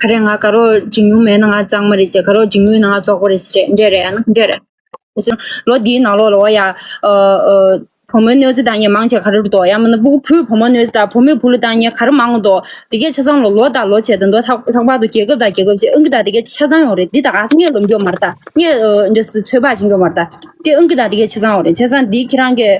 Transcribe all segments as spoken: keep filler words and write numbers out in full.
ག་རེ་ང་དགའ་རོགས་འགྲིག་མྱོང་མེད་ན་ང་གཙང་མ་རེད་ཟེར། དགའ་རོགས་འགྲིག་མྱོང་ན་ང་བཙོག་པ་རེད་ཟེར། འདྲ་རེད། ཨ་ན་འདྲ་རེད། ལོ་འདིའི་ནང་ལོགས་ལ་ཡ། ཨ། ཨ། བུ་མོའི་གནོད་འཚེ་བཏང་མཁན་མང་ཆེ་ག་རེ་རེད་འདུག་ཡང་མིན་ན་སྤུ་གུ་བུས་བུ་མོ་གནོད་འཚེ་དང་བུ་མོས་བུ་ལ་བཏང་མཁན་ག་རེ་མང་འདུག་དེ་གས་ཆ་ཚང་ལ་ལོ་དང་ལོ་བྱས་དང་དུ་ལྷག་ལྷག་པར་དུ་རྒྱལ་ཁབ་དང་རྒྱལ་ཁབ་བྱས་ཨང་ཀི་དང་དེ་གས་ཆ་ཚང་ཡོད་རེད། འདི་ད་ག་ས་ངས་ལབ་རྒྱུ་མ་རེད། ད་ངས་ཨ་འདྲ་སི་ཚོད་དཔག་བྱེད་རྒྱུ་མ་རེད། ད་དེ་ཨང་ཀི་དང་དེ་གས་ཆ་ཚང་ཡོད་རེད། ཆ་ཚང་འདི་ཁྱེད་རང་གིས་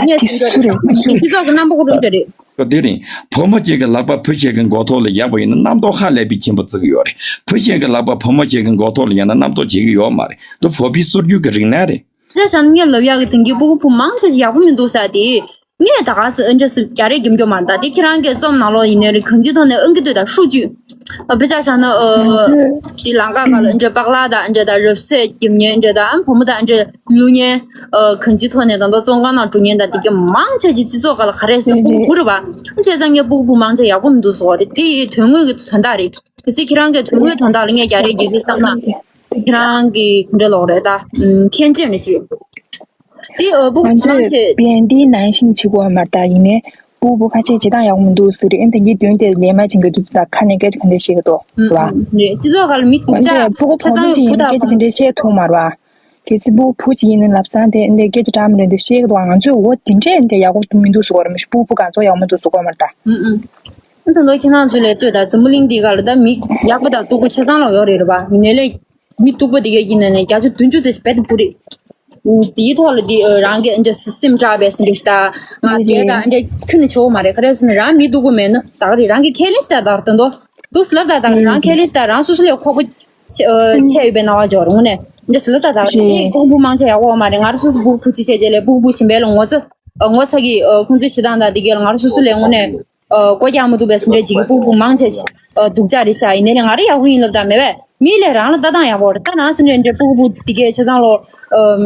ངས་ཟིན་འགྲོ་རེད། སྤྱི་ཚོགས་ཀྱི་རྣམ་པ་ཁོ་རང་འདྲ་རེད། དེ་རིང་བུ་མོ་གཅིག་གི་ལག་པ་བུ་གཅིག་གི་མགོ་ཐོག་ལ་ཡག་པོ་ཡིན་ན་རྣམ་རྟོག་ཧ་ལས་པའི་ཆེན་པོ་བརྩི་གི་ཡོད་རེད། བུ་གཅིག་གི་ལག་པ་བུ་མོ་གཅིག་གི་མགོ་ཐོག་ལ་ཡིན་ན་རྣམ་རྟོག་བྱེད་ཀྱི་ཡོད་མ་རེད། འདི་བོད་པའི་སྲོལ་རྒྱུན་གྱི་རིག་གནས་རེད། ཅེས་བྱ་ནི་ངས་ལབ་ཡག་གི་དེང་གི་སྤུ་གུ་བུ་མང་ཆེ་ཞིག་ཡག་པོ་མི་འདུག་ཟེར་དེ། ངས་ད་ག་ཟེ་ཨ་འདྲ་སི་རྒྱ་རེད་རྒྱབ་རྒྱུ་མ་རེད། ད་དེ་ཁྱེད་རང་གི་རྩོམ་ནང་ལོགས་ཡིན་ནའི་རེད། གང་ཅིའི་ཐོག་ནས་ཨང་ཀི་ལྟོས་དང་ཧྲུའུ་ཅུས། ཨ་དཔེ་ཆ་བཞག་ན་ཨ་དེ་ལམ་ཁ་སྒང་ལ་ཨ་འདྲ་པག་ལག་དང་ཨ་འདྲ་དང་རབ་གསལ་རྒྱབ་མཁན་ཨ་འདྲ་དང་ཨ་བུ་མོ་དང་ཨ་འདྲ་བླུག་མཁན། ཨ་གང་ཅིའི་ཐོག་ནས་ད་ལྟ་བཙོན་ཁང་ནང་འགྲོ་མཁན་དང་དེ་ག་མང་ཆེ་ཅིག་སྤྱི་ཚོགས་སྒང་ལ་ག་རེ་ཟེར་ན་སྤུ་གུ་བུ་རེད་པ། ཨ་བྱས་ཙང་ངས་སྤུ་གུ་བུ་མང་ཆེ་ཡག་པོ་མི་འདུག་ཟེར་བ་རེད། དེ་ཡི་དོན་དངོས་ཀྱི་དོན་དག་རེད། གལ་སྲིད་ཁྱེད་རང་གིས་དོན་དངོས་དོན་དག་ལ་ངས་རྒྱ་རེད་རྒྱག་གི་བསམ་ན། ཁྱེད་རང་གི་ག་འདྲ་ལབ་དགོས་རེད་ད། ཨམ་ཁྱད་ཆོས་ནི་ཞིག་དེ་ཨ་སྤུ་གུ་ང་ཚོས་ཚང་ཆེད། བན་དེའི་ནང་བཞིན་བྱེད་དགོས་མ་རེད་ད། ཡིན་ནའི་སྤུ་གུ་ཁ་ཤས་བྱེད་སྟངས་ཡག་པོ་མི་འདུག་ཟེར་རེད། ཨེ་འདི་གི་དོན་དེ་ལས་མ་བྱེད་མཁན་དུ་ད་ཁ་ནས་སྐད་ཆ་ག་འདྲ་བཤད་ཀྱི་འདུག་ཨུ་ར། ཨུ་རེད། སྤྱི་ཚོགས་སྒང་ལ་མི་སྡུག་ཨ་ཅག་འདི་སྤུ་གུ་ཆ་བུ་མོ་ཚང་ཡིན་བུ་ནའི་དང་སྐད་ཆ་བུ་དེ་འདྲ་བཤད་ཐུབ་མ་རེད་བ། གལ་སྲིད་སྤུ་གུ་བུ་གཅིག་ཡིན་ན་ལབ་སང་དེ་འདི་སྐད་ཆ་འདྲ་མི་འདྲ་འདི་བཤད་ཀྱི་འདུག་ང་ཚོས་འོ་དེ་འདྲས་འདི་ཡག་པོ་མི་འདུག་ཟེར་གོ་རེད། མི་སྤུ་གུ་བུ་གང་ཚོ་ཡག་མི་འདུག་ཟེར་གོ་མ་རེད་ད། ཨུ་ཨུ། ཨ་ད་ལོ་ཁྱེད་རང་ཚོ་ལས་ལྟོས་ད་འཛམ་བུ་གླིང་འདི་སྒང་ལ་ད་མི་ཡག་པོ་དང་སྡུག་པོ་ཆ་ཚང་ལ་ཡོད་རེད་རེད་པ། ཡིན་ནའི་ལས་མི་སྡུག་པོ་དེ་གའི་ཡིན་ནའི་བརྒྱ་ཆ་བདུན་ཅུ་ཙམ་ཞིག་རྦད་དེ་བུ་རེད། དེའི་ཐོག་ལ་དེ་རང་གི་འདྲ་སེམས་སྐྲག་པའི་སེམས་འདྲ་ཞིག་ད་ང་དེ་ད་འདྲ་ཁྱོན་ནས་ཆེ་བོ་མ་རེད། ག་རེ་ཟེར་ན་རང་མི་སྡུག་པོ་མེད་ན་ད་ག་རེད། རང་གི་ཁས་ལེན་ཞིག་ད་ད་ད་འདུག་སེ་ལབ་ད་ད་རང་ཁས་ལེན་ཞིག་ད་རང་སོ་སོ་ལས་ཁོག་པོ་ཆེ་ཨ་ཆེ་ཡོད་པའི་སྣང་བ་འཇོག་རེད། དངོས་གནས་འདྲ་སེ་ལབ་ད་ད་རེད། ཁོང་བུ་མང་ཆེ་ཡག་པོ་མ་རེད། ང་རང་སོ་སོ་བུ་བུ་གཅིག་བྱས་རྗེས་ལས་བུ་བུ་གཞན་པའི་ལ་ངོ་ཚ་ཨ་ངོ་ཚ་གི་ཨ་ཁོང་ཚོའི་བྱེད་སྟངས་དང་དེ་གའི་ལ་ང་རང་སོ་སོ་ལས་དངོས་གནས། ཨ་སྒོ་རྒྱག་མི་ཐུབ་པའི་སེམས་ཁྲལ་བྱེད་ཀྱི་སྤུ་གུ་མང་ཆེ་ཞིག་ཨ་སྡུག་ཅག་རེད་ཤག་ཡིན་ནའི་ང་རང་ཡག་པོ་ཡིན་ལབ་ད་མེད་པས། མིའི་ལས་རང་ལ་ལྟ་སྟངས་ཡག་པོ་རེད། ད་རང་སེམས་ཁྲལ་འདྲ་སྤུ་གུ་སྤུ་གུ་འདི་གའི་ཆ་ཚང་ལོ་ཨམ་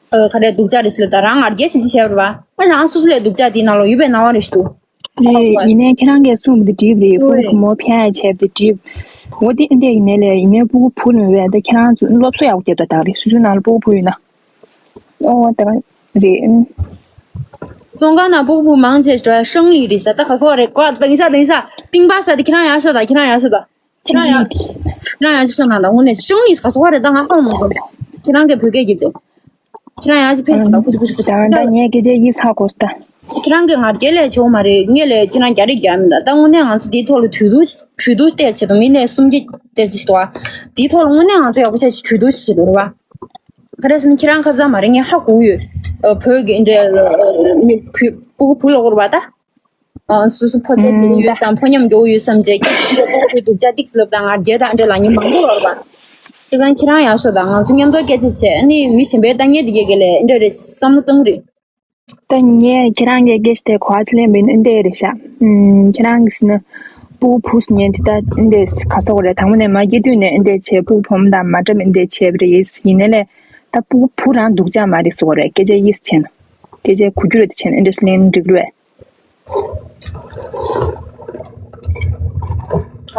ཨ་ག་རེ་སྡུག་ཅག་རེད་ཟེར་ལབ་ད་རང་ང་རྒྱལ་ཞིབ་ཅིག་བྱས་པ་རེད་པ། ཨ་རང་སོ་སོ་ལས་སྡུག་ཅག་འདི་ནང་ལོགས་ཡོད་པའི་སྣང་བ་རེ་ཞིག་འདུག་རེད། ཡིན་ནའི་ཁྱེད་རང་གིས་གསུངས་པ་འདི་འགྲིག་རེད། སྤུ་གུ་བུ་མོ་ཕན་ཡ་བྱས་པ་འདི་འགྲིག་འོ་དེ་འདྲ་ཡིན་ནའི་ལས་ཡིན་ནའི་སྤུ་གུ་བུ་ནོར་བས་ད་ཁྱེད་རང་ཚོ་སློབ་གསོ་ཡག་པོ་རྒྱབ་ད་ད་རེད། སོ་སོའི་ནང་ལ་སྤུ་གུ་བུ་ཡོད་ན། ཨོ་ད་ག་རེད། བཙོན་ཁང་ནང་སྤུ་གུ་བུ་མང་ཆེ་འགྲོ་ཡ་ཧྲང་ལི་རེད་ཤག་ད་ག་སོག་རེད་གོ། དེང་སང་དེང་སང་རྟིང་པ་ས་དེ་ཁྱེད་རང་ཡར་ཤོག་ད། ཁྱེད་རང་ཡར་ཤོག་ད། ཁྱེད་རང་ཡར་ཁྱེད་རང་ཡར་ཤོག་ན་ད་དངོས་གནས་ཧྲང་ལི་ག་སོག་རེད་ད། ང་ཧ་མ་གོ་ཁྱེད་རང་གི་བོད་སྐད་རྒྱབ་ཚེ། ཁྱེད་རང་ཡར་ཅིག་ཕེབས་དང་ཁུ་ཅིག་ཁུ་ཅིག་ཁུ་ཅིག་ད་ད་ངས་སྐད་ཆ་ཡིད་ཚ་གོ་ས་ད། ཁྱེད་རང་གིས་ང་རྒྱལ་ལས་ཆེ་བོ་མ་རེད། ངས་ལས་ཁྱེད་རང་རྒྱ་རིགས་རྒྱ་མི་འདུག་ད་དངོས་གནས་ང་ཚོ་འདིའི་ཐོག་ལ་གྲོས་བསྡུར་གྲོས་བསྡུར་བལྟས་བྱེད་དོ། མི་ནས་གསུམ་བརྒྱ་བལྟས་ཚེ་ཞིག་འདུག་བ། འདིའི་ཐོག་ལ་དངོས་གནས་ང་ཚོ་ཡག་པོ་བྱས་གྲོས་བསྡུར་བྱེད་དོ་རེད་བ། ག་རེ་ཟེར་ན་ཁྱེད་རང་ཁ་སང་མ་རེད། ངས་ཧ་གོ་ཡོད། ཨ་བོད་ཀྱི་འདྲ་མི་བུ་བུ་བུ་ལོག་རེད་བ་ད། ཨ་སོ་སོ་ཕོ་ཚོད་དེ་ཡོད་བསམ། ཕོ་ཉམས་འགྱོ་ཡོད་བསམ་བྱས་ཀྱི་སྤུ་གུ་བུ་སྡུག་ཅག་ཏིག་ལབ་དང་ང་རྒྱལ་དང་འདྲ་ལབ་མཁན་མང་པོ་ཡོད་རེད་བ། དེ་གང་ཁྱེད་རང་ཡག་ཤོས་དང་ང་ཚོ་མཉམ་དུ་སྐད་ཆ་བྱས་ཨ་ནི་མི་གཞན་པའི་ལྟ་ངན་དེ་གས་གས་ལས་འདྲ་རེད་བསམ་བློ་བཏང་རེད། ད་ངས་ཁྱེད་རང་གི་སྐད་ཆ་དེ་གོ་བ་ཅི་ལེན་པའི་འདི་རེད་ཤག་ཨུམ། ཁྱེད་རང་གིས་ཟེར་ན་སྤུ་གུ་བུ་ཟེར་མཁན་དེ་ད་འདི་ག་སོག་རེད། དང་པོ་ནས་མ་སྐྱེས་དུས་ནས་འདི་བྱས་སྤུ་གུ་བུ་མོ་དང་མ་འདྲ་མི་འདི་བྱས་པ་རེད། ཡིན་ནའི་ལས་ད་སྤུ་གུ་བུ་རང་སྡུག་ཅག་མ་རེད་སོག་རེད། སྐད་ཆ་ཡིས་བྱས་ན་སྐད་ཆ་གོ་རྒྱུ་རེད། དེ་བྱས་ན་འདི་འདྲ་ལེན་འགྲིག་རེད།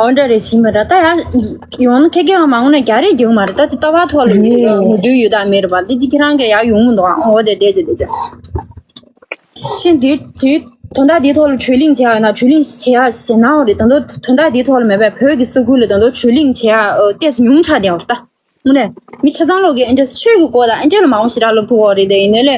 འོ་འདྲ་རེད་ཟིན་པ་འདྲ། ད་ཡང་ཡོང་ན་ཁེ་ཁེ་བ་མང་ན་རྒྱ་རེད་རྒྱུ་མ་རེད། ད་དེ་ལྟ་བ་ཐོག་ལ་ངོ་འདུན་ཡོད་དམ་མེད་རེད་པ། འདི་འདི་ཁྱེད་རང་གིས་ཡར་ཡོང་མི་འདུག་ཨ་འོ་དེ་བསྡད་ཅེ་བསྡད་ཅེ། ཤིན་དེ་དེ་དོན་དག་འདིའི་ཐོག་ལ་གྲོས་གླེང་བྱེད་ཡ་ཡོད་ན་གྲོས་གླེང་བྱེད་ཡ་ཞེད་སྣང་རེད། ད་དུང་དོན་དག་འདིའི་ཐོག་ལ་མེད་པའི་བོད་ཀྱི་ས་ཁུལ་ལ་ད་དུང་གྲོས་གླེང་བྱེད་ཡ་ཏོག་ཙམ་ཉུང་དྲགས་བསྡད་ཡོད་རེད་ད། དངོས་གནས་མི་ཆ་ཚང་ལོག་གིས་ཨེ་འདྲ་ཆོས་ཀྱི་སྐོར་དང་ཨེ་འདྲ་ལ་མང་པོ་ཞེ་དྲག་ལབ་ཐུབ་ཀྱི་རེད། དེ་ཡིན་ནའི་ལས་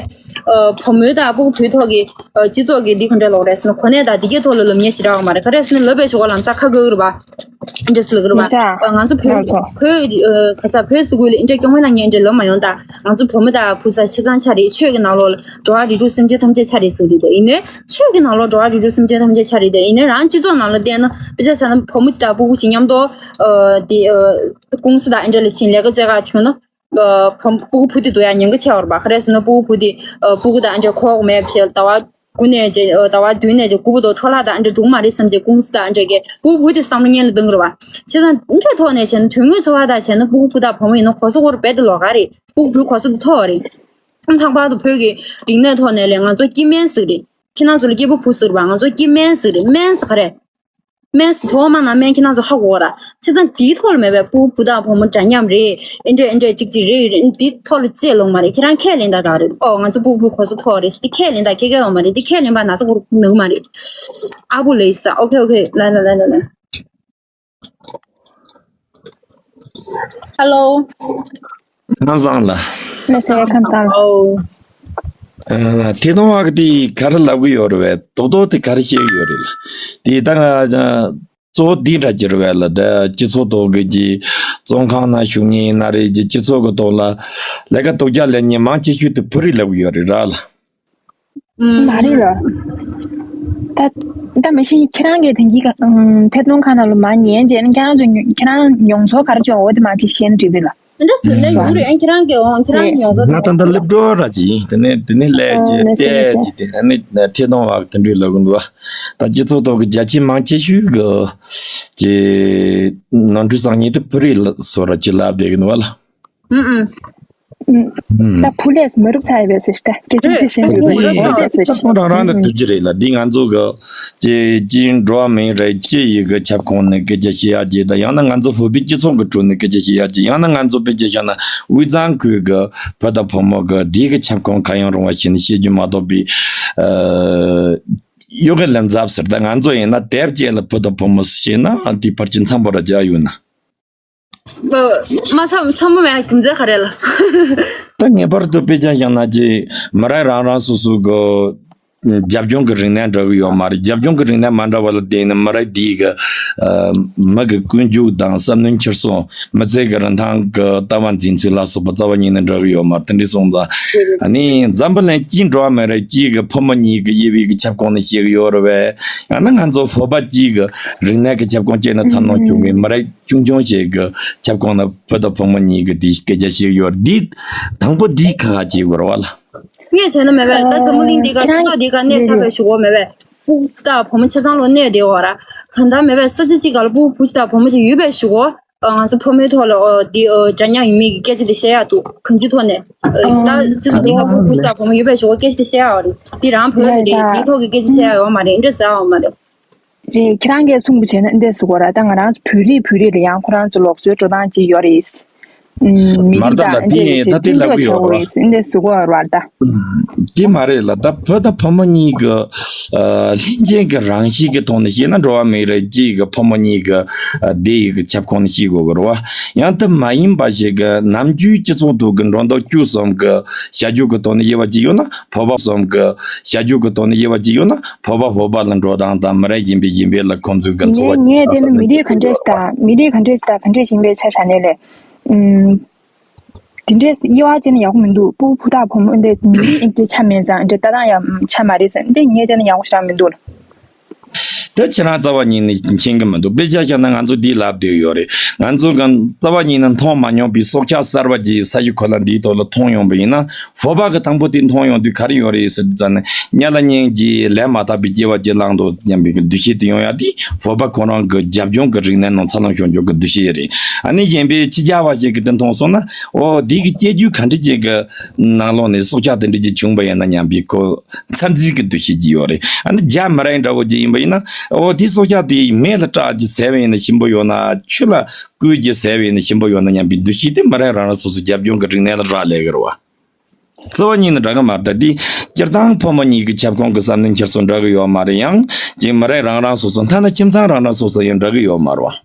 ཨ་བུ་མོའི་དང་སྤུ་གུ་བུའི་ཐོག་གི་ཨ་སྤྱི་ཚོགས་ཀྱི་འདི་ག་འདྲ་ལོག་རེད་ཟེར་ན་གོ་གནས་དང་འདི་གའི་ཐོག་ལ་ལབ་མཁན་ཞེ་དྲག་ཡོད་མ་རེད། ག་རེ་ཟེར་ན་ལབ་པའི་ཞོར་ལམ་སང་ཁ་འགག་རེད་པ། ཨེ་འདྲ་ཟེར་ལབ་ཀྱི་རེད་པ། ཡིན་ས། ཨ་ང་ཚོ་བོད་ང་ཚོ་བོད་ཨ་ག་ས་བོད་ས་ཁུལ་ལ་ཨེ་འདྲ་སྐྱོ་མོ་ལ་ངས་ཨེ་འདྲ་ལབ་མ་ཡོང་། ད་ང་ཚོ་བུ་མོ་དང་བུ་ཚ་ཆ་ཚང་ཆ་རེད། ཆོས་ཀྱི་ནང་ལོགས་ལ་འགྲོ་བ་རིགས་དྲུག་སེམས་ཅན་ཐམས་ཅད་ཆ་རེད་ཟེར་གྱི་རེད། དེ་ཡིན་ནའི་ཆོས་ཀྱི་ནང་ལོགས་འགྲོ་བ་རིགས་དྲུག་སེམས་ཅན་ཐམས་ཅད་ཆ་རེད། དེ་ཡིན་ནའི་རང་སྤྱི་ཚོགས་ནང་ལ་བལྟས་ན་དཔེ་ཆ་བཞག་ན་བུ་མོ་གཅིག་དང་སྤུ་གུ་གཅིག་མཉམ་དུ་ཨ་དེ་ཨ་ཀུང་སི་དང་ཨེ་འདྲ་ལ་ཕྱིན་ལས་ཀ་བྱེད་ག་བྱུང་ན། ཨ་བུ་སྤུ་གུ་བུ་དེ་འདུག་ཡ་ཉེན་ཁ་ཆེ་བ་རེད་པ། ག་རེ་ཟེར་ན་སྤུ་གུ་བུ་དེ་ཨ་སྤུ་གུ་དང་ཨེ་འདྲ་ཁོག་མེད་བྱས་ཟླ་བ་དགུ་ནས་བྱས་ཨ་ཟླ་བ་བདུན་ནས་བྱས་དགུ་བར་དུ་འཕྲོ་བརླག་དང་ཨེ་འདྲ་འགྲོ་གི་མ་རེད་བསམ་བྱས་ཀུང་སི་དང་ཨེ་འདྲ་གིས་སྤུ་གུ་བུ་དེ་བསམ་བློ་སྔོན་ལ་གཏོང་གི་རེད་པ། བྱས་ཙང་ཨེ་འདྲའི་ཐོག་ནས་བྱས་ན་དོན་དངོས་འཚོ་བ་དང་བྱས་ན་སྤུ་གུ་བུ་དང་བུ་མོ་ཡིན་ན་གོ་ས་ཁོ་རང་རྦད་དེ་ལོགས་ཀ་རེད། སྤུ་གུ་བུའི་གོ་ས་དེ་མཐོ་བ་རེད། ལྷག་པར་དུ་བོད་ཀྱི་རིག་གནས་ཐོག་ནས་ལས་ང་ཚོ་སྐྱེ་དམན་ཟིག་རེད། ཁྱེད་རང་ཚོ་ལ་སྐྱེས་པ་བུ་ཟིག་རེད་པ། ང་ཚོ་སྐྱེ་དམན་ཟིག་རེད། དམན་ཟེར་ག་རེ། དམན་ཟེར་གོ་མ་ན་དམན་ཁྱེད་རང་ཚོ་ཧ་གོ་ར། བྱས་ཙང་དེའི་ཐོག་ལ་མེད་པའི་སྤུ་གུ་བུ་དང་བུ་མོ་འདྲ་མཉམ་རེད། ཨེ་འདྲ་ཨེ་འདྲ་གཅིག་གཅིག་རེད་རེད། དེའི་ཐོག་ལ་རྩོད་ལོང་མ་རེད། ཁྱེད་རང་ཁས་ལེན་ད་ད་རེད། ཨོ་ང་ཚོ་སྤུ་གུ་བུ་གོ་ས་མཐོ་བ་རེད། དེ་ཁས་ལེན་ད་ཁྱེད་ཁས་ལེན་པ་ན་ཚ་གུར་ནུག་མ་རེད། ཨ་བུ་ལེ་ས། ཨོ་ཁེ་ཨོ་ཁེ། ལ་ལ་ལ་ལ་ལ། Hello། ཁམས་བཟང་ལ། ལགས་སོ། ཁམས་བཟང་ལ། ཨོ། ཨ། ཐད་གཏོང་བ་གི་དེ་ག་རེ་ལབ་གི་ཡོད་རེད་བས། རྡོག་རྡོག་དེ་ག་རེ་བཤད་གི་ཡོད་རེད་ལ། དེ་ད་ང་གཙོ་བོ་འདི་འདྲ་ཅིག་རེད་བས་ལ། ད་སྤྱི་ཚོགས་ཐོག་གི་གི་བཙོན་ཁང་ན་བཞུགས་མཁན་ཡིན་ན་རེད། གི་སྤྱི་ཚོགས་གི་ཐོག་ལ་ལས་ཀ་རྡོག་རྒྱག་ལས་མཁན་མང་ཆེ་ཤོས་དེ་བོད་རིགས་ལབ་གི་ཡོད་རེད་ར་ལ། ཨུམ། མ་རེད་ལ། ད་ད་མི་ཤེས། ཁྱེད་རང་གིས་དེང་གི་ཨུམ། ཐད་གཏོང་ཁང་ནང་ལ་མར་ཉན་རྗེས་ནས་ཁྱེད་རང་ཚོ་ཁྱེད་རང་མྱོང་ཚོར་ག་རེ་བྱུང་། འོ་དེ་མར་ཅིག་བཤད་ན་འགྲིག་རེད་ལ། འདྲ་སུ་ལས་ཡོང་རེད། ཨ། ཁྱེད་རང་གི་འོང་ཁྱེད་རང་ཡོང་ཚོ། ང་ད་ལྟ་སླེབས་འགྲོ་ར་ཅིག་ཡིན། དེ་ནས་དེ་ནས་ལས་ཀྱི་ཨ། ལགས་སོ། ལགས་སོ། ལྟས་ཀྱི་དེ་ནས་ཐད་གཏོང་བ་དེ་འདྲས་ལབ་གི་འདུག་ད་སྤྱི་ཚོགས་ཐོག་གི་རྒྱ་ཆེ་མང་ཆེ་ཤོས་གི་ཀྱི་ནོར་འཁྲུལ་བཟང་ངན་དེ་བོད་རིགས་ལ་སོ་ར་ཅིག་ལབ་བསྡད་གི་འདུག་བ་ལ། ཨུམ་ཨུམ། ཨུམ། ད་བུ་ལས་མ་རུབ་ཚ་ཡི་བས་སོ་ཤི་ད་སྐད་ཆ་དེ་བཤད་འདུག་ད་ཁྱེད་རང་ཚོ་ཁྱེད་རང་རང་ལ་དུས་ཀྱི་རེད་ལ། འདི་ང་ཚོ་གི་ཀྱི་ཀྱི་འགྲོ་བ་མིའི་རིགས་སྤྱི་ཡི་གི་ཁྱབ་ཁོངས་ནས་སྐད་ཆ་བཤད་ཡག་ཅིག་དང་། ཡང་ན་ང་ཚོ་བོད་པའི་སྤྱི་ཚོགས་ཀྱི་ཁྲོད་ནས་སྐད་ཆ་བཤད་ཡག་ཅིག་ཡང་ན་ང་ཚོ་དཔེ་ཆ་བཞག་ན་དབུས་གཙང་ཁུལ་གྱི་བུ་དང་བུ་མོ་གི་དེའི་གི་ཁྱབ་ཁོངས་གང་ཡང་རུང་བ་ཞིག་ནས་བཤད་རྒྱུ་མ་གཏོགས་པའི། ཨ། ཡོ་གའི་ལམ་འཛབ་ཟེར། ད་ང་ཚོ་ཡིན་ན་དེབ་ཅིག་ལ་བུ་དང་བུ་མོ་ཞེས་ན་དེ་ཕལ་ཆེར་འཚམ་པོ་ར་རྒྱག་ཡོད་ན། མ་འཚམ་འཚམ་པོ་མེད། རྒྱུ་མཚན་ག་རེ་ལ། ད་ངེས་པར་དུ་དཔེ་ཆ་བཞག་ན་ཅིག་མི་རིགས་རང་རང་སོ་སོ་གི་རྒྱབ་ལྗོངས་ཀྱི་རིག་གནས་འདྲ་གི་ཡོད་མ་རེད། རྒྱབ་ལྗོངས་ཀྱི་རིག་གནས་མ་འདྲ་བ་ལ་བརྟེན་ནས་མི་རིགས་འདིའི་གི་ཨ། མི་གི་ཀུན་སྤྱོད་དང་བསམ་བློའི་འཁྱེར་སོ། མི་ཚེ་གི་རིན་ཐང་གི་ལྟ་བ་འཛིན་ཚུལ་ལ་སོགས་པ་རྩ་བ་ཉིད་ནས་འདྲ་གི་ཡོད་མ་རེད། དེ་འདྲ་སོང་ཙང་། ཨ་ནི་འཛམ་བུ་གླིང་སྤྱིའི་འགྲོ་བ་མི་རིགས་སྤྱིའི་གི་ཕོ་མོ་གཉིས་ཀྱི་དབྱེ་བའི་གི་ཁྱབ་ཁོངས་ནས་བཤད་གི་ཡོད་རེད་བས། ཡང་ན་ང་ཚོ་བོད་པ་སྤྱིའི་གི་རིག་གནས་ཀྱི་ཁྱབ་ཁོངས་བཅས་ནས་འཚར་ལོངས་བྱུང་བའི་མི་རིགས་ཆུང་ཆུང་ཞིག་གི་ཁྱབ་ཁོངས་ནས་བུ་དང་བུ་མོ་གཉིས་ཀྱི་དེ་སྐད་ཆ་བཤད་གི་ཡོད་རེད། འདི་དང་པོ་འདི་ཁ་ཁ་བྱེད་དགོས་རེད་བ་ལ། ངས་བྱས་ན་མེད་པས། ད་འཛམ་བུ་གླིང་འདི་ག་སྤྱི་ཚོགས་འདི་ག་གནས་ཚར་བའི་གཞུག་གུ་མེད་པས། སྤུ་གུ་དང་བུ་མོ་ཆ་ཚང་ལོ་གནས་བསྡད་ཡོད་ར། གང་ལྟར་མེད་པས། ས་ཆ་གཅིག་ག་ལ་སྤུ་གུ་བུ་གཅིག་དང་བུ་མོ་གཅིག་ཡོད་པའི་གཞུག་གུ། ཨ། ང་ཚོ་ཕོ་མོའི་ཐོག་ལ། ཨོ། འདི། ཨོ། འདྲ་མཉམ་ཡིན་མིན་གྱི་སྐད་ཆ་དེ་བཤད་ཡག་འདུག་གང་ཅིའི་ཐོག་ནས། ཨ། ད་སྤྱི་ཚོགས་འདི་ག་སྤུ་གུ་བུ་གཅིག་དང་བུ་མོ་ཡོད་པའི་གཞུག་གུ་སྐད་ཆ་དེ་བཤད་ཡག་རེད། འདི་རང་བོད་ལ་རེད། འདིའི་ཐོག་གི་སྐད་ཆ་བཤད་ཡག་ཡོད་མ་རེད། འདི་འདྲ་ཟེར་ཡག་ཡོད་མ་རེད། རེད། ཁྱེད་རང་གིས་གསུངས་པ་བྱས་ན་འདི་འདྲ་ཟེར་དགོས་ར། ད་ང་རང་ཚོ་བོད་རིགས་བོད་རིགས་ལ་ཡང་ཁོ་རང་ཚོ་ལུགས་སྲོལ་འགྲོ་སྟངས་ཅིག་ཡོད་རེད། ཨུམ། མི་མ་རིགས་རེད། ད་དང་ལ་འདི་འདྲ་ད་འདི་བརྩི་ལབ་འཇོག་གི་ཡོད་བྱ་ར་བ། དགོས་རེད། འདི་འདྲ་ཟེར་དགོས་ར་ད། འདི་མ་རེད་ལ། ད་བུ་དང་བུ་མོ་གཉིས་ཀྱི་ཨ། ལྷན་སྐྱེས་ཀྱི་རང་གཤིས་ཀྱི་ཐོག་ནས་བཤད་ན། འགྲོ་བ་མིའི་རིགས་སྤྱིའི་གི་ཕོ་མོ་གཉིས་ཀྱི་ཨ། སྡེ་ཡི་གི་ཁྱབ་ཁོངས་ནས་བཤད་དགོས་ཀྱི་རེད་བ། ཡང་དེ་མ་ཡིན་པ་ཞིག་གི་ནམ་རྒྱུན་སྤྱི་ཚོགས་ཐོག་གི་འགྲོ་འདུག་སྤྱོད་གསུམ་གི་བྱ་སྤྱོད་ཀྱི་ཐོག་ནས་དབྱེ་བ་ཅིག་ཡོད་ན། བོད་པ་གསུམ་གི་བྱ་སྤྱོད་ཀྱི་ཐོག་ནས་དབྱེ་བ་ཅིག་ཡོད་ན། བོད་པ་བོད་པ་ལ་འགྲོ་སྟངས་དང་། མི་རིགས་གཞན་པ་གཞན་པ་ལ་ཁོང་ཚོའི་གི་འཚོ་བ། ངས་ངས་དེ་ནི་མི་རིགས་ག་འདྲས་ཤིག་དང་མི་རིགས་ག་འདྲས་ཤིག་དང་ག་འདྲས་ཤིག་ཡིན་པའི་ཆ་བཞག་ནས་ལས། ཨུམ། དེ་འདྲས་དབྱེ་བ་བྱས་ན་ཡག་པོ་མི་འདུག་སྤུ་གུ་བུ་དང་བུ་མོ་འདི་མི་རིགས་ཨེ་འདྲས་ཆ་མེད་ཙང་འདྲས་ལྟ་སྟངས་ཡང་ཆ་མ་རེད་ཟེར། འདི་ངས་བལྟས་ན་ཡག་པོ་ཞེ་དྲག་མི་འདུག་ལ། དེ་ཁྱེད་རང་རྩ་བ་ཉིད་ནས་མཁྱེན་གི་མི་འདུག་དཔེ་ཆ་བཞག་ན་ང་ཚོ་འདི་ལབ་བསྡད་ཡོད་རེད། ང་ཚོ་གང་རྩ་བ་ཉིད་ནས་མཐོང་མ་མྱོང་པའི་སྲོག་ཆགས་གསར་པ་ཅིག་ས་གཞི་ཁོ་ལ་འདིའི་ཐོག་ལ་མཐོང་ཡོང་བ་ཡིན་ན། བོད་པ་གི་དང་པོ་དེ་མཐོང་ཡོང་དུས་ག་རེ་ཡོད་རེད་ཟེར་དུས་ཙང་ནས། གཉའ་ལ་སྙིང་རྗེ། ལས་མ་དག་པའི་སྐྱེ་བ་ཅིག་བླངས་འདུག་སྙམ་པའི་གི་འདུ་ཤེས་དེ་ཡོང་ཡ་དེ་བོད་པ་ཁོ་རང་གི་རྒྱབ་ལྗོངས་ཀྱི་རིག་གནས་ནང་འཚར་ལོངས་བྱུང་ཆོག་གི་འདུ་ཤེས་རེད། ཨ་ནི་གཞན་པའི་ཕྱི་རྒྱལ་བ་ཞིག་གིས་དེ་མཐོང་སོང་ན། ཨོ། འདི་གི་སྐྱེ་རྒྱུད་ག་འདྲ་ཅིག་གི་ནང་ལོགས་ནས་སྲོག་ཆགས་དེ་འདྲ་ཅིག་བྱུང་བ་ཡིན་ན་སྙམ་པའི་ཁོ་འཚར་འཛིན་གྱི་འདུ་ཤེས་ཅིག་ཡོད་རེད། ཨ་ནི་རྒྱ་མི་རིགས་འདྲ་བོ་ཅིག་ཡིན་པ་ཡིན་ན། ཨོ། དེ་སྲོག་ཆགས་དེ་མེ་ལ་སྲེག་ཅིག་བཟས་པ་ཡིན་ན་ཞིམ་པོ་ཡོད་ན། ཆུ་ལ་བསྐོལ་ཅིག་བཟས་པ་ཡིན་ན་ཞིམ་པོ་ཡོད་ན་སྙམ་པའི་འདུ་ཤེས་དེ་མི་རིགས་རང་རང་སོ་སོའི་རྒྱབ་ལྗོངས་ཀྱི་རིག་གནས་ལ་རག་ལས་ཀྱི་རེད་བ། རྩ་བ་ཉིད་ནས་འདྲ་གི་མ་རེད། ད་འདི་སྤྱིར་བཏང་ཕོ་མོ་གཉིས་ཀྱི་ཁྱབ་ཁོངས་ཀྱི་བསམ་བློའི་འཁྱེར་སོ་འདྲ་གི་ཡོད་མ་རེད། ཡང་ཅིག་མི་རིགས་རང་རང་སོ་སོ། ཐ་ན་ཁྱིམ་ཚང་རང་རང་སོ་སོ་ཡང་འདྲ་གི་ཡོད་མ་རེད་བ།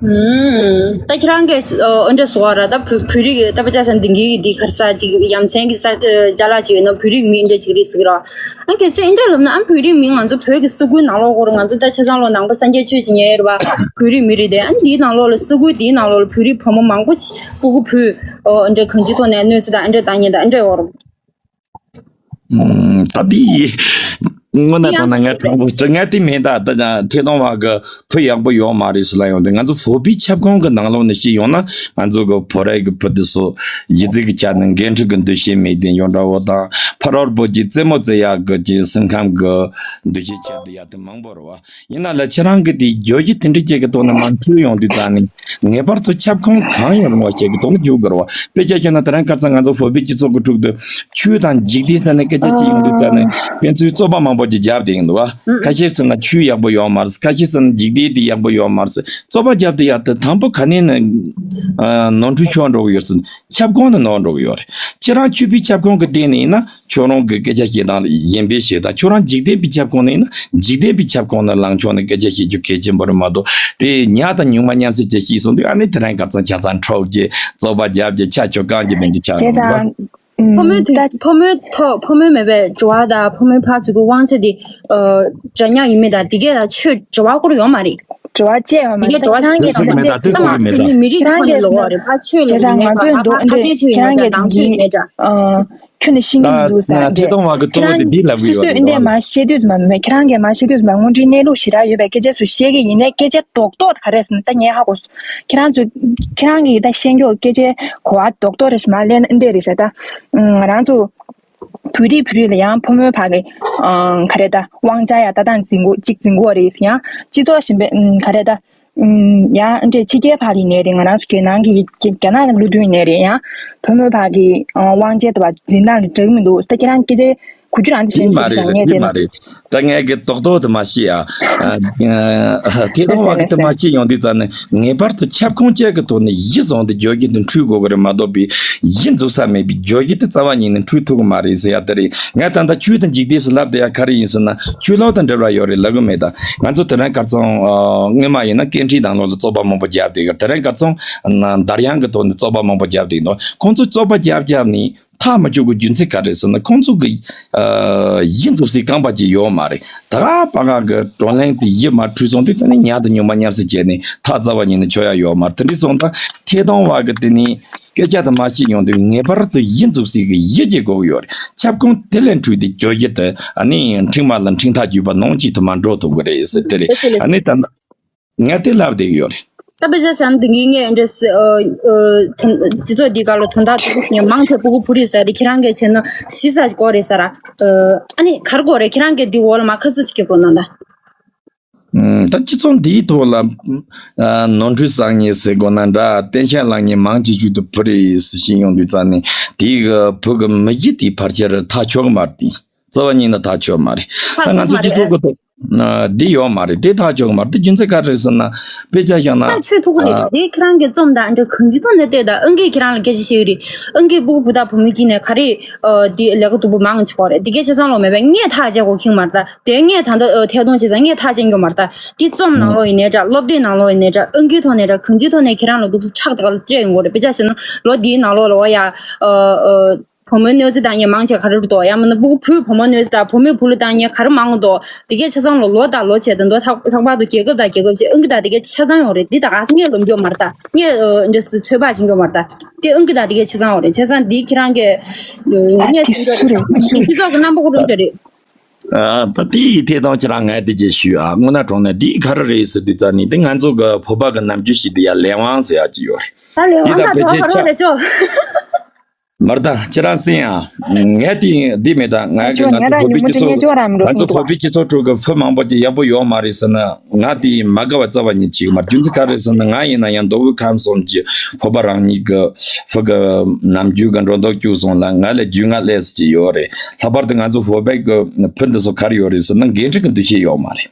ཨུམ། ད་ཁྱེད་རང་གིས་ཨ་འདྲ་ཟེར་བ་ར། ད་བོད་བོད་རིགས་ཀྱི་ད་པ་ཅག་ས་འདི་གི་འདི་ག་རེ་ཟེར་ཅིག་ཡ་མཚན་གྱི་ས་ཅ་ལག་ཅིག་ཡོད་ན་བོད་རིགས་མི་འདྲ་ཅིག་རེད་ཟེར་གི་ར། ཨ་གལ་སྲིད་འདྲ་ལབ་ན། ཨ་བོད་རིགས་མི་ང་ཚོ་བོད་ཀྱི་ས་ཁུལ་ནང་ལོགས་སྐོར། ང་ཚོ་ད་ཆ་ཚང་ལོ་ནང་པ་སངས་རྒྱས་ཆོས་ཀྱི་གཉེར་བ་བོད་རིགས་མི་རེད་དེ། ཨ་འདིའི་ནང་ལོགས་ལ་ས་ཁུལ་འདིའི་ནང་ལོགས་ལ་བོད་རིགས་ཕོ་མོ་མང་པོ་ཅིག་སྤུ་གུ་བུ་ཨོ་འདྲ་གང་ཅིའི་ཐོག་ནས་གནོད་འཚེ་དང་འདྲ་བཏང་མཁན་དང་འདྲ་ཡོད་རེད། ཨུམ། ད་འདི་དངོས་གནས་དྲང་གནས་ངས་དྲང་པོ་ཟེར། ངས་དེ་མིན། ད་ད་ཐད་གཏོང་བ་གི་བུ་ཡག་པོ་ཡོད་མ་རེད་ཟེར་ལབ་ཡོང་དུས། ང་ཚོ་བོད་པའི་ཁྱབ་ཁོངས་ཀྱི་ནང་ལོགས་ནས་བཤད་ཡོང་ན། ང་ཚོ་གི་བོད་རིགས་ཀྱི་བུ་དེ་ཚོ་གཞི་རྩའི་གི་ཆ་ནས་འགན་འཁྲི་གི་འདུ་ཤེས་མེད་དེ་ཡོད་འདྲ་བོ་དང་། ཕ་རོལ་པོ་གི་རྩེད་མོ་རྩེ་ཡག་གི་ཅིག་སེམས་ཁམས་ཀྱི་འདུ་ཤེས་ཆེད་དུ་ཡག་དེ་མང་པོ་རེད་བ། ཡིན་ན་ལ་ཁྱེད་རང་གི་དེ་བརྗོད་གཞི་དེ་འདྲ་ཅིག་གི་ཐོག་ནས་མར་འཁྲུལ་ཡོང་དུས་ཙང་ནས། ངེས་པར་དུ་ཁྱབ་ཁོངས་གང་ཡང་རུང་བ་ཞིག་གི་ཐོག་ནས་འཇུག་དགོས་རེད་བ། དཔེ་ཆ་བཤད་ན་དེ་རིང་ཁ་སང་ང་ཚོ་བོད་པའི་སྤྱི་ཚོགས་ཀྱི་ཁྲོད་དུ་ཆོས་དང་འཇིག་རྟེན་ཟེར་ནས་སྐད་ཆ་ཅིག་ཡོང་དུས་ཙང་ནས། ཨ། ཕན་ཚུན་རྩོད་པ་མང་པོ། པོ་ཅིག་བརྒྱབ་བསྡད་ཀྱི་འདུག་བ། ཁ་ཤས་ཟེར་ན་ཆུ་ཡག་པོ་ཡོད་མ་རེད། ཁ་ཤས་ཟེར་ན་འཇིག་རྟེན་དེ་ཡག་པོ་ཡོད་མ་རེད། རྩོད་པ་བརྒྱབ་བསྡད་ཡག་དེ་དང་པོ་ག་ནས་ནི་ནོར་འཁྲུལ་ཤོར་འགྲོ་གི་ཡོད་ཟེར་ན་ཁྱབ་ཁོངས་ནས་ནོར་འགྲོ་གི་ཡོད་རེད། ཁྱེད་རང་ཆོས་པའི་ཁྱབ་ཁོངས་ཀྱི་སྟེང་ནས་ཡིན་ན་ཁྱོད་རང་གི་སྐད་ཆ་བཤད་སྟངས་ཡིན་པའི་བཤད་སྟངས། ཁྱོད་རང་འཇིག་རྟེན་པའི་ཁྱབ་ཁོངས་ནས་ཡིན་ན་འཇིག་རྟེན་པའི་ཁྱབ་ཁོངས་ནས་ལངས་ཕྱོགས་ནས་སྐད་ཆ་བཤད་རྒྱུ་གལ་ཆེན་པོ་རེད་མ་གཏོགས། དེ་ཉག་དང་ཉུང་མ་མཉམ་བསྲེས་བྱས་བཤད་སོང་དུས་ཨ་ནི་དེ་རིང་ཁ་སང་ཆ་ཚང་འཁྲུག་རྒྱུ། རྩོད་པ་བརྒྱབ་རྒྱུ། ཆ་ཆོ་གང་གི་མིན་གྱི་ཆགས་བྱས་ཡོང་གི་ཙང་། ཕོ་མོའི་དུས་ཕོ་མོའི་ཐོག་ཕོ་མོའི་མེད་པའི་འགྲོ་བ་དང་ཕོ་མོའི་ཕར་ཚུར་གྱི་དབང་ཆ་དེ་འདྲ་མཉམ་ཡིན་མིན་དང་དེ་གས་ལ་ཆོས་འབྲེལ་བ་སྐོར་ཡོད་མ་རེད། འབྲེལ་བ་བཅས་ཡོད་མ་དེ་གས་རེད། འབྲེལ་བ་ཁྱེད་རང་གིས་ཁྱེད་རང་གིས་ད་དེ་སོགས་ཀྱི་མེད་ད། དེ་ནི་མི་རིགས་ཁྱེད་རང་ཁོ་ནས་གིས་ལོག་བ་རེད། ཕར་ཆོས་ལ་ཁྱེད་རང་ཡིན་ནས་ང་ཕར་ཚོའི་ཕར་འདུག་ཕར་ཁ་ཆེ་ཆོས་ཁྱེད་ཡིན་ནས་འདྲ། ཁྱོད་ནས་ཤེས་ཀྱི་མི་འདུག་ཟེར་ད་ནས་ཐད་གཏོང་བ་གི་གཙོ་བོ་དེ་འདི་ལབ་གི་ཡོད་རེད། སོ་སོས་འདི་མ་བཤད་དུས་མ་མེད། ཁྱེད་རང་གིས་མ་བཤད་དུས་མ་དངོས་འབྲེལ་གནས་ལུགས་ཞེ་དྲག་ཡོད་པའི་སྐད་ཆ་ཚོ་བཤད་ཀྱི་ཡིན་ནའི་སྐད་ཆ་རྡོག་རྡོག་ག་རེ་ཟེར་ན་ད་ངས་ཧ་གོ་སོང་། ཁྱེད་རང་ཚོས་ཁྱེད་རང་གིས་ད་བཤད་མཁན་སྐད་ཆའི་གོ་བ་རྡོག་རྡོག་རེ་ཞིག་མ་ལེན་ན་འདི་རེད་ཟེར་ད། ང་རང་ཚོ་བོད་རིགས་བོད་རིགས་ལ་ཡང་ཕོ་མོའི་བར་གྱི་ག་རེ་ད་དབང་ཆ་ཡང་ལྟ་སྟངས་འཛིན་གོ་གཅིག་འཛིན་གོ་རེད་ཟེར། ཡང་སྤྱི་ཚོགས་གཞན་པའི་ག་རེ་ད། ཡང་འདྲེ་ཕྱི་རྒྱལ་བར་ཡིན་ནའི་རེད། ང་རང་ཚོ་རྒྱལ་ནང་གི་རྒྱ་ནག་ནང་ལུས་དོན་ཡིན་ནའི་རེད། ཡང་བུ་མོའི་བར་གྱི་དབང་ཆའི་དུ་བ་འཛིན་སྟངས་འདྲ་གི་མི་འདུག་ད་ཁྱེད་རང་སྐད་ཆའི་གོ་རྒྱུ་རང་དེ་བཤད་འདི་མ་རེད། འདི་མ་རེད། ད་ངས་གི་རྡོག་རྡོག་དུ་མ་ཤེས་ཨ། ཐད་གཏོང་བ་གི་དུ་མ་ཤེས་ཡོང་དུས་ཙམ་ནས་ངེས་པར་དུ་ཁྱབ་ཁོངས་བཅས་ཀྱི་ཐོག་ནས་གཞི་བཟུང་སྟེ་བརྗོད་རྒྱུ་དེ་འཁྲུལ་དགོས་ཀྱི་རེད་མ་གཏོགས་པའི་གཞི་འཛུགས་ས་མེད་པའི་བརྗོད་རྒྱུ་དེ་རྩ་བ་ཉིད་ནས་འཁྲུལ་ཐུབ་ཀྱི་མ་རེད་ཟེར་ཡ་དེ་རེད། ངས་ད་ལྟ་ཆོས་དང་འཇིག་རྟེན་ཟེར་ལབ་བསྡད་ཡ་ག་རེ་ཡིན་ཟེར་ན་ཆོས་ལུགས་དང་འབྲེལ་བ་ཡོད་རེད་ལབ་གི་མེད་ད། ང་ཚོ་དེ་རིང་ཁ་སང་སྔོན་མ་ཡིན་ན་ཀན་ཊི་ནང་ལོགས་ལ་རྩོད་པ་མང་པོ་བརྒྱབ་བསྡད་ཀྱི། དེ་རིང་ཁ་སང་འདར་དབྱངས་ཀྱི་ཐོག་ནས་རྩོད་པ་མང་པོ་བརྒྱབ་བསྡད་འདུག་ཁོང་ཚོས་རྩོད་པ་བརྒྱབ་བརྒྱབ་ནས་ཐག་མ་གཅོད་ཀྱི་རྒྱུ་མཚན་ག་རེ་ཟེར་ན་ཁོང་ཚོ་གི་གཞི་འཛུགས་སའི་རྐང་པ་ཅིག་ཡོད་མ་རེད། ད་ག་པ་ག་གི་བགྲོ་གླེང་དེ་གཞི་མ་འཁྲུལ་སོང་དུས་ད་ནི་ཉག་དང་ཉུང་མ་མཉམ་བསྲེས་བྱས་ནས་ཐག་རྩ་བ་ཉིད་ནས་ཆོད་ཡ་ཡོད་མ་རེད། དེ་འདྲ་སོང་ཙང་ཐད་གཏོང་བ་གི་དེ་ནི་སྐད་ཆ་དེ་མ་བཤད་ཡོང་དུས་ངེས་པར་དུ་གཞི་འཛུགས་སའི་གི་གཞི་ཅིག་དགོས་ཀྱི་ཡོད་རེད། ཁྱབ་ཁོངས་དེ་ལས་འཁྲུལ་ཏེ་བརྗོད་གཞི་དེ་ཨ་ནི་འཕྲེང་བ་ལ་འཕྲེང་ཐག་བརྒྱུས་པ་ནང་གཅིག་ཏུ་མ་འགྲོ་ཐུབ་ཀྱི་རེད་ཟེར་དེ་རེད། ཨ་ནི་ད་ངས་དེ་ལབ་བསྡད་ཀྱི་ཡོད་རེད། ད་དཔེ་ཆ་བཞག་ན་དེང་གི་ངས་འདྲ་ཟེར་ཨ་ཨ་དོན་སྤྱི་ཚོགས་འདི་ག་ལ་དོན་དག་ཐུག་ཟེར་ངས་མང་ཆེ་སྤུ་གུ་བུ་རེད་ཟེར་དེ་ཁྱེད་རང་གིས་བྱས་ན་ཤི་ས་ཞིག་དགོས་རེད་ཟེར་ར། ཨ་ནི་ག་རེ་དགོས་རེད། ཁྱེད་རང་གིས་འདི་འོག་ལ་མ་ཁ་སུ་ཅིག་སྐྱོན་དགོས་ན་ད། ད་སྤྱི་ཚོགས་འདིའི་ཐོག་ལ་ནོར་འཁྲུལ་བསགས་མཁན་ཟེར་དགོས་ན་འདྲ། བསྟན་ཤ་བླངས་མཁན་མང་ཆེ་ཤོས་དེ་བུ་རེད་ཟེར་བཞིན་ཡོང་དུས་ཙང་ནས་དེའི་བུ་གི་མི་གཞི་དེ་ཕལ་ཆེར་ཐག་ཆོད་གི་མ་རེད། རྩ་བ་ཉིད་ནས་ཐག་ཆོད་མ་རེད། ད་ང་ཚོ་སྤྱི་ཚོགས་ཀྱི་ཐོག་འདི་ཡོད་མ་རེད། དེ་ཐག་ཆོད་གི་མ་རེད། དེ་རྒྱུ་མཚན་ག་རེ་རེད་ཟེར་ན་དཔེ་ཆ་བཞག་ན་ཐག་ཆོད་ཐུབ་ཀྱི་རེད། དེ་ཁྱེད་རང་གིས་རྩོམ་དང་འདྲ་གང་ཅིའི་ཐོག་ནས་བལྟས་དང་ཨང་ཀིས་ཁྱེད་རང་ལ་སྐད་ཆ་བཤད་ཀྱི་རེད། ཨང་ཀིས་སྤུ་གུ་བུ་དང་བུ་མོའི་དཀྱིལ་ནས་ག་རེ་འདི་ལས་ཀ་སྡུག་པོ་མང་ཆེ་བ་རེད། དེ་གས་ཆ་ཚང་ལོ་མེད་པས་ངས་ཐག་བཅད་དགོས་ཁེངས་མ་རེད་ད། དེ་ངས་ད་ལྟ་ཐད་གཏོང་བྱས་ཙང་ངས་ཐག་བཅད་མགྱོགས་མ་རེད་ད། དེ་རྩོམ་ནང་ལོགས་ཡིན་ནའི་འདྲ། སློབ་དེབ་ནང་ལོགས་ཡིན་ནའི་འདྲ། ཨང་ཀིའི་ཐོག་ནས་འདྲ། གང་ཅིའི་ཐོག་ནས་ཁྱེད་རང་ལ་འདུག་སེ་ཁྲག་དག་ལ་སྤྲད་ཡོང་གི་རེད། དཔེ་ཆ་བཞག་ན་ལོ་འདིའི་ནང་ལོགས་ལ་འོ་ཡ་ཨ་ཨ་བུ་མོའི་གནོད་འཚེ་བཏང་མཁན་མང་ཆེ་ག་རེ་རེད་འདུག་ཡང་མིན་ན་སྤུ་གུ་བུས་བུ་མོ་གནོད་འཚེ་དང་བུ་མོས་བུ་ལ་བཏང་མཁན་ག་རེ་མང་འདུག་དེ་གས་ཆ་ཚང་ལོ་ལོ་དང་ལོ་བྱས་དང་འདུག་ལྷག་ལྷག་པར་དུ་རྒྱལ་ཁབ་དང་རྒྱལ་ཁབ་བྱས་ཨང་ཀི་དང་དེ་གས་ཆ་ཚང་ཡོང་རེད། འདི་ད་ག་ས་ངས་ལབ་རྒྱུ་མ་རེད་ད། ངས་ཨ་འདྲ་སེ་ཚོད་དཔག་བྱེད་རྒྱུ་མ་རེད་ད། དེ་ཨང་ཀི་དང་དེ་གས་ཆ་ཚང་ཡོང་རེད། བྱས་ཙང་འདི་ཁྱེད་རང་གིས་ཨ་ངས་དེ་ཟེར་རྒྱུ་རེད། སྤྱི་ཚོགས་ཀྱི་རྣམ་པ་ཁོ་རང་འདྲ་རེད། ཨ་ད་དེའི་ཐད་གཏོང་ཁྱེད་རང་ངས་འདི་བྱས་ཞུས་ཨ། དངོས་གནས་དྲང་གནས་འདི་ག་རེ་རེད་ཟེར་དུས་ཙ་ནི་འདི་ང་ཚོ་གི་བོད་པ་གི་ནམ་རྒྱུན་ཞིག་འདི་ཡ་ལས་དབང་ཟེར་ཡ་ཅིག་ཡོད་རེད། ད་ལས་དབང་དང་འདྲ་བ་ག་རེ་རེད་ཅོ། མར་ད་ཁྱེད་རང་སེང་ཨ། ངས་དེ་འདི་མེད་ད་ང་གི་ང་ཚོ་བོད་པའི་སྤྱི་ཚོགས་ང་ཚོ་བོད་པའི་སྤྱི་ཚོགས་ཁྲོད་ཀྱི་བུ་མང་པོ་ཅིག་ཡག་པོ་ཡོད་མ་རེད་ཟེར་ན་ང་དེ་མ་དགའ་བ་རྩ་བ་ཉིད་བྱེད་ཀྱི་མ་རེད། རྒྱུ་མཚན་ག་རེ་ཟེར་ན་ང་ཡིན་ན་ཡང་མདོ་དབུས་ཁམས་གསུམ་གྱི་བོད་པ་རང་ཉིད་ཀྱི་བུ་གི་ནམ་རྒྱུན་གྱི་འགྲོ་འདུག་སྤྱོད་གསུམ་ལ་ང་ལས་རྒྱུས་མངའ་སླེབས་ཟེར་གྱི་ཡོད་རེད། ལྷག་པར་དུ་ང་ཚོ་བོད་པའི་གི་བུ་འདི་ཚོ་ག་རེ་ཡོད་རེད་ཟེར་ན་འགན་འཁྲི་གི་འདུ་ཤེས་ཡོད་མ་རེད།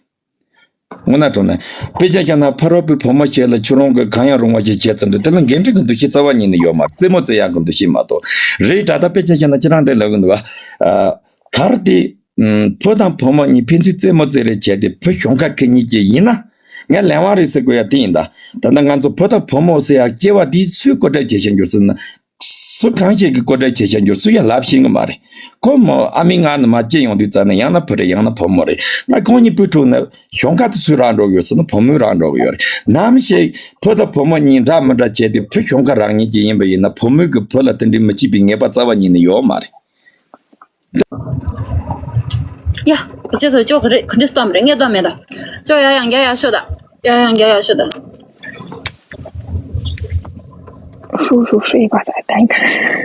དངོས་གནས་དྲང་གནས་དཔེ་ཆ་བཞག་ན་ཕ་རོལ་པོའི་བུ་མོ་ཞིག་ལ་ཁྱོད་རང་གིས་གང་ཡང་རུང་བ་ཞིག་བྱས་ཙམ་དུ་དེ་ལ་འགན་འཁྲི་གི་འདུ་ཤེས་རྩ་བ་ཉིད་ནས་ཡོད་མ་རེད། རྩེད་མོ་རྩེ་ཡག་གི་འདུ་ཤེས་མ་གཏོགས་རེད། ད་ལྟ་དཔེ་ཆ་བཞག་ན་ཁྱེད་རང་འདི་ལབ་གི་འདུག་བ། གར་དེ་བུ་དང་བུ་མོ་གཉིས་ཕན་ཚུན་རྩེད་མོ་རྩེ་རེས་བྱས་ཏེ་བུ་གཞོན་ཁ་ཁེར་གཉིས་ཀྱི་ཡིན་ན་ངས་ལས་དབང་རེད་ཟེར་དགོས་ཡ་དེ་ཡིན་ད། ད་ལྟ་ང་ཚོ་བུ་དང་བུ་མོ་ཟེར་ཡག་སྐྱེ་བ་དེའི་སུས་བཀོད་སྒྲིག་བྱེད་བཞིན་འགྱུར་ཟེར་ན། སུ་གང་ཞིག་གིས་བཀོད་སྒྲིག་བྱེད་བཞིན་འགྱུར་སུ་ཡང་ལབ་ཤེས་ཀྱི་མ་རེད། ཁོ་མོ་ཨ་མའི་མངལ་ནས་མར་སྐྱེས་ཡོང་དུས་ཙ་ན་ཡང་ན་བུ་རེད་ཡང་ན་བུ་མོ་རེད། ད་ཁོང་གཉིས་པོའི་ཁྲོད་ནས་གཞོན་ཁ་དེ་སུས་རག་འགྲོ་གི་ཡོད་ཟེར་ན་བུ་མོས་རག་འགྲོ་གི་ཡོད་རེད། ནམ་ཞིག་བུ་དང་བུ་མོ་གཉིས་འདྲ་མི་འདྲ་བྱས་ཏེ་བུ་གཞོན་ཁ་རག་མཁན་ཅིག་ཡིན་པ་ཡིན་ན་བུ་མོས་གི་བུ་ལ་དེ་འདྲའི་མི་བྱེད་པའི་ངེས་པ་རྩ་བ་ཉིད་ནས་ཡོད་མ་རེད། ཡ། ཁྱེད་ཚོ་ཅོག་ག་རེ་ག་འདྲ་སྟོན་པ་རེད། ངས་སྟོན་མེད་ད། ཅོག་ཡ་ཡང་རྒྱ་ཡ་ཤོད་ད། ཡ་ཡང་རྒྱ་ཡ་ཤོད་ད། ཧྲུ་ཧྲུ་ཧྲུ་ཡི་བ་ས་ཏན།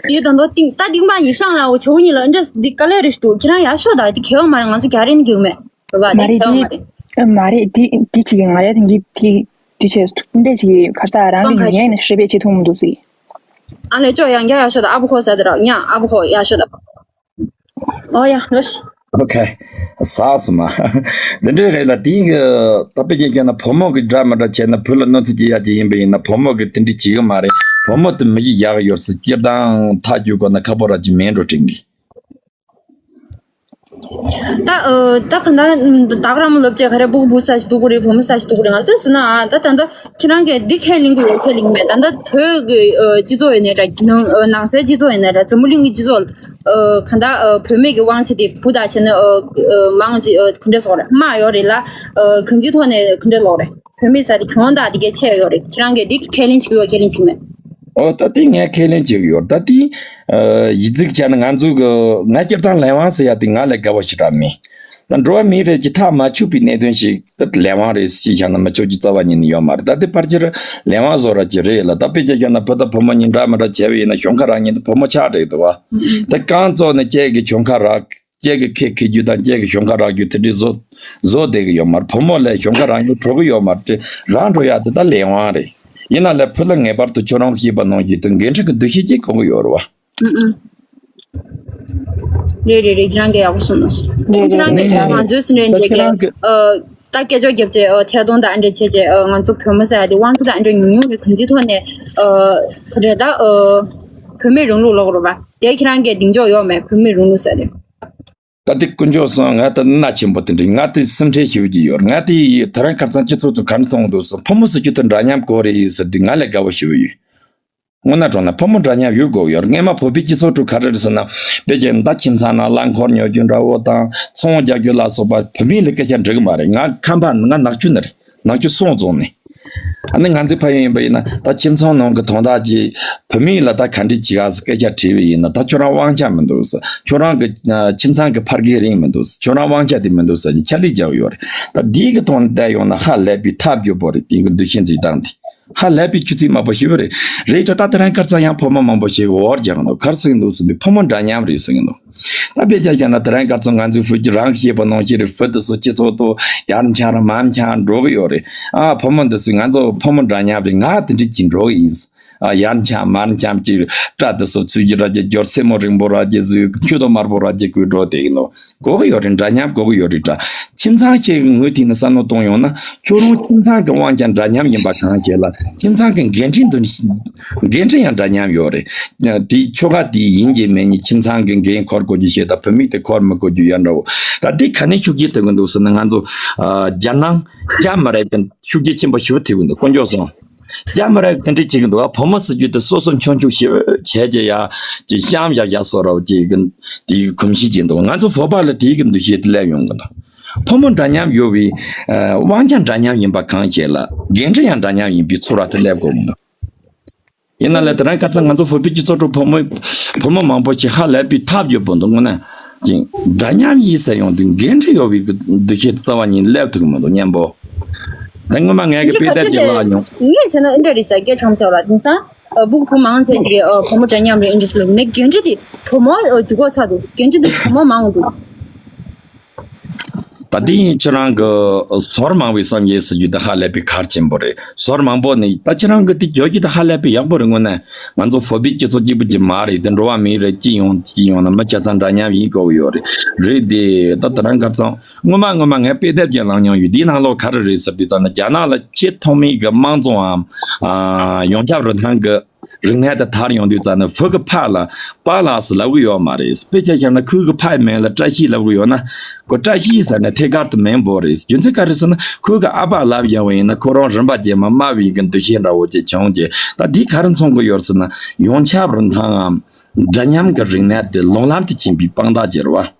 དེ་ད་འདོ་ཏིང་ད་ཏིང་པ་ཉི་ཤང་ལ་འོ་ཆེ་བོ་གཉིས་ལ་འདྲ་འདི་དཀའ་ལས་རེད་ཞུ། ཁྱེད་རང་ཡ་ཤོད་ད། འདི་གལ་བ་མ་རེད། ང་ཚོ་རྒྱ་རེ་ནི་གེ་མེད་རེད་བ། མ་འདི་རེད་གལ་བ་མ་འདི་རེད། མ་རེད། འདི་འདི་ཅིག་ང་རེ་འདི་འདི་འདི་ཆེ་འདི་ཅིག་གར་ས་རང་གི་ཡུན་ཡན་ནས་ཧྲེ་བེ་ཆེ་ཐུང་མི་འདུག་ཟིག་ཨ་ལས་ཅོག་ཡང་རྒྱ་ཡ་ཤོད་ད། ཨ་བོ་ཁོ་ས་དེ་ར་ཡང་ཨ་བོ་ཁོ་ཡ་ཤོད་ད། ཨོ་ཡ་ལོས། ཨོ་ཁེ། ཟ་སོང་མ། འདི་འདྲའི་རེད་ལ། དེའི་གི་ད་དཔེ་ཅིག་བྱས་ན་བུ་མོ་གི་འདྲ་མི་འདྲ་བྱས་ན་བུ་ལ་གནོད་འཚེ་བྱེད་ཡ་ཅིག་ཡིན་པ་ཡིན་ན། བུ་མོ་གི་དེ་འདྲ་བྱེད་གི་མ་རེད། བུ་མོ་དེ་མི་གཞི་ཡག་ཡོད་ཟེར། སྤྱིར་བཏང་ཐག་གཅོད་དགོས་ན་ཁག་པོ་ར་ཅིག་མེད་འགྲོ་དྲན་གི། ད་ཨ་ད་ག་ད་ད་ག་རང་མོ་ལབ་ཅེ་ག་རེ། བུ་བུ་ས་ཞིག་འདུག་གི་རེད། བུ་མོ་ས་ཞིག་འདུག་གི་རེད། ང་ཚོས་ཟེར་ན་ཨ་ད་ད་ད་ཁྱེད་རང་གིས་འདི་ཁས་ལེན་གི་ཡོད་ཁས་ལེན་གི་མེད། ད་ད་བོད་ཀྱི་ཨ་སྤྱི་ཚོགས་ཡིན་ནའི་འདྲ། ནང་ཨ་ནང་སའི་སྤྱི་ཚོགས་ཡིན་ནའི་འདྲ། འཛམ་བུ་གླིང་གི་སྤྱི་ཚོགས་ཨ་ག་ད་ཨ་བུད་མེད་ཀྱི་དབང་ཆ་དེ་བུ་དང་བྱས་ན་ཨ་ཨ་མང་ཅིག་ཨ་ག་འདྲ་ཟེར་དགོས་རེད། དམའ་ཡོད་རེད་ལ། ཨ་གང་ཅིའི་ཐོག་ནས་ག་འདྲ་ལབ་དགོས་རེད། བུད་མེད་ཟེར་དེ་གྱོང་ཐག་དེ་གས་ཆེ་ཡོད་རེད། ཁྱེད་རང་གིས་འདི་ཁས་ལེན་བྱེད་ཀྱི་ཡོད་ཁས་ལེན་བྱེད་ཀྱི་མེད། ཨོ་ད་དེ་ངས་ཁས་ལེན་བྱེད་ཀྱི་ཡོད། ད་དེ་ཨ་ཡིག་རྩིས་བྱས་ན་ང་ཚོ་གི་ང་སྤྱིར་བཏང་ལས་དབང་ཟེར་ཡ་དེ་ང་ལས་དགའ་བ་ཞེ་དྲག་མེད། ད་འགྲོ་བ་མིའི་རིགས་ཀྱི་ཐག་མ་ཆོད་པའི་གནད་དོན་ཞིག་ད་ལས་དབང་རེད་ཟེར་བཞག་ན་མི་ཆོག་རྒྱུ་རྩ་བ་ཉིད་ནས་ཡོད་མ་རེད། ད་དེ་ཕལ་ཆེར་ལས་དབང་བཟོ་ར་ཅིག་རེད་ལ། ད་དཔེ་ཆ་བཞག་ན་བུ་དང་བུ་མོ་གཉིས་འདྲ་མི་འདྲ་བྱས་པ་ཡིན་ན་གྱོང་ཁ་རག་མཁན་དེ་བུ་མོ་ཆགས་འགྲིག་འདུག་བ། ད་རྐང་བཙུགས་ནས་ཁྱེད་ཀྱིས་གྱོང་ཁ་རག་ཁྱེད་ཀྱི་ཁེ་ཁེ་རྒྱུ་དང་ཁྱེད་ཀྱི་གྱོང་ཁ་རག་རྒྱུ་དེ་འདྲའི་བཟོ་བཟོ་བསྡད་ཀྱི་ཡོད་མ་རེད། བུ་མོ་ལ་གྱོང་ཁ་རག་མཁན་འགྲོ་གི་ཡོད་མ་རེད། རག་འགྲོ་ཡ་དེ་ད་ལས་དབང་རེད། ཡིན་ན་ལས་བུ་ལ་ངེས་པར་དུ་ཁྱོད་རང་བཤད་པ་ནང་བཞིན་དུ་འགན་འཁྲི་གི་འདུ་ཤེས་ཅིག་དགོས་ཀྱི་ཡོད་རེད་བ། ཨུ་ཨུ། རེད་རེད་རེད། ཁྱེད་རང་གིས་ཡག་པོ་གསུངས་སོང་། རེད་ཁྱེད་རང་རེད། གིས་ང་ཚོའི་སེམས་ནས་ད་བྱེད་ཁྱེད་རང་གི་གི་ཨ་ད་སྐད་ཅོར་བརྒྱབ་བྱས་ཨ་ཐད་གཏོང་དང་ཨ་འདྲ་བྱས་བྱས་ཨ་ང་ཚོ་བུ་མོ་ཟེར་ཡ་དེ་དབང་ཆ་དང་ཨ་འདྲ་ཉུང་ཉུང་རེད། གང་ཅིའི་ཐོག་ནས་ཨ་ག་རེ་ད་ཨ་བུད་མེད་རིང་ལུགས་ལབ་དགོས་རེད་པ། དེ་ཁྱེད་རང་གིས་གདེང་འཇོག་ཡོད་མེད། བུད་མེད་རིང་ལུགས་ཟེར་ཡ་དེ། ད་དེ་དཀོན་མཆོག་གསུམ། ང་ད་མནའ་ཆེན་པོ་དེ་འདྲ། ང་དེ་སེམས་ཁྲལ་ཞེ་པོ་ཅིག་ཡོད། ང་དེ་དེ་རིང་ཁ་སང་སྤྱི་ཚོགས་དུ་ག་འདྲ་མཐོང་འདུག་ཟེར། བུ་མོ་ཟེར་རྒྱུ་དེ་འདྲ་མཉམ་དགོས་རེད་ཟེར་དུས་ང་ལས་དགའ་བོ་ཞེ་པོ་ཡོད། དངོས་གནས་དྲང་གནས་བུ་མོ་འདྲ་མཉམ་ཡོད་དགོས་ཡོད། སྔས་མ་བོད་པའི་སྤྱི་ཚོགས་ཁྲོད་ག་རེ་རེད་ཟེར་ན། དཔེ་ཅིག་ད་ཁྱིམ་ཚང་ནང་རླངས་འཁོར་ཉོ་རྒྱུ་འདྲ་བོ་དང་ཚོང་རྒྱག་རྒྱུ་ལ་སོགས་པ་བུད་མེད་ལ་སྐད་ཆ་འདྲི་གི་མ་རེད། ང་ཁམས་པ་ང་ནག་ཆུ་ནས་རེད། ནག་ཆུ་སོང་རྫོང་ནས། ཨ་ནི་ང་ཚོའི་ཕ་ཡུལ་ཡིན་པ་ཡིན་ན་ད་ཁྱིམ་ཚང་ནང་གི་དོན་དག་ཅིག་བུད་མེད་ལ་ད་ག་འདྲ་བྱེད་ག་ཟེར་སྐད་ཆ་དྲིས་པ་ཡིན་ན། ད་ཁྱོད་རང་དབང་ཆ་མི་འདུག་ཟེར། ཁྱོད་རང་གི་ཨ་ཁྱིམ་ཚང་གི་ཕ་རྒན་རིང་མི་འདུག་ཟེར། ཁྱོད་རང་དབང་ཆ་དེ་མི་འདུག་ཟེར་ནས་ཕྱག་ལས་རྒྱག་གི་ཡོད་རེད། ད་འདིའི་གི་དོན་བལྟས་ཡོང་ན་ཧ་ལས་པའི་ཐབས་སྐྱོ་པོ་རེད། དེའི་གི་འདུ་ཤེས་འཛིན་སྟངས་དེ་ཧ་ལས་པའི་ཆུ་ཚད་དམའ་པོ་ཞེ་པོ་རེད། རེད་ད་ད་དེ་རིང་ཁ་སང་ཡང་བུ་མོ་མང་པོ་ཞིག་འོར་རྒྱག་གི་འདུག་ག་རེ་ཟེར་གི་འདུག་ཟེར་དུས་བུ་མོ་འདྲ་མཉམ་རེད་ཟེར་གི་འདུག་ད་དཔེ་ཆ་བཞག་ན་དེ་རིང་ཁ་སང་ང་ཚོའི་བོད་ཀྱི་རང་གི་བཤད་པ་ནང་བཞིན་རེད། བོད་དེ་ཚོ་སྤྱི་ཚོགས་དུ་ཡར་འཆམ་མར་འཆམ་འགྲོ་གི་ཡོད་རེད། ཨ་བུ་མོ་འདི་ཚོས་ང་ཚོ་བུ་མོ་འདྲ་མཉམ་རེད། ང་དེ་འདྲ་ཅིག་འགྲོ་གི་ཡིན། ཨ་ཡར་འཆམ་མར་འཆམ་ཅིག་སྐྲ་དེ་ཚོ་ཚུལ་གྱི་ར་ཅིག་སྦྱོར། སེན་མོ་རིང་པོ་ར་ཅིག་བཟོས། མཆུ་ཏོ་དམར་པོ་ར་ཅིག་བགོས་འགྲོ་བསྡད་ཀྱི་འདུག་དགོས་ཀྱི་ཡོད་རེད། འདྲ་མཉམ་དགོས་ཀྱི་ཡོད་རེད་ད། ཁྱིམ་ཚང་ཞིག་གི་ངོས་ཐད་ནས་བསམ་བློ་གཏོང་ཡོང་ན། ཁྱོད་རང་ཁྱིམ་ཚང་གི་དབང་ཆ་འདྲ་མཉམ་ཡིན་པ་གང་བྱས་ལ། ཁྱིམ་ཚང་གི་འགན་འཁྲི་འདི་འགན་འཁྲི་ཡང་འདྲ་མཉམ་ཡོད་རེད། དེ་ཁྱོ་ག་དེ་ཡིན་གྱི་མེད་ཀྱི་ཁྱིམ་ཚང་གི་འགན་འཁུར་དགོས་རྒྱུ་ཞིག་དང་། བུད་མེད་དེ་འཁུར་མི་དགོས་རྒྱུ་ཡོད་འདྲ་བོ། ད་དེ་ག་ནས་ཤུགས་རྐྱེན་ཐེབས་ཀྱི་འདུག་ཟེར་ན། ང་ཚོ་ཨ་རྒྱལ་ནང་རྒྱ་མི་རིགས་ཀྱི་ཤུགས་རྐྱེན་ཆེན་པོ་ཞེ་པོ་ཐེབས་ཀྱི་འདུག་དཀོན་མཆོག་གསུམ། རྒྱ་མི་རིགས་དེ་འདྲ་བྱེད་ཀྱི་འདུག་བུ་མོ་ཟེར་རྒྱུ་དེ་སོ་སོ་མཆོང་མཆོང་ཞེ་པོ་བྱས་ཀྱི་ཡ་ཅིག་བཤམས་བཞག་བཞག་བཟོ་འདྲ་བོ་ཅིག་གི་དེའི་གོམས་གཤིས་ཅིག་འདུག་ང་ཚོ་བོད་པ་ལ་དེའི་གི་འདུ་ཤེས་དེ་སླེབས་ཡོང་གི་འདུག་བུ་མོ་འདྲ་མཉམ་ཡོད་པའི་ཨ་དབང་ཆ་འདྲ་མཉམ་ཡིན་པ་གང་བྱས་ལ། འགན་འཁྲི་ཡང་འདྲ་མཉམ་ཡིན་པའི་ཚོར་བ་དེ་སླེབས་དགོས་མི་འདུག་ཡིན་ན་ལས་དེ་རིང་ཁ་སང་ང་ཚོ་བོད་པའི་སྤྱི་ཚོགས་ཁྲོད་བུ་མོ་བུ་མོ་མང་པོ་ཞིག་ཧ་ལས་པའི་ཐབས་སྐྱོ་པོ་འདུག་དངོས་གནས་ཅིག་འདྲ་མཉམ་ཡིན་ཟེར་ཡོང་དུས་འགན་འཁྲི་ཡོད་པའི་འདུ་ཤེས་རྩ་བ་ཉིད་སླེབས་ཐུབ་ཀྱི་མི་འདུག་སྙམ་པོ། ད་སྔོན་མ་ངས་ཀྱི་དཔེ་དེབ་ཅིག་ཀློག་མྱོང་། ངས་བྱས་ན་ཨེ་འདྲ་རེད་ཟེར། སྐད་གྲགས་མ་ཆགས་པ་ལ། དེང་སང་ཨ་སྤུ་གུ་མང་ཆེ་ཞིག་གིས་ཨ་བུ་མོ་འདྲ་མཉམ་རེད་ཨེ་འདྲ་ཞིག་ལབ་ནས། འགན་འཁྲི་དེ་བུ་མོ་ཨ་ཅིག་གོ་ཆགས་འདུག་འགན་འཁྲི་དེ་བུ་མོ་མང་འདུག་ད་དེ་ཡིན་ཁྱེད་རང་གི་ཟོར་མང་བའི་བསམ་ཡས་ཟེར་རྒྱུ་དེ་ཧ་ལས་པའི་གལ་ཆེན་པོ་རེད། ཟོར་མང་པོ་ནི་ད་ཁྱེད་རང་གི་དེ་བརྗོད་རྒྱུ་དེ་ཧ་ལས་པའི་ཡག་པོ་རེད། དངོས་གནས་ང་ཚོ་བོད་པའི་སྤྱི་ཚོགས་གཅིག་པུ་གཅིག་མ་རེད། དེ་འགྲོ་བ་མིའི་རིགས་སྤྱི་ཡོངས་སྤྱི་ཡོངས་ནས་མི་ཆ་ཚང་འདྲ་མཉམ་ཡིན་དགོས་ཀྱི་ཡོད་རེད། རེད་དེ་ད་དེ་རིང་ཁ་སང་སྔོན་མ་སྔོན་མ་ངས་དཔེ་དེབ་ཅིག་བླངས་མྱོང་ཡོད། དེའི་ནང་ལོགས་ག་རེ་རེད་ཟེར་དུས་ཙམ་ན། རྒྱ་ནག་ལ་ཆེས་ཐོག་མའི་གི་དམངས་གཙོའམ་ཨ་ཡོངས་ཁྱབ་རིན་ཐང་གི་རིག་གནས་དེ་དར་ཡོང་དུས་ཙམ་ན་བུ་གི་ཕ་ལ་པཱ་ལགས་ཟེར་ལབ་གི་ཡོད་མ་རེད། དཔེ་ཆ་བཞག་ན་ཁོའི་གི་ཕའི་མིང་ལ་བཀྲ་ཤིས་ལབ་གི་ཡོད་ན། ཁོ་བཀྲ་ཤིས་ཟེར་ནས་ཐད་ཀར་དུ་མིང་འབོད་རེད། རྒྱུ་མཚན་ག་རེ་ཟེར་ན་ཁོའི་གི་ཨ་ཕ་ལབ་ཡོང་བ་ཡིན་ན་ཁོ་རང་རིམ་པ་རྗེས་མ་སྨྲ་བའི་གི་འདུ་ཤེས་འདྲ་བོ་ཅིག་བྱུང་རྗེས། ད་འདི་ག་རེ་མཚོན་གི་ཡོད་ཟེར་ན། ཡོངས་ཁྱབ་རིན་ཐང་ངམ་འདྲ་མཉམ་གི་རིག་གནས་དེ་ལོག་ལམ་དུ་ཕྱིན་པའི་དཔང་རྟགས་ཅིག་རེད་བ།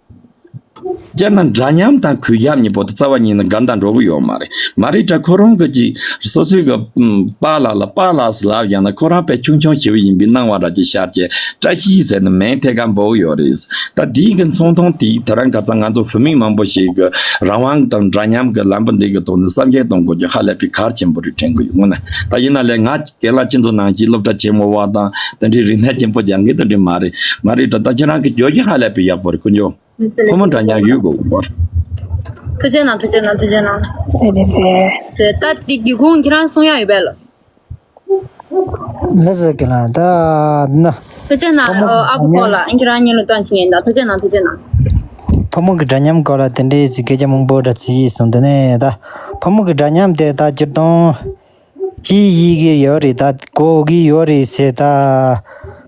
སྤྱིར་ན་འདྲ་མཉམ་དང་གུས་ཞབས་གཉིས་པོ་དེ་རྩ་བ་ཉིད་ནས་འགལ་ཟླ་འགྲོ་གི་ཡོད་མ་རེད། མ་རེད་དྲ་ཁོ་རང་གི་ཅིག་སོ་སོའི་གི་ཨམ་པཱ་ལགས་ལ་པཱ་ལགས་ཟེར་ལབ་ཡང་ན་ཁོ་རང་དཔེ་ཆུང་ཆུང་ཞེ་པོ་ཡིན་པའི་སྣང་བ་འདྲ་ཅིག་ཤར་གྱི། བཀྲ་ཤིས་ཟེར་ནས་མིང་ཐད་ཀར་འབོད་གི་ཡོད་རེད། ད་དེའི་གི་མཚུངས་མཐོང་དེ་དེ་རིང་ཁ་སང་ང་ཚོ་བུད་མེད་མང་པོ་ཞིག་གི་རང་དབང་དང་འདྲ་མཉམ་གི་ལམ་བུ་འདི་གི་ཐོག་ནས་བསམ་གཞིག་གཏོང་དགོས་རྒྱུ་ཧ་ལས་པའི་གལ་ཆེན་པོ་རེད་དྲན་གི་ཡོད། དངོས་གནས་ད་ཡིན་ན་ལས་ང་རྒན་ལགས་ཁྱེད་ཚོ་ནང་བཞིན་སློབ་གྲྭ་ཆེན་མོ་བ་དང་དེ་འདྲའི་རིག་གནས་ཆེན་པོ་སྦྱང་མཁན་དེ་འདྲ་མ་རེད། མ་རེད་དྲ་ད་ཁྱེད་རང་གི་བརྗོད་གཞི་ཧ་ལས་པའི་ཡག་པོ་རེད་དཀོན་མཆོག་ཕོ་མོ་འདྲ་མཉམ་ཡོད་དགོས་པ། ཐུགས་རྗེ་གནང་། ཐུགས་རྗེ་གནང་། ཐུགས་རྗེ་གནང་། ཨེ་རེད་ཟེར། ཟེར་ད་འདི་སྒེའུ་ཁུང་ཁྱེད་རང་གསུང་ཡག་ཡོད་པས་ལ། ལ་ཟེར་གི་ལ་ད་ན། ཐུགས་རྗེ་གནང་། ཕོ་མོ་ཨ་ཁུ་ཁོ་ལ་ཨིན་ཁྱེད་རང་གཉིས་ལ་སྟོན་ཆེན་ཡིན་ད། ཐུགས་རྗེ་གནང་། ཐུགས་རྗེ་གནང་། ཕོ་མོ་གི་འདྲ་མཉམ་སྐོར་ལ་དེ་འདྲའི་ཟིག་སྐད་ཆ་མང་པོ་འདྲ་ཚིག་ཡིག་སོང་། དེ་ནས་ད་ཕོ་མོ་གི་འདྲ་མཉམ་དེ་ད་སྤྱིར་བཏང་ཧི་ཡི་གི་ཡོད་རེད། ད་གོ་གི་ཡོད་རེད་ཟེར། ད་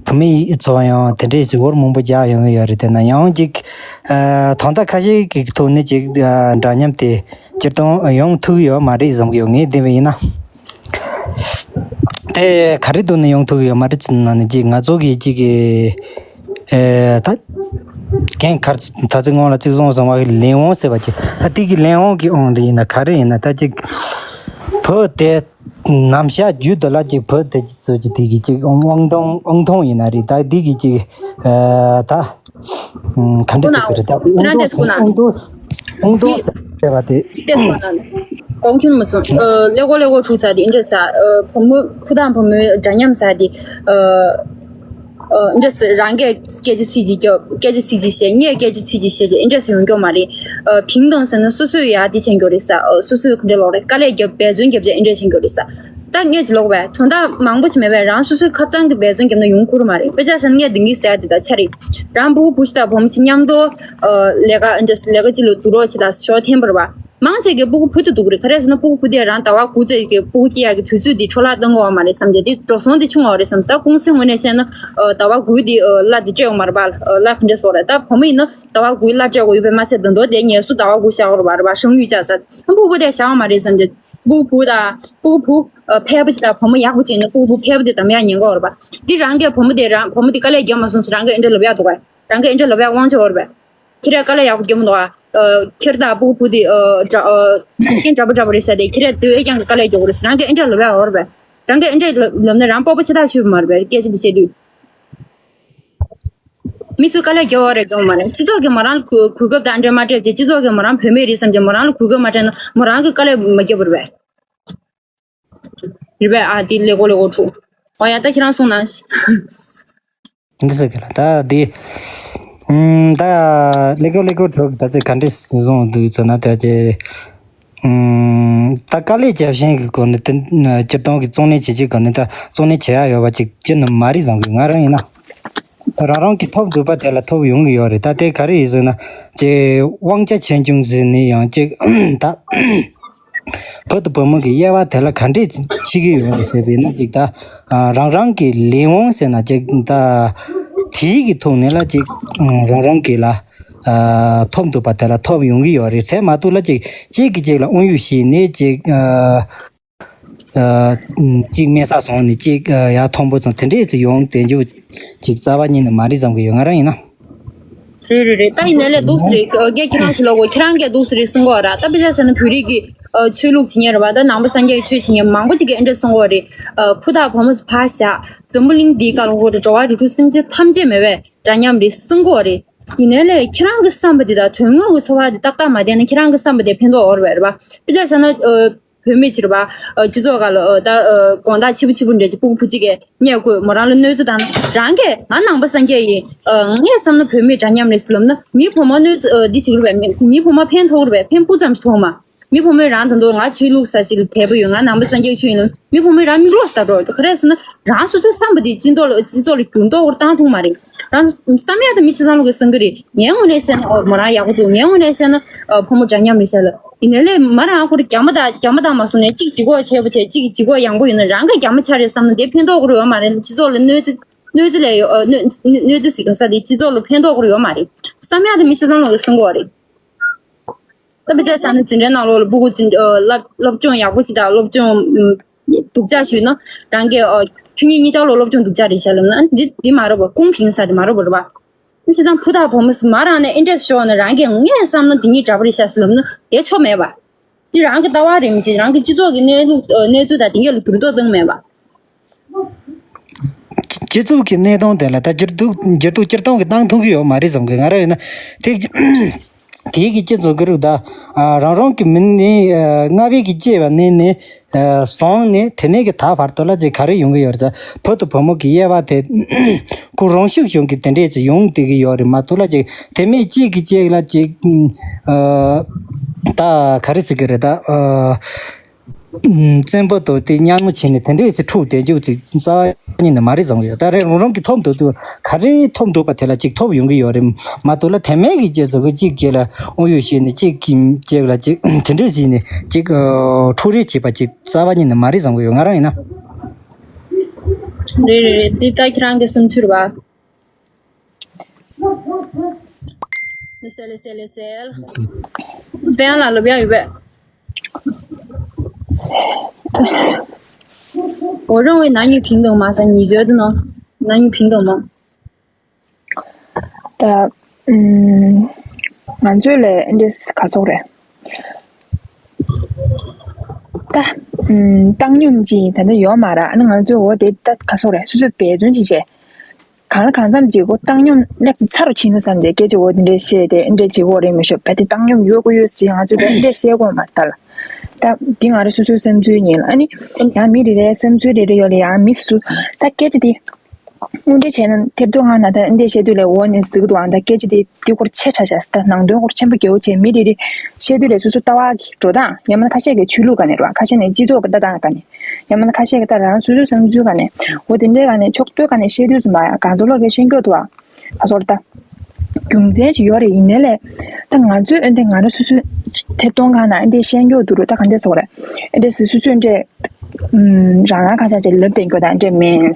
བུད་མེད་ཚོ་ཡང་དེ་འདྲའི་ཟིག་འོར་མང་པོ་རྒྱག་ཡོང་གི་ཡོད་རེད། དེ་ན་ཡང་ཅིག་ཨ་དོན་དག་ཁ་ཤས་ཀྱི་ཐོག་ནས་ཅིག་ཨ་འདྲ་མཉམ་དེ་སྤྱིར་བཏང་ཡོང་ཐུབ་ཡོད་མ་རེད་བསམ་གི་ཡོད། ངས་བལྟས་པ་ཡིན་ན། དེ་ག་རེ་འདུག་ནས་ཡོང་ཐུབ་ཡོད་མ་རེད་ཟེར་ན་ནི་ཅིག་ང་ཚོ་གི་ཅིག་གི་ཨེ་ད་རྒན་གར་ད་ཚིག་སྔོན་ལ་ཚིག་བཟང་བཟང་བ་གི་ལས་དབང་ཟེར་བ་ཅིག་ད་དེ་གི་ལས་དབང་གི་དབང་དུ་ཡིན་ན་ག་རེ་ཡིན་ན་ད་ཅིག་བོད་དེ་ནམ་ཞག་རྒྱུད་དུ་ལ་ཅིག་བོད་དེ་ཅིག་ཚོ་ཅིག་དེ་གི་ཅིག་དབང་དབང་ཐང་དབང་ཐང་ཡིན་ན་རེད། ད་དེ་གི་ཅིག་ཨེ་ད་ག་འདྲ་ཟེར་གི་རེད། ད་དབང་ཐང་དབང་ཐང་ཟེར་བ་དེ། ཏེ་ཏེ་ཁོ་ན་གོང་ཁྱོན་མི་སོང་། ཨ་ཀླད་ཀོར་ཀླད་ཀོར་འཁྲུག་ས་དེ་འདྲ་ས། ཨ་བུ་མོ་བུ་དང་བུ་མོའི་འདྲ་མཉམ་ས་དེ། ཨ་ཨ་འདྲ་ས་རང་གིས་སྐད་ཆ་ཚིག་གཅིག་རྒྱབ། སྐད་ཆ་ཚིག་གཅིག་བཤད། ངས་སྐད་ཆ་ཚིག་གཅིག་བཤད་ཅེས་འདྲ་ས་ཡོང་རྒྱུ་མ་རེད། ཨ་བྱིངས་དང་ཟེར་ན་སོ་སོས་ཡ་དེ་བྱེད་རྒྱུ་རེད་ས། ཨ་སོ་སོས་ག་འདྲ་ལོག་རེད། དཀའ་ལས་རྒྱབ། འབད་བརྩོན་རྒྱབ་ཅེས་འདྲ་ས་བྱེད་རྒྱུ་རེད་ས། ད་ངས་ཅི་ལོག་བས་དོན་དག་མང་པོ་ཞིག་མེད་པས། རང་སོ་སོའི་ཁ་རྩང་གི་འབད་བརྩོན་རྒྱབ་ན་ཡོང་ཁུལ་མ་རེད། དཔེ་ཆ་བཞག་ན་ངས་འདི་གི་ཟེར་ཡ་དེ་ད་ཆ་རེད། རང་ཕྲུ་གུ་བུ་ཞིག་དང་བུ་མོ་ཞིག་མཉམ་དུ་ཨ་ལས་ཀ་འདྲ་ལས་ཀ་ཅིག་ལ་འདུག་རོགས་ཞིག་ལ་ཞོ་འཐེན་པར་བ། མང་ཆེ་གི་ཕྲུ་གུ་བུ་དེ་འདུག་གི་རེད། ག་རེ་ཟེར་ན་ཕྲུ་གུ་བུ་དེ་རང་ཟླ་བ་དགུ་ཙམ་གི་ཕྲུ་གུ་སྐྱེ་ཡག་གི་དུས་ཚོད་དེ་འཕྲོ་བརླག་གཏོང་གི་ཡོད་མ་རེད་བསམ་གྱི། དེ་འགྲོ་སོང་དེ་ཆུང་བ་རེད་བསམ། ད་ཀུང་སིའི་ངོས་ནས་བཤད་ན་ཨ་ཟླ་བ་དགུའི་དེ་ཨ་གླ་དེ་སྤྲད་ཡོད་མ་རེད་པ། ཨ་གླ་ག་འདྲ་སོགས་རེད། ད་བུ་མོ་ཡིན་ན་ཟླ་བ་དགུའི་གླ་སྤྲད་དགོས་ཡོད་པས་མ་ཚད། ད་དུང་དེ་ངལ་གསོ་ཟླ་བ་དགུ་བཞག་དགོས་རེད་པ། རེད་པ། ཧྲང་ཡུས་བཅའ་ས། ཕྲུ་གུ་བུ་དེ་བཞག་ཡོད་མ་རེད་བསམ་གྱི། ཕྲུ་གུ་བུ་དང་ཕྲུ་གུ་བུ་ཨ་ཕལ་པ་ཞིག་དང་བུ་མོ་ཡག་པོ་ཅིག་ཡིན་ན་ཕྲུ་གུ་བུ་ཕལ་པ་དེ་འདམ་ཡག་ཉེན་ཁ་ཡོད་རེད་པ། འདི་རང་གིས་བུ་མོ་དེ་རང་བུ་མོ་དེ་དཀའ་ལས་རྒྱབ་མ་སོང་ཟེར་རང་གིས་ཨེ་འདྲ་ལབ་ཡག་འདུག་ག་རང་གིས་ཨེ་འདྲ་ལབ་ཡག་དབང་ཆ་ཡོད་རེད་པས། ཁྱེད་རང་དཀའ་ལས་ཡག་པོ་རྒྱབ་མི་འདུག་ཨ། ཨ་ཁྱེད་རང་དང་ཕྲུ་གུ་བུ་དེ་ཨ་འདྲ་ཨ་ཁྱེད་འདྲ་པོ་འདྲ་པོ་རེད་ཟེར་ཏེ། ཁྱེད་རང་དེ་བས་ཀྱང་དཀའ་ལས་རྒྱག་དགོས་རེད་ཟེར་རང་གིས་ཨེ་འདྲ་ལབ་ཡག་ཡོད་རེད་པས། རང་གིས་ཨེ་འདྲ་ལབ་ལབ་ན་རང་སྤོབས་པ་ཆེ་ཐག་ཆོད་པ་མ་རེད་པས། སྐད་ཆ་འདི་བཤད་དུས། མི་ཚོས་དཀའ་ལས་རྒྱག་པ་རེད་དགོངས་མ་རེད། སྤྱི་ཚོགས་ཀྱིས་མོ་རང་ལ་གོ་གོ་སྐབས་དང་འདྲ་མ་སྤྲད་དེ། སྤྱི་ཚོགས་ཀྱིས་མོ་རང་བུད་མེད་རེད་བསམ་གྱི་མོ་རང་ལ་གོ་སྐབས་མ་སྤྲད་ན་མོ་རང་གིས་དཀའ་ལས་མ་རྒྱབ་པ་རེད་པས། རེད་པས། ཨ་དེ་ཀླད་ཀོར་ཀླད་ཀོར་འཁྲུག་འོ་ཡ། ད་ཁྱེད་རང་གསུངས་ན། འདི་ཟེར་གི་ལ་ད་འདི། ཨུམ། ད་ཀླད་ཀོར་ཀླད་ཀོར་འཁྲུག་ད་ཚེ་ག་འདྲས་བཟུང་འདུག་ཟེར་ན་ད་ཅེ། ཨུམ། ད་དཀའ་ལས་རྒྱབ་བཞིན་གི་སྒོ་ནས་དེ་སྤྱིར་བཏང་གི་བརྩོན་ལེན་བྱེད་ཀྱི་སྒོ་ནས་ད་བརྩོན་ལེན་བྱེད་ཡ་ཡོད་པ་ཅིག་ཅི་ནི་མ་རེད་བསམ་གི། ང་རང་ཡིན་ན། ད་རང་རང་གི་ཐོབ་འདོད་པ་དེ་ལ་ཐོབ་ཡོང་གི་ཡོད་རེད། ད་དེ་ག་རེ་ཡིན་ཟེར་ན་ཅེ་དབང་ཆ་ཆེ་ཆུང་ཟེར་ནས་ཡང་ཅིག་ད། བུ་དང་བུ་མོ་གི་དབྱེ་བ་དེ་ལ་ག་འདྲས་ཕྱེ་གི་ཡོད་རེད་ཟེར་བས་ན་ཅིག་ད་ཨ་རང་རང་གི་ལས་དབང་ཟེར་ན་ཅིག་ད་དེའི་གི་ཐོག་ནས་ལ་ཅིག་ཨ་རང་རང་གི་ལ་ཨ་ཐོབ་འདོད་པ་དེ་ལ་ཐོབ་ཡོང་གི་ཡོད་རེད། དེ་མ་གཏོགས་ལ་ཅིག་གཅིག་གིས་གཅིག་ལ་དབང་ཡོད་བྱས་ནས་ཅིག་ཨ་ཨ་གཅིག་དམན་ས་སོང་ནས་གཅིག་ཨ་ཡར་མཐོན་པོ་སོང་དེ་འདྲས་ཅིག་ཡོང་དེ་འཇུག་ཅིག་རྩ་བ་ཉིད་ནས་མ་རེད་བསམ་གི་ཡོད། ང་རང་ཡིན་ན། རེད་རེད་རེད། ད་ཡིན་ནའི་ལས་འདུག་སེ་རེད། ཨ་ངས་ཁྱེད་རང་ཚོ་ལ་གོ་ཁྱེད་རང་གིས་འདུག་སེ་རེད་གསུང་གི་ཡོད་ར། ད་དཔེ་ཆ་བཞག་ན་བོད་རིགས་ཀྱི་ཨ་ཆོས་ལུགས་ཇི་སྙེད་རེད་པ། ད་ནང་པ་སངས་རྒྱས་ཀྱི་ཆོས་ཇི་སྙེད་མང་པོ་ཅིག་གིས་ཨེ་འདྲ་གསུང་གི་ཡོད་རེད། ཨ་བུ་དང་བུ་མོ་ཕར་བཞག་འཛམ་བུ་གླིང་འདིའི་སྒང་ལ་གོ་འགྲོ་བ་རིགས་དྲུག་སེམས་ཅན་ཐམས་ཅད་མེད་པའི་འདྲ་མཉམ་རེད་གསུང་གི་ཡོད་རེད། ཡིན་ནའི་ལས་ཁྱེད་རང་གི་བསམ་པ་འདི་དང་དོན་དངོས་ཀྱི་འཚོ་བ་འདི་ཏག་ཏག་མ་བསྡད་ན་ཁྱེད་རང་གི་བསམ་པ་དེ་ཕན་ཐོགས་ཡོད་རེད་པ། དཔེ་ཆ་བཞག་ན་ཨ་བུད་མེད་ཅིག་རེད་པ། ཨ་སྤྱི་ཚོགས་སྒང་ལ་ཨ་ད་ཨ་དགོང་དག་ཕྱི་པོ་ཕྱི་པོ་འདྲ་ཅིག་ཕྲུ་གུ་བུ་གཅིག་གིས་བརྙས་བཀོད་མོ་རང་ལ་གནོད་འཚེ་བཏང་ན་རང་གིས་ང་ནང་པ་སངས་རྒྱས་ཡིན། ཨ་ངས་བསམ་ན་བུད་མེད་འདྲ་མཉམ་རེད་ཟེར་ལབ་ན་མི་བུ་མོ་གནོད་འཚེ་ཨ་འདི་བྱེད་ཀྱི་རེད་པས། མི་མི་བུ་མོ་ཕན་ཐོགས་ཀྱི་རེད་པས། ཕན་སྤུ་ཙམ་ཞིག་ཐོགས་མ། མི་བུ་མོས་རང་ད་དུང་ང་ཆོས་ལུགས་ས་ཅིག་ལ་དད་པ་ཡོད། ང་ནང་པ་སངས་རྒྱས་ཆོས་ཡིན་ལབ་མི་བུ་མོས་རང་མིག་ལོག་ཞིག་ལྟ་འགྲོ་གི་འདུག་ག་རེ་ཟེར་ན་རང་སོ་སོའི་བསམ་པ་འདི་སྤྱི་ཚོགས་ལ་སྤྱི་ཚོགས་ལ་འགྱུར་ལྡོག་བཏང་ཐུབ་མ་རེད། རང་བསམ་ཡག་དེ་མི་ཆ་ཚང་ལོག་གི་བསམ་གི་རེད། ངའི་ངོས་ནས་བཤད་ན་ཨོ་མོ་རང་ཡག་པོ་འདུག་ངའི་ངོས་ནས་བཤད་ན་ཨ་ཕོ་མོ་འདྲ་མཉམ་རེད་ཤག་ལབ། ཡིན་ནའི་ལས་མོ་རང་ཁོ་རང་རྒྱ་མོ་དང་རྒྱ་མོ་དང་མ་སོང་ནས་གཅིག་ལྗིད་ཁོག་ཆེ་པོ་བྱས་གཅིག་ལྗིད་ཁོག་ཡངས་པོ་ཡོད་ན་རང་གི་རྒྱ་མོ་ཆགས་རེད་བསམ་ན་དེ་ཕན་ཐོགས་ཀྱི་ཡོད་མ་རེད། སྤྱི་ཚོགས་ལ་གནོད་འཚེ་གནོད་འཚེ་ལས་ཡོད་ཨ་གནོད་གནོད་གནོད་འཚེ་ཟེར་ག་ས་དེ་སྤྱི་ཚོགས་ལ་ཕན་ཐོགས་ཀྱི་ཡོད་མ་རེད། བསམ་ཡག་དེ་མི་ཆ་ཚང་ལོག་གི་གསུང་གི་ཡོད་རེད། ད་དཔེ་ཆ་བཞག་ན་འཛིན་གྲྭའི་ནང་ལོགས་ལ་སྤུ་གུ་འཛིན་ཨ་སློབ་སློབ་སྦྱོང་ཡག་པོ་ཞིག་དང་སློབ་སྦྱོང་ཨམ་སྡུག་ཅག་ཞུས་ན་རང་གི་ཨ་ཁྱོད་གཉིས་གཉིས་ཆ་ལོགས་སློབ་སྦྱོང་སྡུག་ཅག་རེད་ཤག་ལབ་ན་འདི་འདི་མ་རེད་པ། ཀུང་ཕིང་ས་དེ་མ་རེད་པ་རེད་པ། ཕྱི་ཚང་བུ་དང་བུ་མོ་མ་རང་ནས་ཨེ་འདྲས་ཤོར་ན་རང་གིས་ངས་བསམ་ན་འདི་གཉིས་འདྲ་པོ་རེད་ཤག་ལབ་ན་དེ་ཆོ་མེད་པ། འདི་རང་གི་ལྟ་བ་རེད་མི་ཤེས། རང་གི་སྤྱི་ཚོགས་ཀྱི་གནས་ལུགས་ཨ་གནས་ཚུལ་དང་དེ་གཉིས་ལ་འགྱུར་ལྡོག་བཏང་མེད་པ། སྤྱི་ཚོགས་ཀྱི་གནས་སྟངས་དེ་ལ་ད་འགྱུར་ལྡོག་འགྱུར་ལྡོག་སྤྱིར་བཏང་གི་བཏང་ཐུབ་ཀྱི་ཡོད་མ་རེད་བསམ་གི། ང་རང་ཡིན་ན་དེ་དེའི་གི་སྤྱི་ཚོགས་ཀྱི་རིགས་ད་ཨ་རང་རང་གི་མིན་ནི་ཨ་སྔ་བའི་གི་སྐྱེས་པ་ནས་ནས་ཨ་སོང་ནས་དེ་ནས་གི་ད་བར་དུ་ལ་ཅིག་ག་རེ་ཡོང་གི་ཡོད་རེད། ད་བུ་དང་བུ་མོ་གི་དབྱེ་བ་དེ་ཁོ་རང་ཤུགས་གཞུང་གི་དེ་འདྲས་ཅིག་ཡོང་བསྡད་ཀྱི་ཡོད་རེད་མ་གཏོགས་ལ་ཅིག་དེ་མིན་གཅིག་གི་གཅིག་ལ་ཅིག་ཨ་ད་ག་རེ་ཟེར་གི་རེད། ད་ཨ། བཙན་པོ་དང་དེ་མཉམ་མོ་བྱས་ནས་དེ་འདྲས་སེ་འཁྲུག་བསྡད་རྒྱུ་ཅིག་རྩ་བ་ཉིད་ནས་མ་རེད་བསམ་གི་ཡོད། ད་རེས་རང་རང་གི་ཐོབ་འདུག་དུས་ག་རེ་ཐོབ་འདུག་པ་དེ་ལ་ཅིག་ཐོབ་ཡོང་གི་ཡོད་རེད་མ་གཏོགས་ལ་དེ་མེད་ཀྱི་རྒྱུ་ཟེར་གི་གཅིག་གཅིག་ལ་དབང་ཡོད་བཤད་ནས་གཅིག་གིས་གཅིག་ལ་ཅིག་དེ་འདྲས་བྱས་ནས་ཅིག་འཁྲུག་རེས་བྱེད་པ་ཅིག་རྩ་བ་ཉིད་ནས་མ་རེད་བསམ་གི་ཡོད། ང་རང་ཡིན་ན། རེད་རེད་རེད། འདི་ད་ཁྱེད་རང་གི་བསམ་ཚུལ་རེད་པ། ལེ་སེ་ལེ་སེ་ལེ་སེ། དཔེ་ལ་ལབ་ཡ་ཡོད་པས། འོ་རང་བའི་ནང་ཉིད་ཕིང་དང་མ་ས་ཉིས་བརྗོད་དུ་ནོ། ནང་ཉིད་ཕིང་དང་མ། ད་ཨུམ། ང་ཚོས་ལས་འདྲེས་ག་སོག་རེད། ད་ཨུམ། བཏང་སྙོམས་ཀྱི་ད་ནི་ཡོད་མ་རེད། ཨ་ནི་ང་ཚོས་འོ་དེ་ད་ག་སོག་རེད། སོ་སོས་འབད་བརྩོན་བྱེད་བྱས། གང་ལ་གང་འཚམ་ཅིག་གོ་བཏང་སྙོམས་སླེབས་ཚེ་ཚ་རུ་ཕྱིན་ན་བསམ་སྟེ་སྐད་ཆ་འོ་དེ་འདྲས་བཤད་དེ་འདྲས་བྱེད་དགོས་རེད་མི་ཤོད་པ་དེ་བཏང་སྙོམས་ཡོད་དགོས་ཡོད་ཟེར་ང་ཚོས་ད་འདྲས་བཤད་དགོས་མ་རེད་ད་ལ། ད་འདི་ང་རང་སོ་སོའི་བསམ་ཚུལ་ཡིན་ལ་ཨ་ནི་ཡང་མི་རེ་རེའི་བསམ་ཚུལ་རེ་རེ་ཡོད་ལ་ཡང་མི་སུ་ད་སྐད་ཆ་དེ་དངོས་འབྲེལ་བྱས་ན་ཐེར་ཐོག་ང་ན་ད་འདྲས་བཤད་དུས་ལས་འོ་ནས་ཟིག་འདུག་ཨང་ད་སྐད་ཆ་དེ་དེ་སྐོར་ཆེ་ཕྲ་བྱས་ད་ནང་དོན་སྐོར་ཆེན་པོ་རྒྱལ་བོ་བྱས་མི་རེ་རེ་བཤད་དུས་ལས་སོ་སོ་ལྟ་བ་གི་འགྲོ་སྟངས་ཡང་མིན་ན་ཁ་ཤས་ཀྱི་ཆོས་ལུགས་ག་ནས་རེད་བ་ཁ་ཤས་ནས་སྤྱི་ཚོགས་ཀྱི་ལྟ་སྟངས་ག་ནས། ཡང་མིན་ན་ཁ་ཤས་ཀྱིས་ད་རང་སོ་སོའི་བསམ་ཚུལ་ག་ནས་འོ་དེ་འདྲའི་ག་ནས་ཕྱོགས་གཏོགས་ག་ནས་བཤད་དུས་སུ་མ་ཡང་གང་ཚོ་ལོག་གི་ཤེས་མཁན་འདུག་ཨ། ད་སོར་ད། རྒྱུ་མཚན་ཞིག་ཡོད་རེད་ཡིན་ནའི་ལས། ད་ང་ཚོས་ཨེ་འདྲ་ང་རང་སོ་སོའི་ཐད་གཏོང་གང་ན་ཨེ་འདྲའི་ཤེས་མཁན་འདུག་རུ་ད་ག་འདྲ་སོག་རེད། ཨེ་འདྲ་སོ་སོས་ཨེ་འདྲ། ཨུམ། རང་རང་ཁ་ཤས་ཀྱི་ལབ་བསྡད་མཁན་ད་ཨེ་འདྲ་མིན།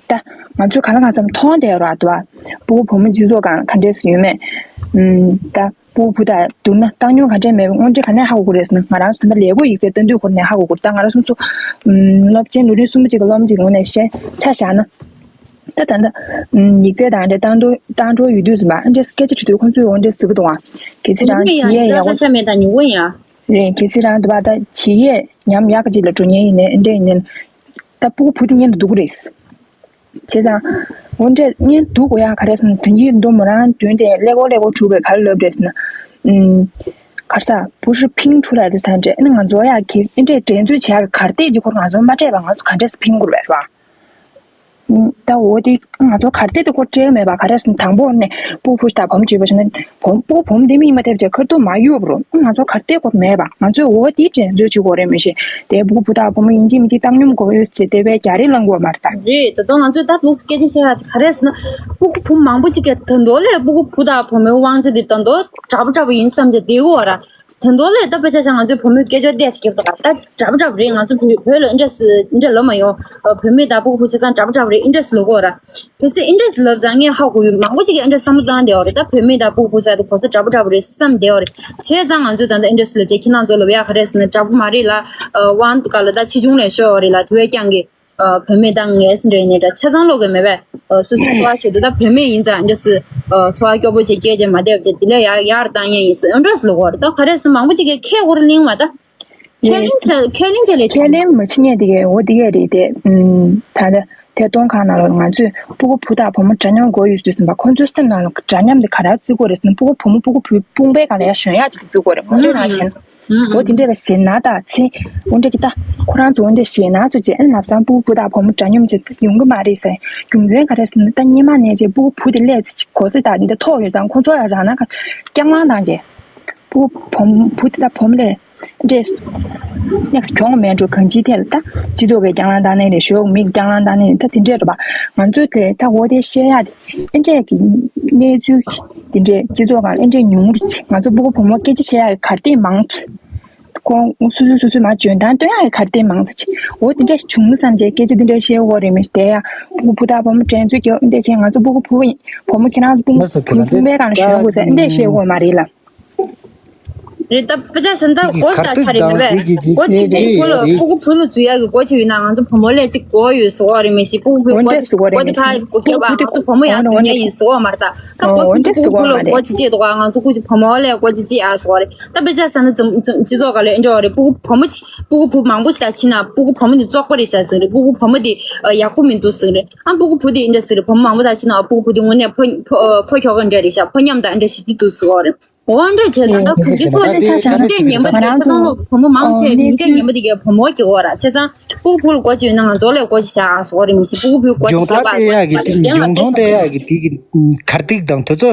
ད་ང་ཚོས་ག་ལ་གང་འཚམ་མཐོང་བསྡད་ཡོད་ར་འདུག་ཨ། སྤུ་གུ་བུ་མོ་སྤྱི་ཚོགས་གང་ག་འདྲས་སུ་ཡོད་མེད། ཨུམ། ད། སྤུ་གུ་བུ་དང་བསྡུར་ན་བཏང་སྙོམས་ག་འདྲས་མེད་པའི་དངོས་འབྲེལ་ག་ནས་ཧ་གོ་དགོས་རེད་ཟེར་ན་ང་རང་ཚོ་ད་ལྟ་ལས་བགོ་ཡིག་ཚད་བཏོན་དུས་ཁོ་ནས་ཧ་གོ་དགོས་རེད། ད་ང་རང་སོ་སོ་སློབ་ཆེན་ལོ་རིམ་གསུམ་པ་གཅིག་གི་སློབ་མ་གཅིག་ངོས་ནས་བཤད་ཆ་བཞག་ན། ད་ད་ལྟ་ཡིག་ཚད་དང་འདྲ་བཏང་འགྲོ་བཏང་འགྲོ་ཡོད་དུས་ཟེར་མ་འདྲས་སྐད་ཆ་དྲི་དུས་ཁོང་ཚོས་འོ་འདྲས་ཟེར་གི་འདུག་ཨང་། གལ་སྲིད་རང་ཇི་ཡས་ཡག་པོ་ཆ་མེད་དང་ཉུང་བོ་ཡང་རེད། གལ་སྲིད་རང་འདུག་པ་ད་ཇི་ཡས་ཉམས་ཡག་གཅིག་ལ་འགྲོ་མཁན་ཡིན་ནའི་འདྲ་ཡིན་ནའི་ད་སྤུ་གུ་བུ་དེ་མཉམ་དུ་འདུག་གི་རེད། བྱས་ཙང་། འོ་འདྲས་གཉེན་སྡུག་གོ་ཡ་ག་རེ་ཟེར་ན་དོན་གྱི་མདོ་མོ་རང་དོན་དེ་ཀླད་ཀོར་ཀླད་ཀོར་གྲུབ་པའི་ག་རེ་ལབ་རེད་ཟེར་ན། ཨུམ། གར་ས་བུ་ཧྲི་ཕིང་ཁྲུ་ལ་དེ་ས་འདྲས་ཨ་ནི་ང་ཚོ་ཡ་གི་ཨེ་འདྲས་འགྲན་རྩོད་བྱེད་ཡ་གི་གར་སྟེགས་ཀྱི་སྐོར་ང་ཚོ་མ་སྤྲད་པ་ང་ཚོ་ག་འདྲས་སེ་ཕིང་དགོས་རེད་བ། ད་འོ་དེ་ང་ཚོ་གར་སྟེགས་དེ་སྐོར་སྤྲད་མེད་པ་ག་རེ་ཟེར་ན་དང་པོ་ནས་སྤུ་གུ་ཕྲུ་དང་བུ་མོ་བྱེད་པ་ཞིག་ན། བུ་སྤུ་གུ་བུ་མོ་འདི་མི་ཉི་མ་ཐེབས་ཆེ་ཁར་ཏུ་མ་གཡུག་རོ། ང་ཚོ་གར་སྟེགས་སྐོར་མེད་པ། ང་ཚོས་འོ་དེའི་འགྲན་རྩོད་བྱེད་དགོས་རེད་མི་ཤེས། དེ་སྤུ་གུ་བུ་དང་བུ་མོ་ཡིན་གཅིག་མིན་གཅིག་བཏང་སྙོམས་དགོས་ཡོད་ཟེར་དེ་བས་རྒྱ་རེ་ལངས་དགོས་མ་རེད་ད། རེད། ད་དུང་ང་ཚོས་ད་ལོགས་སུ་སྐད་ཆ་བཤད་ཡ་དེ་ག་རེ་ཟེར་ན། སྤུ་གུ་བུ་མང་པོ་ཅིག་གིས་ད་དུང་ལས་སྤུ་གུ་བུ་དང་བུ་མོའི་དབང་ཚད་དེ་ད་དུང་འདྲ་པོ་འདྲ་པོ་ཡིན་བསམ་སྟེ་བསྡད་ཡོད་ར། ད་དུང་ལས་ད་དཔེ་ཆ་བཞག་ང་ཚོའི་བུ་མོའི་སྐད་ཅོར་བལྟས་སྐྱིད་པོ་ད་འདྲ་པོ་འདྲ་པོ་རེད། ང་ཚོ་བོད་བོད་ལ་འདྲ་སི་འདྲ་ལོ་མ་ཡོང་། བུད་མེད་དང་སྤུ་གུ་བུ་ཆ་ཚང་འདྲ་པོ་འདྲ་པོ་རེད། འདྲ་སི་ལོ་གོ་ར། གལ་སྲིད་ཨེ་འདྲས་ལབ་ཙང་ངས་ཧ་གོ་ཡོད། མང་པོ་ཅིག་གིས་ཨེ་འདྲས་བསམ་བློ་བཏང་བསྡད་ཡོད་རེད། ད་བུད་མེད་དང་སྤུ་གུ་བུ་ཟེར་དུས་གོ་ས་འདྲ་པོ་འདྲ་པོ་རེད་བསམ་བསྡད་ཡོད་རེད། བྱས་ཙང་ང་ཚོས་ད་ལྟ་ཨེ་འདྲས་ལབ་ཀྱི་ཁྱེད་རང་ཚོ་ལབ་ཡག་ག་རེ་ཟེར་ན་འདྲ་པོ་མ་རེད་ལ། དབང་ག་ལ་ད་ཆེ་ཆུང་ལས་ཤོར་ཡོད་རེད་ལ། དེ་བས་ཀྱང་གི་བུད་མེད་དང་ངས་འདྲ་ཡིན་ནའི་འདྲ་ཆ་ཚང་ལོག་གི་མེད་པས། སོ་སོའི་འཚོ་བ་བྱེད་དུས་ད་བུད་མེད་ཡིན་ཙང་ཨེ་འདྲས་འཚོ་བ་སྐྱོ་པོ་བྱེད་སྐད་ཆ་མ་བསྡད་བྱས་དེ་ལས་ཡག་ཡག་རུ་བཏང་ཡས་ཡིན་ཟེར་ཨེ་འདྲས་ལབ་ཡོད་རེད། ད་ག་རེ་ཟེར་མང་པོ་ཅིག་གིས་ཁས་ཁོ་རང་གླེང་བ་ད། ཁས་ལེན་ཚ་ཁས་ལེན་བྱས་ལས་ཁས་ལེན་མ་བྱེད་མཁན་དེ་གས་འོ་དེ་གས་རེད་དེ། ཨུམ། ད་ལྟ་ཐད་གཏོང་ཁང་ནང་ལ་ང་ཚོས་སྤུ་གུ་བུ་དང་བུ་མོ་འདྲ་མཉམ་དགོས་ཡོད་ཟེར་ཟིན་པ་ཁོང་ཚོའི་སེམས་ནང་ལ་འདྲ་མཉམ་དེ་ག་རེ་བརྩི་དགོས་རེད་ཟེར་ན་སྤུ་གུ་བུ་མོ་སྤུ་གུ་བུའི་དཔུང་པའི་སྒང་ལ་ཡར་ཞོན་ཡག་དེ་དེ་བརྩི་དགོས་རེད་ངོ་སྤྲོད་རང་བྱས་ན། འོ་དེ་འདྲས་ལ་ཞེད་སྣང་དང་ཚེ་འོ་འདྲས་ཀྱི་ད་ཁོ་རང་ཚོ་འོ་འདྲས་ཞེད་སྣང་བཟོ་བྱས་ཨ་ནི་ལབ་ཙང་སྤུ་གུ་བུ་དང་བུ་མོ་འདྲ་མཉམ་བྱས་ད་ཡོང་གི་མ་རེད་ཟེར། རྒྱུ་མཚན་ག་རེ་ཟེར་ན་ད་སྔོན་མ་ནས་བྱས་སྤུ་གུ་བུ་དེ་སླེབས་ཚེ་གོ་ས་དང་འདི་འདྲ་ཐོབ་ཡོད་ཙང་ཁོང་ཚོ་ཡང་རང་ན་རྐྱང་ལངས་བཏང་བྱས། བུ་བུ་བུ་དེ་དང་བུ་མོ་ལས་འདྲེས། next གྱོང་མེད་འགྲོ་གང་ཅིའི་ཐད་ལ་ད་སྤྱི་ཚོགས་ཀྱི་རྐྱང་ལངས་བཏང་ནས་རེད། ཞོགས་མིག་རྐྱང་ལངས་བཏང་ནས་ད་དེ་འདྲས་རེད་པ། ང་ཚོས་དེ་ད་འོ་དེ་བཤད་ཡག་དེ་ཨེ་འདྲས་ཀྱི་གནས་ཚུལ་དེ་འདྲས་སྤྱི་ཚོགས་སྒང་ལ་ཨེ་འདྲས་ཉུང་རུ་ཆེ། ང་ཚོ་སྤུ་གུ་བུ་མོ་སྐད་ཆ་བཤད་ཡག་གི་གར་སྟེགས་མང་དུ་ཁོང་སོ་སོས་སོ་སོས་མ་འཇོན་ཐང་སྟོན་ཡག་གི་གར་སྟེགས་མང་དུ་ཆེ། འོ་དེ་འདྲས་བྱུང་བསམ་བྱས་སྐད་ཆ་དེ་འདྲས་བཤད་དགོས་རེད་མི་དེ་ཡ་སྤུ་གུ་བུ་དང་བུ་མོ་འགྲན་རྩོད་རྒྱག་འདྲས་བྱས་ང་ཚོ་སྤུ་གུ་བུ་བུ་མོ་ཁྱེད་རང་ཚོ་སྤུ་གུ་བུ་སྤུན་པའི་སྒང་ལ་ཞོན་དགོས་ཟེར་འདྲས་བཤད་དགོས་མ་རེད་ལ། རེད་ད་དཔེ་ཆ་ཟིན་ད་སྒོ་ད་ཆ་རེད་མེད་པས། སྒོ་གཅིག་སྤུ་གུ་ཕུ་ལ་སྤུ་གུ་ཕུ་ལ་འཛུལ་ཡག་གི་སྒོ་གཅིག་ཡོད་ན་ང་ཚོ་བུ་མོ་ལས་གཅིག་སྒོ་ཡོད་ཟེར་བ་རེད་མི་ཤེས། སྤུ་གུ་ཕུའི་སྒོ་དེ་སྒོ་དེ་ཕར་སྒོ་རྒྱབ་པ་ང་ཚོ་བུ་མོ་ཡར་འཛུལ་ཡག་ཡིན་ཟེར་བ་མ་རེད་ད། ད་སྒོ་ཕུ་དེ་སྤུ་གུ་ཕུ་ལ་སྒོ་གཅིག་གཅིག་འདུག་ང་ཚོ་སྤུ་གུ་བུ་མོ་ལས་སྒོ་གཅིག་གཅིག་ཨ་ཟེར་བ་རེད། ད་དཔེ་ཆ་ཟིན་ན་སྤྱི་ཚོགས་ག་ལས་འགྲོ་བ་རེད། སྤུ་གུ་བུ་མོ་སྤུ་གུ་ཕུ་མང་པོ་ཞིག་དང་ཕྱིན་ན་སྤུ་གུ་བུ་མོ་དེ་བཙོག་པ་རེད་ཤག་ཟེར་རེད། སྤུ་གུ་བུ་མོ་དེ་ཡག་པོ་མི་འདུག་ཟེར་རེད། ཨ་སྤུ་གུ་བུ་དེ་འདྲ་ཟེར་རེད། བུ་མོ་མང་པོ་དང་ཕྱིན་ན་སྤུ་གུ་བུ་དེ་དངོས་གནས་ཕོ་ཕོ་ཕོ་ཁྱོ་ག་འདྲ་རེད་ཤག་ཕོ་མཉམ་དང་འདྲ་ཞིག་དེ་འདུག་ཟེར་བ་རེད། འོ་འདྲ་བྱས་ན་ད་བུ་གི་ཁོ་ལས་ཆ་བཞག་ན་མིང་ཚིག་ངན་པ་དེ་ཁ་སང་ལོ་བུ་མོ་མང་ཆེ་མིང་ཚིག་ངན་པ་དེ་གའི་བུ་མོ་གི་འོ་ར་བྱས་ཙང་སྤུ་གུ་བུ་ལ་སྒོ་ཕྱེ་ཡོད་ན་ང་ཚོ་ལས་སྒོ་ཕྱེ་བཞག་ཟེར་བ་རེད་མི་ཤེས། སྤུ་གུ་བུའི་སྒོ་དེ་རྒྱབ་པ་ཟེར་བ་རེད། དེ་ཡང་ལ་སྟོན་སོང་། ཡོང་སྟངས་དེ་ཡག་གི་དེ་གི་གར་སྟེགས་དང་དེ་ཚོ་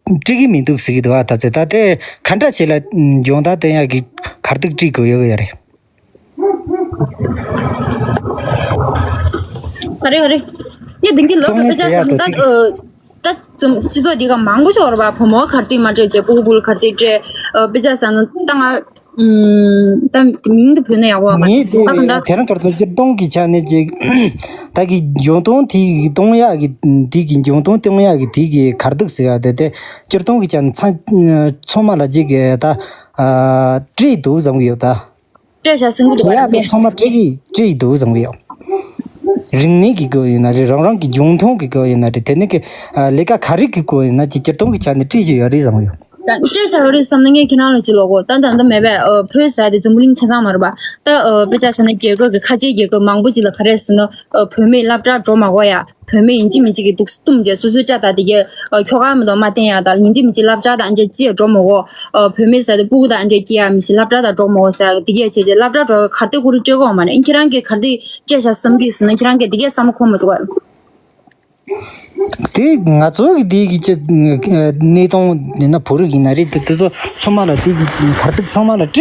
འགྲིག་གི་མི་འདུག་ཟེར་གི་འདུག་ཨ། ད་ཚེ་ད་དེ་ག་འདྲ་བྱས་ལ་ཡོང་སྟངས་དེ་ཡག་གི་གར་སྟེགས་འགྲིག་དགོས་ཡོད་ཡ་རེད། ཨ་རེ་ཨ་རེ། ངས་དེང་གི་ལོ་གི་དཔེ་ཆ་བསམ་ད་ཨ། ད་ཙམ་སྤྱི་ཚོགས་འདི་ག་མང་པོ་ཤོར་བ་བུ་མོ་གར་སྟེགས་མ་སྤྲད་བྱས་སྤུ་གུ་བུ་ལ་གར་སྟེགས་སྤྲད། ཨ། དཔེ་ཆ་བསམ་ད་ང་ད་མིང་དུ་བོས་ན་ཡག་པོ་མ་རེད། ངས་དེ་ད་གང་ད་དེ་རིང་ཁར་ཚོ་སྤྱིར་བཏང་གི་ཆ་ནས་ཅིག་ད་གི་འཇོན་ཐང་དེ་གི་གཏོང་ཡག་གི་དེ་གི་འཇོན་ཐང་གཏོང་ཡག་གི་དེ་གི་གར་སྟེགས་ཟེར་ཡག་དེ་དེ་སྤྱིར་བཏང་གི་ཆ་ནས་ཚང་ཚང་མ་ལ་ཅིག་གི་ད་ཨ་སྤྲད་འདུག་བསམ་གི་ཡོད་ད། སྤྲད་བཞག་སེམས་ཀྱི་འདུག་བ་ཡག་ད་རེད། ཚང་མ་སྤྲད་ཀྱི་སྤྲད་ཀྱི་འདུག་བསམ་གི་ཡོད། རིག་གནས་ཀྱི་སྐོར་ཡིན་ན་རེད། རང་རང་གི་འཇོན་ཐང་གི་སྐོར་ཡིན་ན་རེད། དེ་ནས་ཀྱི་ཨ་ལས་ཀ་ག་རེ་གི་སྐོར་ཡིན་ན་ཅིག་སྤྱིར་བཏང་གི་ཆ་ནས་སྤྲད་ཀྱི་ཡོད་རེད་བསམ་གི་ཡོད། ད་སྤྲད་བཞག་ཡོད་རེད་བསམ་ན་ངས་ཁྱེད་རང་ལ་ཅིག་ལབ་དགོས། ད་ད་ད་མེད་པས། ཨ་བོད་ཟེར་དེ་འཛམ་བུ་གླིང་ཆ་ཚང་མ་རེད་པ། ད་ཨ་དཔེ་ཆ་བཞག་ན་རྒྱལ་ཁབ་ཀྱི་ཁ་ཆེའི་རྒྱལ་ཁབ་མང་པོ་ཅིག་ལ་ག་རེ་ཟེར་ན་ཨ་བོད་མི་སློབ་གྲྭར་འགྲོ་མ་དགོས་ཡ། བུད་མེད་ཡིན་གཅིག་མིན་གཅིག་གིས་དུག་བཏུམས་བྱས་སོ་སོའི་སྐྲ་དང་དེ་གས་ཨ་ཁྱོ་ག་མི་འདུག་མ་བསྟན་ཡ་དང་ཡིན་གཅིག་མིན་གཅིག་སློབ་གྲྭ་དང་འདྲ་ཅིག་འགྲོ་མི་དགོས། ཨ་བུད་མེད་ཟེར་དེ་སྤུ་གུ་དང་འདྲ་སྐྱེ་ཡ་མི་ཤེས། སློབ་གྲྭ་དང་འགྲོ་མི་དགོས་ཟེར་ཡ་དེ་གས་བྱས་བྱས་སློབ་གྲྭ་འགྲོ་གར་སྟེགས་ཁོ་རང་སྤྲད་དགོས་མ་རེད། ཁྱེད་རང་གིས་གར་སྟེགས་སྤྲད་བཞག་བསམ་གི་ཟེར་ན་ཁྱེད་རང་གིས་དེ་གས་བསམ་བློ་འཁོར་མ་བཅུག་ག་དེ་ང་ཚོ་གི་དེ་གི་ཅི་གནས་སྟངས་ཡིན་ན་བོད་རིགས་ཡིན་ན་རེད། དེ་དེ་ཚོ་ཚང་མ་ལ་དེ་གི་གར་སྟེགས་ཚང་མ་ལ་སྤྲད་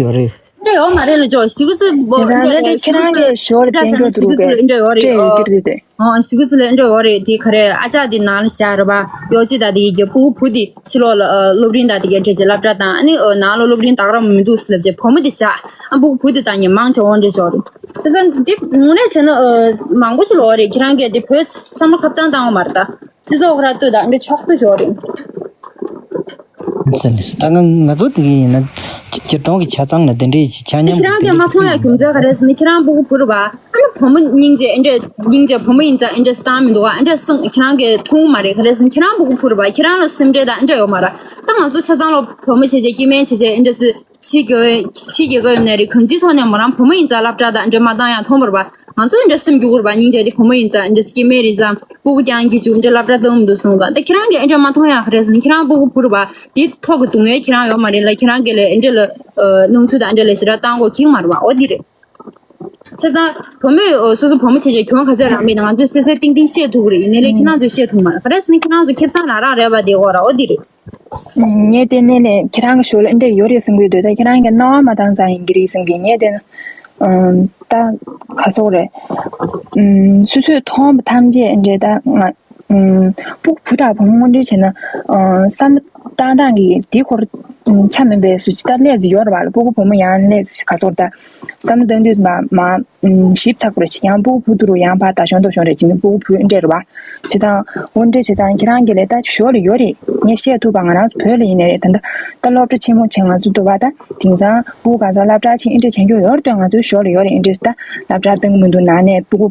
ཡོད་རེད། འདྲ་ཡོད་མ་རེད་ལ་ཅོ་ཞིག་ཚོད་བོ་འདྲ་རེད། ཁྱེད་རང་གིས་ཞོར་དེ་འགྲོ་འདུག་གས་འདྲ་ཡོད་རེད། སྤྲད་ཡོད་ཀྱི་རེད། ཨོ་ཞིག་ཚོད་ལ་འདྲ་ཡོད་རེད། དེ་ག་རེད། ཨ་ཅག་དེ་ནང་ལ་བཞག་རེད་པ། ཡོ་ཅི་ད་དེ་གི་སྤུ་གུ་བུ་དེ་ཕྱི་ལོགས་ལ་སློབ་རིམ་ད་དེ་གའི་འདྲ་ཅིག་སློབ་གྲྭ་དང་ཨ་ནི་ནང་ལ་སློབ་རིམ་དག་ར་མི་འདུག་ཟེར་ལབ་ཅེ་བུ་མོ་དེ་བཞག་ཨ་སྤུ་གུ་བུ་དེ་ད་ཉེ་མང་ཆེ་འོང་འདྲ་ཞོག་རེད། དེ་ཚོ་འདི་ངོ་ནས་བྱས་ན་མང་པོ་ཞིག་ལོག་རེད། ཁྱེད་རང་གིས་དེ་བོད་བསམ་བློ་ཁ་བྱང་བཏང་བ་མ་རེད་ད། སྤྱི་ཚོགས་ཁ་ར་ལྟོས་དང་འདྲ་ཆོག་ཏུ་ཞོག་རེད། ཟེར་ནས་ད་ང་ང་ཚོ་དེ་ག་ཡིན་ན་སྤྱིར་བཏང་གི་ཆ་ཚང་ལ་དེ་འདྲའི་ཆ་མཉམ་ཁྱེད་རང་གིས་མ་མཐོང་ཡ་རྒྱུ་མཚན་ག་རེ་ཟེར་ན་ཁྱེད་རང་སྤུ་གུ་བུ་རེད་པ། ཨ་ནི་བུ་མོ་སྙིང་རྗེ་འདྲ་སྙིང་རྗེ་བུ་མོ་ཡིན་ཙང་འདྲ་སྟངས་མི་འདུག་ག་འདྲ་སེམས་ཁྱེད་རང་གིས་མཐོང་མ་རེད། ག་རེ་ཟེར་ན་ཁྱེད་རང་སྤུ་གུ་བུ་རེད་པ། ཁྱེད་རང་ལ་སེམས་ཁྲལ་དང་འདྲ་ཡོད་མ་རེད། ད་ང་ཚོ་ཆ་ཚང་ལ་བུ་མོ་བྱས་བྱས་སྐྱེ་དམན་བྱས་བྱས་འདྲ་སེ་ཕྱི་རྒྱལ་ཕྱི་རྒྱལ་ཁབ་ཡོད་ནའི་རེད། གང་ཅིའི་ཐོག་ནས་མོ་རང་བུ་མོ་ཡིན་ཙང་སློབ་གྲྭ་དང་འདྲ་མ་བཏང་ཡ་མཐོང་བ་རེད་པ། ང་ཚོ་འདྲ་སེམས་སྐྱོ་གི་རེད་པ། སྙིང་རྗེ་དེ་བུ་མོ་ཡིན་ཙང་འདྲ་སྐྱེ་དམན་རེད་ཙང་སྤུ་གུ་རྐྱང་གི་བཅུག་འདྲ་སློབ་གྲྭ་གཏོང་མི་འདུག་གསུངས་ཙང་། ད་ཁྱེད་རང་གིས་འདྲ་མ་མཐོང་ཡ་ག་རེ་ཟེར་ན་ཁྱེད་རང་སྤུ་གུ་བུ་རེད་པ། དེ་ཐོག་གི་སྡུག་བསྔལ་ཁྱེད་རང་ཡོད་མ་རེད་ལ། ཁྱེད་རང་གིས་ལས་འདྲ་ལ་སྣང་ཚུལ་དང་འདྲ་ལས་ཞེ་དྲག་བཏང་དགོས་ཀྱི་མ་རེད་པ། འོ་འདི་རེད། བྱས་ཙང་བུ་མོས་སོ་སོ་བུ་མོ་བྱས་བྱས་གྱོང་ག་ཚད་རག་མེད་ན་ང་ཚོས་གསལ་གསལ་ཏིང་ཏིང་ཤེས་ཐུབ་ཀྱི་རེད། ཡིན་ནའི་ལས་ཁྱེད་རང་ཚོས་ཤེས་ཐུབ་མ་རེད། ག་རེ་ཟེར་ན་ཁྱེད་རང་ཚོ་ཁེ་བཟང་རག་རག་རེད་པ། དེ་གོ་ར་འོ་འདི་རེད། ངས་དེ་ནས་ནས་ཁྱེད་རང་གི་ཞོར་ལ་འདྲ་ཡོད་རེད་བསམ་གྱི་འདུག་ད་ཁྱེད་རང་གིས་སྣང་བ་མ་བཏང་ཙང་ཡིན་གྱི་རེད་བསམ་གྱི། ངས་དེ་ད་ག་སོག་རེད། སོ་སོས་མཐོང་བ་ཐམས་ཅད་འདྲ་ད་ང་སྤུ་གུ་བུ་དང་བུ་མོ་དངོས་འབྲེལ་བྱས་ན་བསམ་བློ་བཏང་སྟངས་ཀྱི་དེ་སྐོར་ཆ་མིན་པའི་སུ་ཅི་ད་ལས་ཟིག་ཡོད་རེད་བ་ལ། སྤུ་གུ་བུ་མོ་ཡང་ལས་ཟིག་ག་སོག་ད། བསམ་བློ་གཏོང་དུས་མ་མ་ཞིབ་ཚགས་པོ་རེད་ཅེས། ཡང་སྤུ་གུ་བུ་དུ་རུ་ཡང་ཕར་ད་གཞོན་དུ་གཞོན་རེད་ཅེས་ནི་སྤུ་གུ་བུ་འདྲེ་རུ་བ། བྱས་ཙང་འོ་འདྲེ་བྱས་ཙང་ཁྱེད་རང་གི་ལས་ད་ཞོར་ལ་ཡོད་རེད། ངས་བཤད་ཐུབ་པ་ང་རང་ཚོ་བོད་ལ་ཡིན་ནའི་རེད། ད་ད་ད་སློབ་གྲྭ་ཆེན་མོ་ཆེ་ང་ཚོ་འདུག་བ། ད་དེང་སང་སྤུ་གུ་ག་ཚོད་སློབ་གྲྭ་ཆེན་ཨེ་འདྲེ་བྱེད་རྒྱུ་ཡོད་རེད། ང་ཚོའི་ཞོར་ལ་ཡོད་རེད། ཨེ་འདྲེ་ད་སློབ་གྲྭ་གཏོང་གི་མི་འདུག་ནང་ནས་སྤུ་གུ་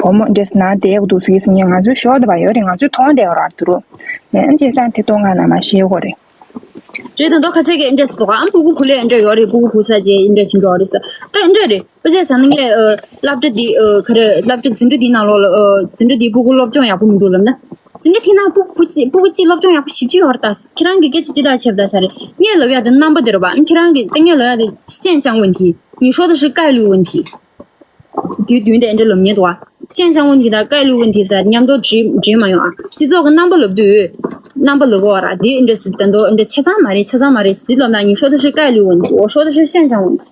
བུ་མོ་འདྲེ་ནང་བསྡད་དགོས་འདུག་ཟེར་གྱི་ཟེར་ངས་ང་ཚོའི་ཞོར་འདུག་བ་ཡོད་རེད། ང་ཚོས་མཐོང་བསྡད་ཡོད་རེད། དུ་རུ་ཨེ་བྱས་ཙང་དེ་གཏོང་ག་ན་མ་ཤེས་གོ་རེད། རེད། ད་མདོ་ཁ་ཤས་ཀྱིས་ཨེ་འདྲ་ཟེར་འདུག་ཨ་སྤུ་གུ་ཁུ་ལས་ཨེ་འདྲ་ཡོད་རེད། སྤུ་གུ་ཁུ་ས་ཅེས་ཨེ་འདྲ་བྱེད་འགྲོ་རེད་ཟེར། ད་ཨེ་འདྲ་རེད། དཔེ་ཆ་བཞག་ན་ངས་ཨ་སློབ་གྲྭ་འདི་ཨ་ག་རེ་སློབ་གྲྭ་འཛིན་གྲྭ་འདིའི་ནང་ལོགས་ལ་ཨ་འཛིན་གྲྭ་འདིའི་སྤུ་གུ་སློབ་སྦྱོང་ཡག་པོ་མི་འདུག་ལབ་ན། འཛིན་གྲྭ་དེའི་ནང་སྤུ་གུ་གཅིག་སྤུ་གུ་གཅིག་སློབ་སྦྱོང་ཡག་པོ་ཞེ་པོ་ཅིག་ཡོད་རེད་ད། ཁྱེད་རང་གིས་སྐད་ཆ་འདི་དག་བྱས་པ་ད་ས་རེད། ངས་ལབ་ཡག་དེ་རྣམ་པ་དེ་རེད་པ། ཨ་ཁྱེད་རང་གིས་ད་ངས་ལབ་ཡག་དེ་现象问题། 你说的是概率问题། དུས་རྒྱུན་དེ་འདྲ་ལབ་མཁན་འདུག་ཨ། 现象问题དང་概率问题ཟེར་མཉམ་དུ་འདྲེས་འདྲེས་མ་ཡོང་ཨ། སྤྱི་ཚོགས་ཀྱི་རྣམ་པ་ལབ་དུས། རྣམ་པ་ལབ་དགོས་ར། དེ་འདྲ་ཟེར་ད་འདོ་འདྲ་ཆ་ཚང་མ་རེད། ཆ་ཚང་མ་རེད་ཟེར་དེ་ལབ་ན། 你说的是概率问题，我说的是现象问题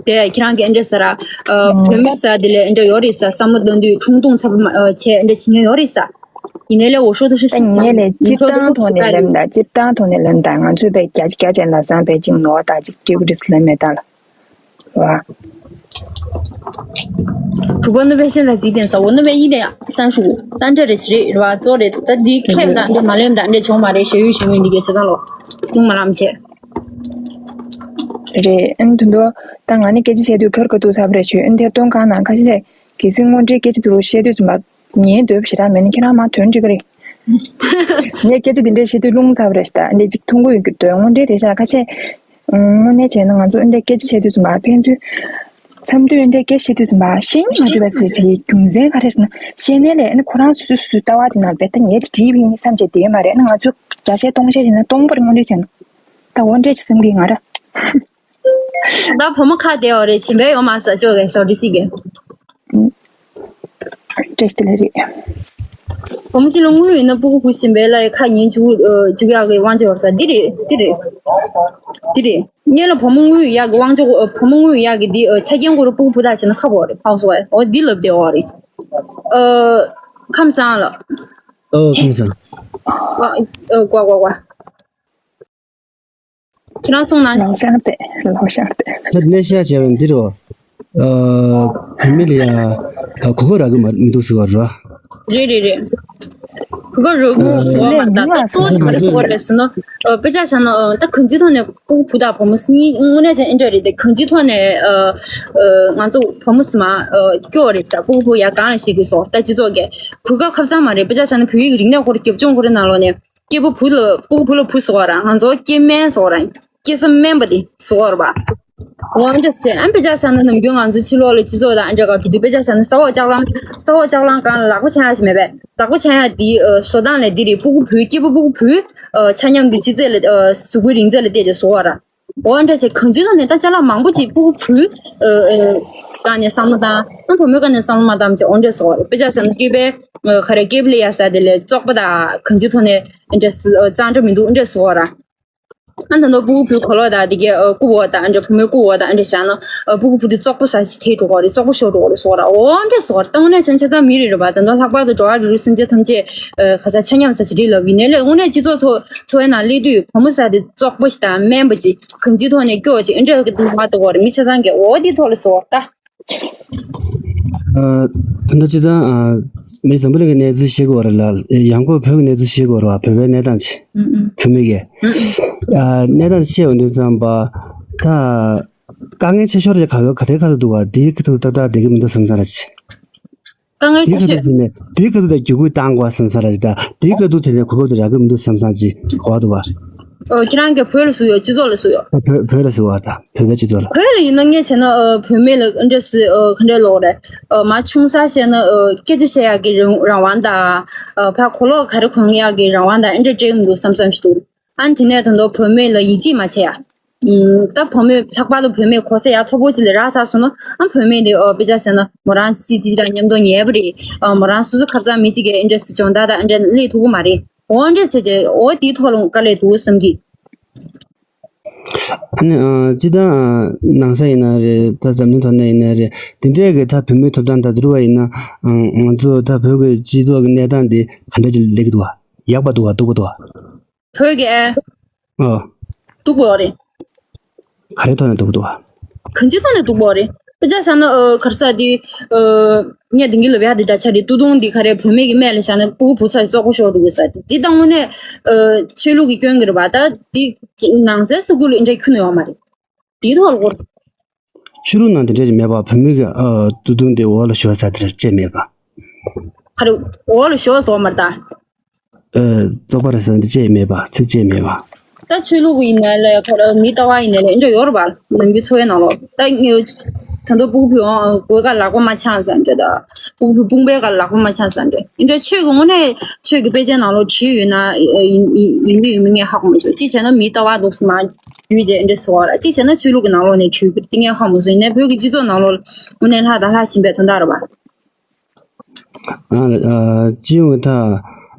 ། དེ་ཁྱེད་རང་གིས་འདྲ་ཟེར་ར། ཨ་བུད་མེད་ཟེར་དེ་ལས་འདྲ་ཡོད་རེད་ཟེར་བསམ་བློ་གཏོང་དུས་冲动ཚ་པོ་མ་ཨ་བྱས་འདྲ་བྱེད་མཁན་ཡོད་རེད་ཟེར། ཡིན་ནའི་ལས་我说的是现象问题。 ངས་ལས་སྤྱིར་བཏང་ཐོག་ནས་ལབ་ན། སྤྱིར་བཏང་ཐོག་ནས་ལབ་ན་ང་ཚོས་དཔེ་རྒྱ་ཆེ་རྒྱ་ཆེ་ལབ་ཙང་དཔེ་ཅིག་ནོར་ད་ཅིག་སྤྲད་གི་རེད་ཟེར་ལབ་མེད་ད་ལ། 是吧？ 主播那边现在几点了？我那边一点三十五，但这里其实是吧，做的，咱离开的，这马上的，这从马来学习学习，你给学生了，中马上去。 རེད། ཨན་དུ་འདུག་ད་ང་ནི་སྐད་ཆ་བཤད་དུས་ཁར་ཁ་ཐུག་ཚ་པོ་རེད་ཤོད། ཨན་དེར་གཏོང་གང་ན་ཁ་ཤས་གལ་སྲིད་དངོས་འབྲེལ་སྐད་ཆ་དུ་རུ་བཤད་དུས་ཙམ་པ་ཉན་འདོད་པ་ཞེ་དྲག་མེད་ན་ཁྱེད་རང་མ་དོན་འགྲིག་གི་རེད། ངས་སྐད་ཆ་འདི་འདྲས་བཤད་དུས་རླུང་ཚ་པོ་རེད་ཤག་འདི་གཅིག་མཐོང་གི་ཡོད་ཀྱི་འདུག་དངོས་འབྲེལ་རེད་ཤག་ཁ་ཤས། དངོས་གནས་བྱས་ན་ང་ཚོ་འདི་སྐད་ཆ་བཤད་དུས་ཙམ་པ་ཕན་ཚུན། མཚམས་སྡོད་འདི་སྐད་ཆ་བཤད་དུས་ཙམ་པ་ཤེས་ཉན་མ་ཐུབ་པ་ཟེར་གྱི་རྒྱུ་མཚན་ག་རེ་ཟེར་ན་ཤེས་ནས་ལས་ཨ་ནི་ཁོ་རང་སོ་སོ་སོ་སོའི་ལྟ་བ་དེ་ནང་བས་ད་ངས་དེ་བྲིས་པ་ཡིན་བསམ་བྱས་བསྡད་མ་རེད། ཨ་ནི་ང་ཚོ་བརྒྱ་བཤད་སྟོང་བཤད་བྱས་ན་སྟོང་པར་དངོས་འབྲེལ་བྱས་ན་ད་འོ་འདྲས་ཅིག་བསམ་གི་ང་ར། ད་བུ་མོ་ཁ་བདེ་བ་རེད། གཞན་པའི་ཡོང་མ་ཟ་ཅོག་གི་ཞོར་འདྲི་ཞིག་གི། བཀྲ་ཤིས་བདེ་ལེགས་རེད། བུ་མོ་གཅིག་ལ་དངུལ་ཡོད་ན་སྤུ་གུ་བུ་གཞན་པའི་ལ་ཁ་ཉན་བཅུག་བཅུག་ཡག་གི་དབང་ཆ་ཡོད་ས་འདི་རེད། འདི་རེད། འདི་རེད། ངེད་ལ་བུ་མོ་དངུལ་ཡག་གི་དབང་ཆ་གོ་བུ་མོ་དངུལ་ཡག་གི་འདི་ཆ་རྐྱེན་གོ་རུ་སྤུ་གུ་བུ་དག་བྱས་ན་ཁ་བོ་རེད་ཕག་སོ་ཨེ་འོ་འདི་ལབ་བདེ་བ་རེད། ཨ། ཁམས་བཟང་ལ། ཨོ་ཁམས་བཟང་། ཨ། ཨ། ཀོ་ཀོ་ཀོ། ཁྱེད་རང་གསུངས་ན། ལོ་ཤར་ཏེ་ལོ་ཤར་ཏེ། ད་གནས་ཤར་བྱས་པ་འདི་རོ། ཨ། བུད་མེད་ལ་ཡ། གོ་སྐབས་རག་གི་མ་མི་འདུག་ཟེར་བ་རེད་བ། རེད་རེད་རེད། གོ་སྐབས་རག་གི་མི་འདུག་ཟེར་བ་མ་རེད་ད་གཙོ་བོ་ག་རེ་ཟེར་བ་རེད་ཟེར་ན། ཨ། དཔེ་ཆ་བཞག་ན་ཨ། ད་གང་ཅིའི་ཐོག་ནས་སྤུ་གུ་བུ་དང་བུ་མོ་གཉིས་དངོས་གནས་ཅན་ཨེ་འདྲ་རེད་དེ་གང་ཅིའི་ཐོག་ནས་ཨ། ཨ། ང་ཚོ་བུ་མོ་སི་མ་ཨ། སྐྱོ་བ་རེད་ད་སྤུ་གུ་བུ་ཡ་གང་ལ་ཤེས་དགོས་སོ་ད་སྤྱི་ཚོགས་ཀྱི་གོ་སྐབས་ཁབ་ཚང་མ་རེད་དཔེ་ཆ་བཞག་ན་བོད་ཡིག་རིག་གནས་སྐོར་རྒྱབ་ལྗོངས་སྐོར་ནང་ལོགས་ནས། སྐྱེས་བུ་བུ་ལ་སྤུ་གུ་བུ་ལ་བུ་ཟེར་བ་ར་ང་ཚོ་སྐྱེ་དམན་ཟེར་བ་ར་སྐྱེ་ས་དམན་པ་དེ་ཟེར་བ་ར་བ། འོ་འདྲ་ཟེར་ཨ་དཔེ་ཆ་བཞག་ན་ནམ་རྒྱུན་ང་ཚོ་ཕྱི་ལོགས་ལ་སྤྱི་ཚོགས་དང་ཨ་འདྲ་ག་གི་དུས་དཔེ་ཆ་བཞག་ན་ས་འོག་ལྕགས་གླང་ས་འོག་ལྕགས་གླང་གང་ལ་ལག་པ་འཆང་ཡ་ཞིག་མེད་པས་ལག་པ་འཆང་ཡ་དེ་བཟོ་སྟངས་ལས་འདི་རེད་སྤུ་གུ་བུ་སྐྱེས་བུ་སྤུ་གུ་བུ་ཆ་མཉམ་དེ་སྤྱི་ཚེས་ལ་གཟུགས་པོའི་རིང་ཚད་ལ་བལྟས་ཏེ་ཟེར་བ་ར། འོ་འདྲ་བྱས་གང་ཅིའི་ཐོག་ནས་ད་ཅ་ལག་མང་པོ་ཅིག་སྤུ་གུ་བུའི་ཨ་ཨ་སྒང་ནས་བསམ་བློ་བཏང་ཨ་བུ་མོའི་སྒང་ནས་བསམ་བློ་མ་བཏང་ཅིག་འོ་འདྲ་བཟོ་བ་རེད་དཔེ་ཆ་བཞག་ན་སྐྱེས་པའི་ཨ་ག་རེ་སྐྱེས་བུ་ལ་ཡ་ས་དེ་ལས་བཙོག་པ་དང་གང་ཅིའི་ཐོག་ནས་འདྲ་ཨ་གཙང་སྦྲ་མི་འདུག་འདྲ་བཟོ་བ་ར། ཨ་ད་ནོ་སྤུ་གུ་བུའི་གོ་ལོག་དང་དེ་གའི་ཨ་སྐུ་འོག་དང་འདྲ་བུ་མོའི་སྐུ་འོག་དང་འདྲ་བཞག་ན་ཨ་སྤུ་གུ་བུ་དེ་བཙོག་པ་ས་ཞིག་ཐེ་འགྲོ་གི་རེད་བཙོག་པ་ཤོར་འགྲོ་གི་རེད་བཟོ་བ་ར་འོ་འདྲ་བཟོ་བ་ར་ད་དངོས་གནས་བྱས་ན་ཆ་ཚང་མི་རེད་རེད་པ་ད་ནོ་ལྷག་པར་དུ་འགྲོ་བ་རིགས་རུས་སེམས་ཅན་ཐམས་ཅད་ཨ་ག་ས་ཆ་མཉམ་ས་ཞིག་རེད་ལབ་ཡིན་ནའི་ལས་དངོས་གནས་སྤྱི་ཚོགས་འཚོ་འཚོ་བའི་ནང་སླེབས་དུས་བུ་མོ་ས་དེ་བཙོག་པ་ཞིག་དང་དམན་པ་ཅིག་གང་ཅིའི་ཐོག་ནས་སྐྱོ་བ་ཅིག་ཨེ་འདྲ་གི་དུ་མ་གཏོགས་པར་མི་ཆ་ཚང་གི་འོ་དེའི་ཐོག་ལ་བཟོ་བ་ལྟ། ཨ། ད་ལྟ་སྤྱི་བཏང་ཨ། མི་འཛམ་བུ་གླིང་གི་གནས་ཚུལ་ཤེས་དགོས་རེད་ལ་ཡང་སྒོས་བོད་ཀྱི་གནས་ཚུལ་ཤེས་དགོས་རེད་བ་བོད་པའི་གནས་སྟངས་ཆེ། ཨུ་ཨུ། བོད་མི་གི། ཨུ་ཨུ། ཨ། གནས་སྟངས་ཤེས་འོང་དུས་ཙམ་པ། ད། དཀའ་ངལ་ཆེ་ཤོས་རེད་ག་བོད་ག་དེ་ག་ཚོད་འདུག་བ་དེའི་ཁ་ཐུག་ཏག་ཏག་བསྡད་ཀྱི་མི་འདུག་བསམ་ས་ར་ཆེ། དཀའ་ངལ་དེའི་ཁ་ཆེ་ཐུག་ཤོས། དེ་ནས་དེའི་ཁ་ཐུག་ད་བརྒྱུད་སྐུལ་བཏང་དགོས་བསམ་ས་ར་ཆེ་ད་དེའི་ཁ་ཐུག་དེ་ནས་གོ་སྐབས་དེ་རག་གི་མི་འདུག་བསམ་ས་ཆེ་གོ་བ་འདུག་བ། ཨོ་ཁྱེད་རང་གི་བོད་ལ་བཟོས་ཡོད་སྤྱི་ཚོགས་ལ་བཟོས་ཡོད། བོད་བོད་ལ་བཟོས་བ་དང་བོད་པའི་སྤྱི་ཚོགས་ལ། བོད་ལ་ཡིན་ན་ངས་བྱས་ན་ཨ་བུད་མེད་ལ་ཨ་འདྲ་སི་ཨ་ག་འདྲ་ལོག་རེད། ཨ་མ་ཆུང་ས་བྱས་ན་ཨ་སྐད་ཆ་བཤད་ཡག་གི་རང་རང་དབང་དང་། ཨ་ཕ་གོ་ལོག་ག་རེ་གོན་ཡག་གི་རང་དབང་དང་ཨ་འདྲ་སྤྲད་མི་འདུག་བསམ་བསམ་ཞིག་འདུག་ཨ་དེ་ནས་ད་དུང་བུད་མེད་ལ་ཡིད་ཆེས་མ་བྱས་ཡ། ཨུམ། ད་བུད་མེད་ལྷག་པར་དུ་བུད་མེད་གོ་ས་ཡག་མཐོ་པོ་ཅིག་ལ་རག་ཚར་སོང་ན་ཨ་བུད་མེད་དེ་ཨོ་དཔེ་ཆ་བཤད་ན་མོ་རང་ཅི་ཅི་དང་མཉམ་དུ་ཉལ་བ་རེད། ཨ་མོ་རང་སོ་སོ་ཁ་ཚ་མི་གཅིག་གི་ཨ་འདྲ་སི་སྦྱོང་བརྡར་དང་ཨ་འདྲ་སླེབས་ཐུབ་ཀྱི་མ་རེད། འོ་འདྲ་བྱས་བྱས་འོ་དེའི་ཐོག་ལ་དཀའ་ལས་འདུག་བསམ་གི། ཨ་ནི་ཨ་སྤྱི་བཏང་ཨ་ནང་ས་ཡིན་ན་རེད་ད་འཛམ་གླིང་ཐོག་ན་ཡིན་ན་རེད་དེ་འདྲས་ཀྱི་ད་བུད་མེད་ཐོབ་ཐང་ད་དུ་རུ་བ་ཡིན་ན་ཨ་ང་ཚོ་ད་བོད་ཀྱི་སྤྱི་ཚོགས་ཀྱི་གནས་སྟངས་དེ་ག་འདྲ་ཅིག་སླེབས་ཀྱི་འདུག་བ་ཡག་པ་འདུག་བ་སྡུག་པ་འདུག་བ། བོད་ཀྱི་ཨ། ཨ། སྡུག་པོ་རེད། ག་རེ་ཐོག་ནས་སྡུག་པོ་འདུག་བ། གང་ཅིའི་ཐོག་ནས་སྡུག་པོ་རེད། དཔེ་ཆ་བཞག་ན་ཨ་ག་རེ་ཟེར་དེ་ཨ་ངས་དེང་གི་ལབ་ཡག་དེ་ད་ཆ་རེད་ཏུ་ཏུང་འདི་ག་རེ་བུད་མེད་ཀྱི་སྨད་ལ་བཞག་ན་སྤུ་གུ་བུ་ཚ་བཙོག་པོ་ཤོར་འདུག་ཟེར་དེ་ད་དངོས་གནས་ཨ་ཆོས་ལུགས་ཀྱི་སྐྱོན་གྱི་རེད་པ་ད་དེ་ནང་སའི་ས་ཁུལ་ལ་འདྲ་ཁྱོན་ནས་ཡོད་མ་རེད། དེའི་ཐོག་ལ་གོ། ཆོས་ལུགས་ནང་དེ་འདྲ་ཞིག་མེད་པ་བུད་མེད་ཀྱི་ཨ་ཏུ་ཏུང་དེ་འོག་ལ་ཤོར་ས་དེ་འདྲ་ཅིག་མེད་པ། ག་རེ་འོག་ལ་ཤོར་སོང་མ་རེད་ད། ཨ་བཙོག་པ་རེད་ཟེར་འདི་ཅིག་མེད་པ་ཚིག་ཅིག་མེད་པ། ད་ཆོས་ལུགས་ཡིན་ནའི་ལས་ཁོ་རང་མི་ལྟ་བ་ཡིན་ནའི་ལས་འདྲ་ཡོད་རེད་པ་ནམ་རྒྱུན་འཚོ་བའི་ནང་ལོགས་ད་ངས་ད་དུང་སྤུ་གུ་བུ་ཡོང་གོས་ཀ་ལག་པ་མ་འཆང་ཟེར་འདྲ་ད་སྤུ་གུ་བུ་དཔུང་པའི་ཀ་ལག་པ་མ་འཆང་ཟེར་འདྲ་འདྲ་ཆོས་ཀྱི་དངོས་གནས་ཆོས་ཀྱི་དཔེ་ཆའི་ནང་ལོགས་བྲིས་ཡོད་ན་ཡིན་ཡིན་ཡིན་གི་ཡོད་མིན་ངས་ཧ་གོ་མ་བྱུང་ཅི་བྱས་ན་མི་ལྟ་བ་འདུག་སེ་མ། ཡུལ་རྗེས་འདྲ་ཟེར་བ་ལ་གཅིག་བྱས་ན་ཆོས་ལུགས་ཀྱི་ནང་ལོགས་ནས་ཆོས་ཀྱི་ཏིང་ངེ་ཧ་མོ་ཟེར་ནས་བོད་ཀྱི་སྤྱི་ཚོགས་ནང་ལོགས་དངོས་གནས་ལྷག་དང་ལྷག་བཞིན་པའི་དོན་དག་རེད་བ། ང་ལ་སྤྱི་ཡོངས་ཀྱི་ཐག་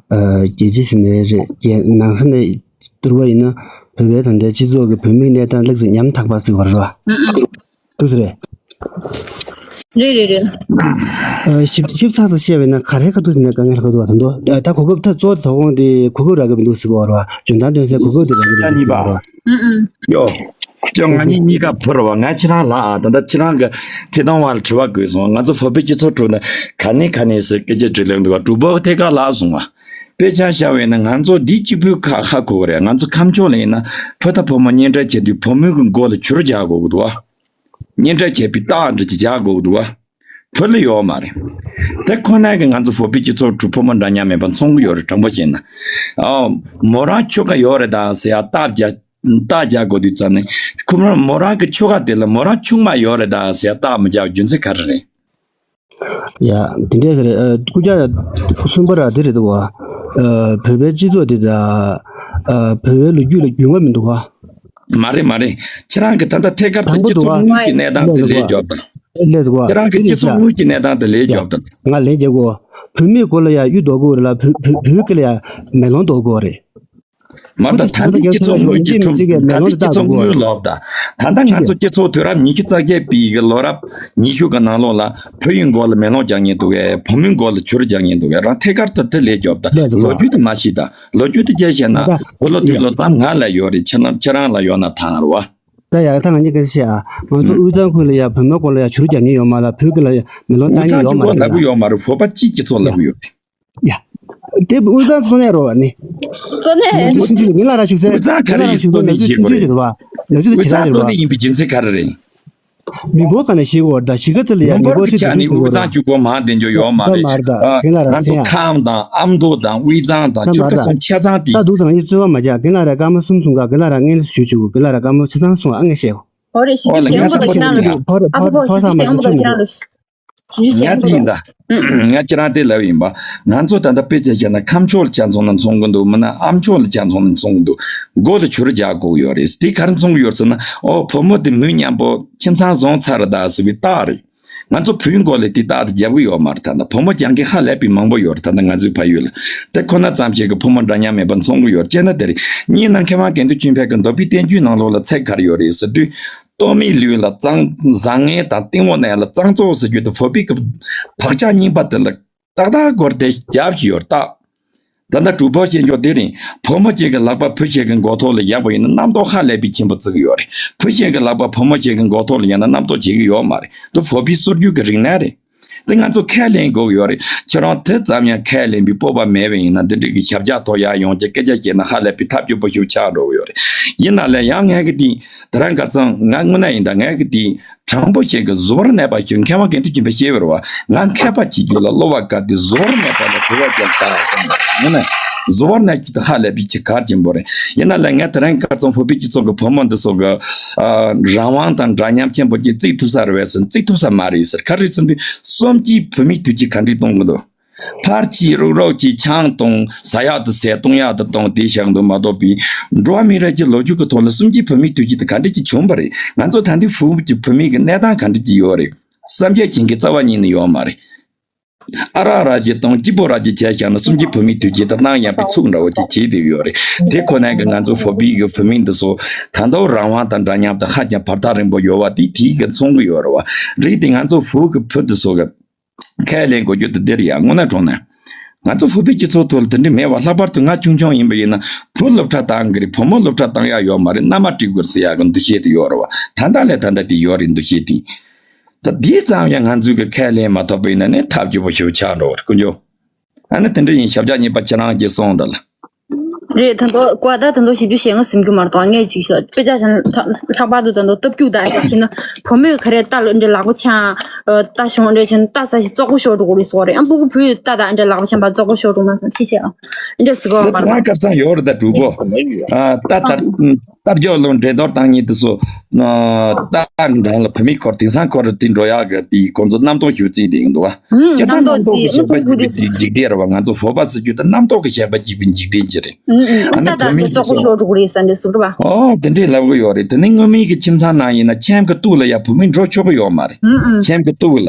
རྒྱལ་སྤྱི་ཟེར་ནས་རེད་རྒྱལ་ནང་ས་ནས་བསྡུར་བ་ཡིན་ན་བོད་པའི་ད་ལྟའི་སྤྱི་ཚོགས་ཀྱི་བོད་མིའི་གནས་སྟངས་ལེགས་སུ་ཉམ་ཐག་པ་ཟེར་བ་རེད་བ། ཨུ་ཨུ། འདུག་ཟེར་རེད། རེད་རེད་རེད། ཞིབ་ཞིབ་ཚགས་ཚགས་བཤད་པས་ན་ག་རེ་ཁ་ཐུག་ནས་དཀའ་ངལ་ཁ་ཐུག་བ་དང་དོ། ད་གོ་སྐབས་ད་གཙོ་བོ་དོ་དགོང་དེ་གོ་སྐབས་རག་གི་མི་འདུག་ཟེར་གོ་བ་རེད་བ། འཇོན་ཐང་འདོན་སའི་གོ་སྐབས་དེ་རག་གི་མི་འདུག་ཟེར་གོ་བ་རེད་བ། ཨུ་ཨུ། ཡོ། ཡོ་ང་གཉིས་གཉིས་ཀ་བུ་རེད་བ། ང་ཁྱེད་རང་ལགས་ཨ། ད་ལྟ་ཁྱེད་རང་གི་ཐད་གཏོང་བ་ལ་དྲི་བ་དགོས་སོང་། ང་ཚོ་བོད་པའི་སྤྱི་ཚོགས་ཁྲོད་ནས་ག་ནས་ག་ནས་སུ་སྐད་ཆ་དྲིས་ལན་འདུག་བ། གྲུབ་པ་ཐད་ཀར་ལགས་སོང་བ། དཔེ་ཆ་བཞག་པས་ན་ང་ཚོ་འདི་གཅིག་པུའི་ཁ་ཧ་གོ་གི་རེད། ང་ཚོ་ཁམས་ཕྱོགས་ལ་ཡིན་ན་བུ་དང་བུ་མོ་གཉེན་འཕྲད་བྱེད་དུས་བུ་མོའི་གི་མགོ་ལ་བྱུ་རུ་རྒྱག་དགོས་ཀྱི་འདུག་བ། གཉེན་འཕྲད་བྱས་པའི་རྟགས་འདྲ་ཅིག་རྒྱག་དགོས་ཀྱི་འདུག་བ། བུ་ལ་ཡོད་མ་རེད། དེ་ཁོ་ན་གི་ང་ཚོ་བོད་པའི་སྤྱི་ཚོགས་ཁྲོད་བུ་མོ་འདྲ་མཉམ་མེད་པ་མཚོན་གི་ཡོད་རེད། དྲང་པོ་བཤད་ན། ཨོ། མོ་རང་ཁྱོ་ག་ཡོད་རེད་ད་ཟེར་ཡ་རྟགས་རྒྱག་རྟགས་རྒྱག་དགོས་དུས་ཙམ་ནས་ཁོ་མོ་མོ་རང་གི་ཁྱོ་ག་དེ་ལ་མོ་རང་ཆུང་མ་ཡོད་རེད་ད་ཟེར་ཡ་རྟགས་མི་རྒྱག་རྒྱུ་མཚན་ག་རེ་རེད། ཡ། དེ་འདྲས་ཟེར་རེད། ཨ། སྐུ་ཅག་གསུམ་པ་ར་དེ་རེད་འདུག་བ། ཨ། བོད་པའི་སྤྱི་ཚོགས་དེ་དང་། ཨ། བོད་པའི་ལོ་རྒྱུས་ལ་རྒྱུས་མངའ་མི་འདུག་བ། མ་རེད་མ་རེད། ཁྱེད་རང་གི་ད་ལྟ་ཐད་ཀར་དུ་དང་པོ་སྤྱི་ཚོགས་དངུལ་གྱི་གནས་སྟངས་དེ་ལས་རྒྱོབ་དང་། ལས་འདུག་བ། ཁྱེད་རང་གི་སྤྱི་ཚོགས་དངུལ་གྱི་གནས་སྟངས་དེ་ལས་རྒྱོབ་དང་། ང་ལན་རྒྱག་གོ། བུད་མེད་སྐོར་ལ་ཡ་གཡུ་འདོགས་དགོས་རེད་ལ་བུ་བུ་བུ་གི་ལ་ཡ་མེ་ལོང་འདོགས་དགོས་རེད། མ་ད་ད་ལྟ་སྤྱི་ཚོགས་དངུལ་གྱི་ཁྲོམ་ད་ལྟ་སྤྱི་ཚོགས་དངུལ་ལོག་ད། ད་ལྟ་ང་ཚོ་སྤྱི་ཚོགས་དུས་རབས་ཉི་ཤུ་རྩ་བརྒྱད་པའི་གི་ལོ་རབས་ཉི་ཤུ་གི་ནང་ལོགས་ལ་བུ་ཡི་མགོ་ལ་མེ་ལོང་རྒྱག་མཁན་འདུག་གས། བུ་མོའི་མགོ་ལ་བྱུར་རྒྱག་མཁན་འདུག་གས། རང་ཐད་ཀར་དུ་དེ་ལས་རྒྱོབ་ད། ལོ་རྒྱུས་དེ་མ་ཤེས་ད། ལོ་རྒྱུས་དེ་བཅད་བཤད་ན་བུ་ལོ་དུས་ལོ་ཙམ་ང་ལ་ཡོད་རེད། ཁྱེད་རང་ཁྱེད་རང་ལ་ཡོད་ན་ཐང་རེད་བ། ད་ཡ་ད་ང་གཉིས་ཀ་ཤེས་ཨ། ང་ཚོ་དབུས་གཙང་ཁུལ་ལ་ཡ་བུ་མོའི་མགོ་ལ་ཡ་བྱུར་རྒྱག་མཁན་ཡོད་མ་ལ། བུ་གི་ལ་ཡ་མེ་ལོང་བཏང་མཁན་ཡོད་མ་རེད་ལབ་གི་ཡོད་མ་རེད། བོད་པ་སྤྱིའི་སྤྱི་ཚོགས་ལབ་གི་ཡོད་རེད། ཡ། དེ་དབུས་གཙང་གཙོ་གནད་རོ་བ་ནི། གཙོ་གནད་ནོར་འཁྲུལ་སུན་འབྱིན་ཡིན་ལ་ར་ཤུགས་སེ། དབུས་གཙང་ག་རེ་ཡིན་གཙོ་གནད་ཡིན་ཞེས་པ་རེད། ལ་ཚུལ་དབུས་གཙང་གཙོ་གནད་ཡིན་པའི་རྒྱུ་མཚན་ག་རེ་རེད། མི་འབོར་ག་ནས་ཤེས་དགོས་རེད་ད། གཞིས་ཀ་ཚོ་ལ་ཡ་མི་མི་འབོར་ཆེ་ཆ་ནི་དབུས་གཙང་གཅིག་པོ་མང་དེ་འཇོག་ཡོད་མ་རེད། ད་མ་རེད་ད། ཨ། རྒན་ལགས་ར་ང་ཚོ་སེང་ཨ། ཁམས་དང་ཨ་མདོ་དང་དབུས་གཙང་དང་ད་ཆུ་མ་རེད་ཁ་ད། གསུམ་ཆ་ཚང་དེ། ད་འདུག་ཙང་ཡིན་རྩོད་པ་མ་རྒྱག་རྒན་ལགས་ར་སྐར་མ་གསུམ་གསུང་ག་རྒན་ལགས་ར་ངས་ཞུ་བཅུག་རྒན་ལགས་ར་སྐར་མ་ཆ་ཚང་གསུང་ཨ་ངས་བཤད། ཨོ་རེད། ཞིབ་འཇུག་བྱེད་ཡོང་བ་ལ་ཁྱེད་རང་ལ། ཨ་ཕོ་ཕོ་ཨ་ཕོ་ཕོ་ས་མ་ཁྱེད་ཚོ་ཁྱེད་རང་ལ། ཞིབ་འཇུག་བྱེད་ཡོང་བ་ལ། ང་ཅི་ཡིན་ད། ང་ཁྱེད་རང་དེ་ལབ་ཡིན་པ། ང་ཚོ་ད་ལྟ་དཔེ་ཆ་བཤད་ན་ཁམས་ཕྱོགས་ལ་ཆ་མཚོན་ན་མཚོན་གི་འདུག་མིན་ན་ཨ་མཆོག་ལ་ཆ་མཚོན་ན་མཚོན་གི་འདུག་མགོ་ལ་བྱུར་རྒྱག་དགོས་ཡོད་རེད། དེ་ག་རེ་མཚོན་གི་ཡོད་ཟེར་ན། ཨོ་བུ་མོ་དེ་མི་མཉམ་པོ་ཁྱིམ་ཚང་བཟང་ཚར་རེད་ད་ཟེར་བའི་རྟགས་རེད། ང་ཚོ་བུའི་མགོ་ལ་དེ་རྟགས་དེ་རྒྱབ་གི་ཡོད་མ་རེད། ད་ལྟ་བུ་མོ་རྒྱག་མཁན་ཧ་ལས་པའི་མང་པོ་ཡོད་རེད། ད་ལྟ་ང་ཚོའི་ཕ་ཡུལ་ལ། དེ་ཁོ་ན་ཙམ་ཞིག་གི་བུ་མོ་འདྲ་མཉམ་མེད་པ་མཚོན་གི་ཡོད་རེད། བྱས་ན་དེ་རེད། སྙིང་ནང་མཁས་དབང་དགེ་འདུན་ཆོས་འཕེལ་གྱི་འདོད་པའི་བསྟན་བཅོས་ནང་ལོགས་ལ་ཚིག་ག་རེ་ཡོད་རེད་ཟེར་དུས། ལྟོ་མའི་ལུས་ལ་གཙང་བཟང་ངན་དང་། སྟེང་འོག་ནས་ལ་གཙང་བཙོག་ཟེར་རྒྱུ་དེ་བོད་པའི་གི་བག་ཆགས་རྙིང་པ་དེ་ལ་ཏག་ཏག་སྐོར་དེ་རྒྱབ་ཀྱི་ཡོད་རེད་ད། ད་ལྟ་གྲུབ་པོ་བཤད་འཇོག་དེ་རིང་བུ་མོ་གཅིག་གི་ལག་པ་བུ་གཅིག་གི་མགོ་ཐོག་ལ་བཞག་པ་ཡིན་ན་རྣམ་རྟོག་ཧ་ལས་པའི་ཆེན་པོ་བརྩི་གི་ཡོད་རེད། བུ་གཅིག་གི་ལག་པ་བུ་མོ་གཅིག་གི་མགོ་ཐོག་ལ་བཞག་ན་རྣམ་རྟོག་བྱེད་ཀྱི་ཡོད་མ་རེད། དེ་བོད་པའི་སྲོལ་རྒྱུན་གྱི་རིག་གནས་རེད། དེ་ང་ཚོ་ཁས་ལེན་དགོས་ཀྱི་ཡོད་རེད། ཁྱེད་རང་དེ་ཙམ་ཡང་ཁས་ལེན་པའི་སྤོབས་པ་མེད་པ་ཡིན་ན། འདི་འདྲ་གི་ཞབས་བཀྱག་ཐོག་ཡར་ཡོང་བྱས་སྐད་ཆ་བཤད་ན་ཧ་ལས་པའི་ཐབས་སྐྱོ་པོ་ཞིག་ཆགས་འགྲོ་གི་ཡོད་རེད། ཡིན་ན་ལས་ཡང་ངས་གི་དེ་དེ་རིང་ཁ་སང་ང་དངོས་གནས་ཡིན་ད། ངས་གི་དེ་དྲང་པོ་བཤད་གི་གཟུ་བོར་གནས་པ་ཞིག་མཁས་དབང་དགེ་འདུན་ཆོས་འཕེལ་བཤད་པ་རེད་བ། ང་མཁས་པ་བྱེད་རྒྱུ་ལ་བསླབ་པ་དཀའ་སྟེ་གཟུ་བོར་གནས་པ་ལ་དགོས་པ་ཅན་དག་སོང་། ངོ་ནས་གཟུ་བོར་གནས་རྒྱུ་དེ་ཧ་ལས་པའི་ཆེད་གལ་ཆེན་པོ་རེད། ཡིན་ན་ལས་ངས་དེ་རིང་ཁ་སང་བོད་པའི་སྤྱི་ཚོགས་ཀྱི་བུ་མོ་འདི་ཚོ་གི་ཨ་རང་དབང་དང་འདྲ་མཉམ་ཆེན་པོ་ཅིག་བརྩི་ཐུབ་ས་རེད་བས་ཟེར། བརྩི་ཐུབ་ས་མ་རེད་ཟེར། ག་རེ་ཟེར་དུས་གསུམ་བཅུའི་བོད་མིའི་དུས་ཆེན་ག་འདྲས་གཏོང་གི་འདུག་ཕར་གཅིག་རུག་རུག་གཅིག་ཆང་གཏོང་། ཟ་ཡག་དེ་ཟས། གཏོང་ཡག་དེ་གཏོང་། དེ་བཞག་འདུག་མ་གཏོགས་པའི་འགྲོ་བ་མི་རིགས་ཀྱི་ལོ་རྒྱུས་ཀྱི་ཐོག་ལ་གསུམ་བཅུའི་བོད་མིའི་དུས་ཆེན་དེ་ག་འདྲས་ཅིག་བྱུང་བ་རེད། ང་ཚོ་ད་ལྟའི་བོད་ཀྱི་བོད་མི་གི་གནས་སྟངས་ག་འདྲས་ཅིག་ཡོད་རེད། བསམ་འཆར་བྱེད་མཁན་རྩ་བ་ཉིད་ནས་ཡོད་མ་རེད། ཨ་རག་ར་གཅིག་གཏོང་། སྐྱིད་པོ་ར་གཅིག་བྱས་བཞག་ན་གསུམ་བཅུའི་བོད་མིའི་དུས་ཆེན་དེ་གནང་ཡག་པའི་ཚུགས་འདྲ་བོ་ཅིག་བྱེད་བསྡད་ཡོད་རེད། དེ་ཁོ་ན་གི་ང་ཚོ་བོད་པའི་གི་བུད་མེད་འདི་ཚོ་ད་ལྟ་རང་དབང་དང་འདྲ་མཉམ་དེ་ཧ་ཅང་བར་ཐག་རིང་པོ་ཡོད་པ་དེ་དེའི་གི་མཚོན་གི་ཡོད་རེད་བ། རེད་དེ་ང་ཚོ་བོད་ཀྱི་བུ་འདི་ཚོ་གི་ཁས་ལེན་དགོས་རྒྱུ་དེ་འདིར་ཡང་དངོས་གནས་དྲང་གནས། ང་ཚོ་བོད་པའི་སྤྱི་ཚོགས་ཐོག་ལ་དེ་འདྲ་མེད་པ། ལྷག་པར་དུ་ང་ཆུང་ཆུང་ཡིན་པ་ཡིན་ན་བུ་སློབ་གྲྭ་བཏང་གི་རེད། བུ་མོ་སློབ་གྲྭ་བཏང་ཡག་ཡོད་མ་རེད། མནའ་མ་སྤྲད་དགོས་ཟེར་ཡག་གི་འདུ་ཤེས་དེ་ཡོད་རེད་བ། ད་ལྟ་ལས་ད་ལྟ་དེ་ཡོད་རེད། འདུ་ཤེས་དེ། ད་འདི་ཙམ་ཡང་ང་ཚོས་གི་ཁས་ལེན་མ་ཐུབ་པ་ཡིན་ན་ནི་ཐབས་སྐྱོ་པོ་ཞིག་ཆགས་འགྲོ་བ་རེད་དཀོན་མཆོག་ཨ་ནི་དེ་འདྲ་ཡིན། ཞབས་བཀྱག་གཉིས་པ་ཁྱེད་རང་གིས་གསུངས་དང་ལ། རེད། ད་མདོ་བཀའ་ད་ད་མདོ་ཞིབ་འཇུག་བྱེད་ང་ཟིན་རྒྱུ་མ་གཏོགས་ངས་ཅིག་ཤོད་དཔེ་ཆ་ཞན་ལྷག་པར་དུ་ད་མདོ་སྟབས་སྐྱུག་ད་ཅིག་བྱས་ན་བུ་མོས་ག་རེ་རྟ་ལ་འདྲ་ལག་པ་འཆང་། རྟ་ཞོན་འདྲ་བྱས་ན་རྟ་ས་ཞིག་བཙོག་པོ་ཤོར་འགྲོ་གི་རེད་ཟེར་བ་རེད། ཨ་སྤུ་གུ་བུས་རྟ་དང་འདྲ་ལག་པ་འཆང་པ་བཙོག་པོ་ཤོར་འགྲོ་མ་སོང་ཅི་བྱས་ཨ་འདྲ་ཟེར་གོ་མ་རེད། ད་ཁ་སང་ཡོད་རེད་ད་གྲུབ་པོ། ཨ་རྟ་དར། རྟ་རྒྱུག་ལོ་འགྲན་བསྡུར་བཏང་མཁན་དེ་ཚོ། རྟ་འགྲམ་ལ་བུད་མེད་སྐོར་དེང་སང་སྐོར་དེ་འགྲོ་ཡག་གི་དེའི་ཁོང་ཚོ་རྣམ་རྟོག་ཞིག་བརྩིས་བསྡད་ཀྱི་འདུག་བ། ཁྱེད་རང་རྣམ་རྟོག་གི་ཞེན་པ་གཅིག་པའི་འཇིག་རྟེན་རེད་བ། ང་ཚོ་བོད་པ་ཟེར་རྒྱུ་དེ་རྣམ་རྟོག་གི་ཞེན་པ་གཅིག་པའི་འཇིག་རྟེན་ཅིག་རེད། ཨ་ནི་བུད་མེད་ཀྱི་ཚོགས་ཤོར་འགྲོ་གི་རེད་ཟེར་འདྲ་ཟེར་གི་རེད་བ། ཨོ་དེ་འདྲས་ལབ་གི་ཡོད་རེད། དེ་ནི་སྔོན་མའི་གི་ཁྱིམ་ཚང་ནང་ཡིན་ན་ཁྱིམ་གི་སྟུག་ལ་ཡ་བུད་མེད་འགྲོ་ཆོག་གི་ཡོད་མ་རེད། ཁྱིམ་གི་སྟུག་ལ།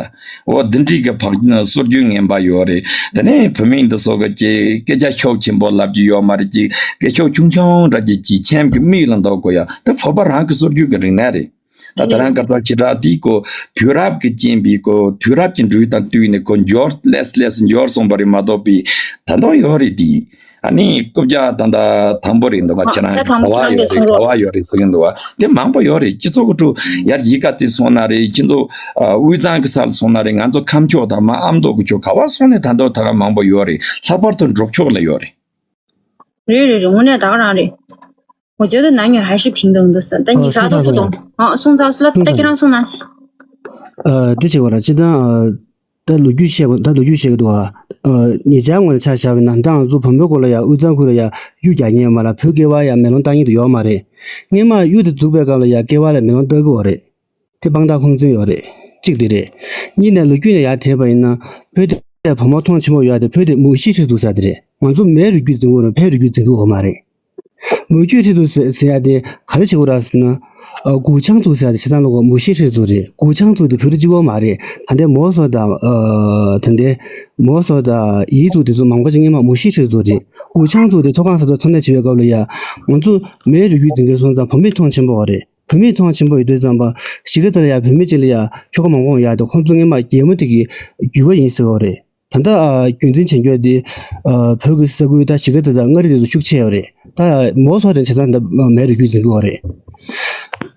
འོ་འདི་འདྲའི་གི་བག་སྲོལ་རྒྱུན་ངན་པ་ཡོད་རེད། དེ་ནས་བུད་མེད་འདི་ཚོ་གི་ཅིག་སྐད་ཆ་ཤུགས་ཆེན་པོ་ལབ་རྒྱུ་ཡོད་མ་རེད། ཅིག་སྐད་ཤུགས་ཆུང་ཆུང་འདྲ་ཅིག་ཅིག་ཁྱིམ་གི་མིག་ལ་འདོགས་དགོས་ཡ། དེ་བོད་པ་རང་གི་སྲོལ་རྒྱུན་གི་རིག་གནས་རེད། ད་དེ་རིང་ཁ་སང་ཁྱེད་རང་དེའི་གོ་དུས་རབས་ཀྱི་རྐྱེན་པས་གོ་དུས་རབས་ཀྱི་འགྲོས་དང་བསྟུན་ནས་གོ་འབྱོར་ལས་ལས་འབྱོར་སོང་བ་རེད་མ་གཏོགས་པའི་ད་དུང་ཡོད་རེད་དེ། ཨ་ནི་རྐུབ་བཀྱག་ད་ལྟ་དང་པོ་རེད་འདུག་བ། ཁྱེད་རང་ག་བ་ཡོད་རེད་ག་བ་ཡོད་རེད་ཟེར་གྱི་འདུག་བ། དེ་མང་པོ་ཡོད་རེད། སྤྱི་ཚོགས་ཀྱི་ཁྲོད་ཡར་གཞིས་ཀ་རྩེ་སོང་ན་རེད། ཁྱེད་ཚོ་དབུས་གཙང་གི་ས་ལ་སོང་ན་རེད། ང་ཚོ་ཁམས་ཕྱོགས་དང་མ་ཨ་མདོ་གི་ཕྱོགས་ག་བ་སོང་ནས་ད་དུང་ད་ག་མང་པོ་ཡོད་རེད། ལྷག་པར་དུ་འབྲོག་ཕྱོགས་ལ་ཡོད་རེད། རེད་རེད་རེད། དངོས་གནས་ད་ག་རང་རེད། 我觉得男女还是平等的，但你啥都不懂。啊，送早死了，他经常送那些。 ཨ་དེ་བྱེད་དགོས་ར་སྤྱིར་བཏང་ཨ་ད་ལོ་རྒྱུས་བཤད་དགོས། ད་ལོ་རྒྱུས་བཤད་དགོས་འདུག་ཨ། ཨ་ཉེ་ཆར་ངོས་ནས་ཆ་བཞག་པ་ཡིན་ན་ད་ང་ཚོ་བོད་མི་སྐོར་ལ་ཡ་དབུས་གཙང་ཁུལ་ལ་ཡ་གཡུ་རྒྱག་མཁན་ཡོད་མ་ལ། བོད་སྐྱེ་བ་ཡ་མེ་ལོང་བཏགས་མཁན་དེ་ཡོད་མ་རེད། སྔོན་མ་གཡུ་དེ་འཛུགས་པའི་སྐབས་ལ་ཡ་སྐྱེ་བ་ལ་མེ་ལོང་བཏགས་ཀྱི་ཡོད་རེད། དེ་དཔང་རྟགས་ཁུངས་བཙུན་ཡོད་རེད། གཅིག་དེ་རེད། གཉིས་ནས་ལོ་རྒྱུས་ནས་ཡ་དེད་པ་ཡིན་ན་བོད་དེ་བུ་མོ་མཐོང་ཆེན་པོ་ཡོད་དེ་བོད་དེ་མུ་བཞི་ཁྲི་འཛུགས་ས་དེ་རེད། ང་ཚོ་མའི་རུས་རྒྱུད་འཛིན་གྱི་ཡོད་རེད། ཕའི་རུས་རྒྱུད་འཛིན་གྱི་ཡོད་མ་རེད། མུ་ཁྱུད་ཁྲི་འདུག་ཟེར་ཟེར་ཡ་དེ་ག་རེ་བྱེད་དགོས་ར་ཟེར་ན། ཨ། གུ་ཆང་བཙུགས་ཟེར་ཡ་དེ་བྱས་ཙང་ལོག་མུ་ཤི་ཧྲིར་བཙུགས་རེད། གུ་ཆང་བཙུགས་དེ་བོད་རིགས་གཅིག་པོ་མ་རེད། ད་ལྟའི་མོ་སོ་དང་། ཨ། ད་ལྟའི་མོ་སོ་དང་ཡི་བཙུགས་དེ་ཚོ་མང་པོ་ཅིག་སྔོན་མ་མུ་ཤི་ཧྲིར་བཙུགས་རེད། གུ་ཆང་བཙུགས་དེ་མཐོ་སྒང་ས་མཐོར་འཚོ་གནས་བྱེད་པའི་སྐབས་ལ་ཡ། ང་ཚོ་མའི་རུས་རྒྱུད་འཛིན་མཁན་སོང་ཙང་བུད་མེད་མཐོང་ཆེན་པོ་བ་རེད། བུད་མེད་མཐོང་ཆེན་པོ་ཡོད་དུས་ཙམ་པ། གཞིས་ཀ་དེ་ལ་ཡ་བུད་མེད་ཅིག་ལ་ཡ་ཁྱོ་ག་མང་པོ་ཡོད་དེ། ཁོང་ཚོ་སྔོན་མ་རྒྱལ་མོ་དེ་གི་རྒྱུད་པ་ཡིན་ཟེར་བ་རེད། ད་ལྟ་ཨ་རྒྱུན་འཛིན་བྱེད་རྒྱུ་དེ། ཨ། བོད་ཀྱི་ས་ཁུལ་ད་གཞིས་ཀ་དེ་དང་མངའ་རིས་དེ་ཚོ་ཤུགས་ཆེ་ཡོད་རེད། ད་མོ་སོ་དེ་བྱས་ཙང་ད་མའི་རུས་རྒྱུད་འཛིན་གྱི་ཡོད་རེད།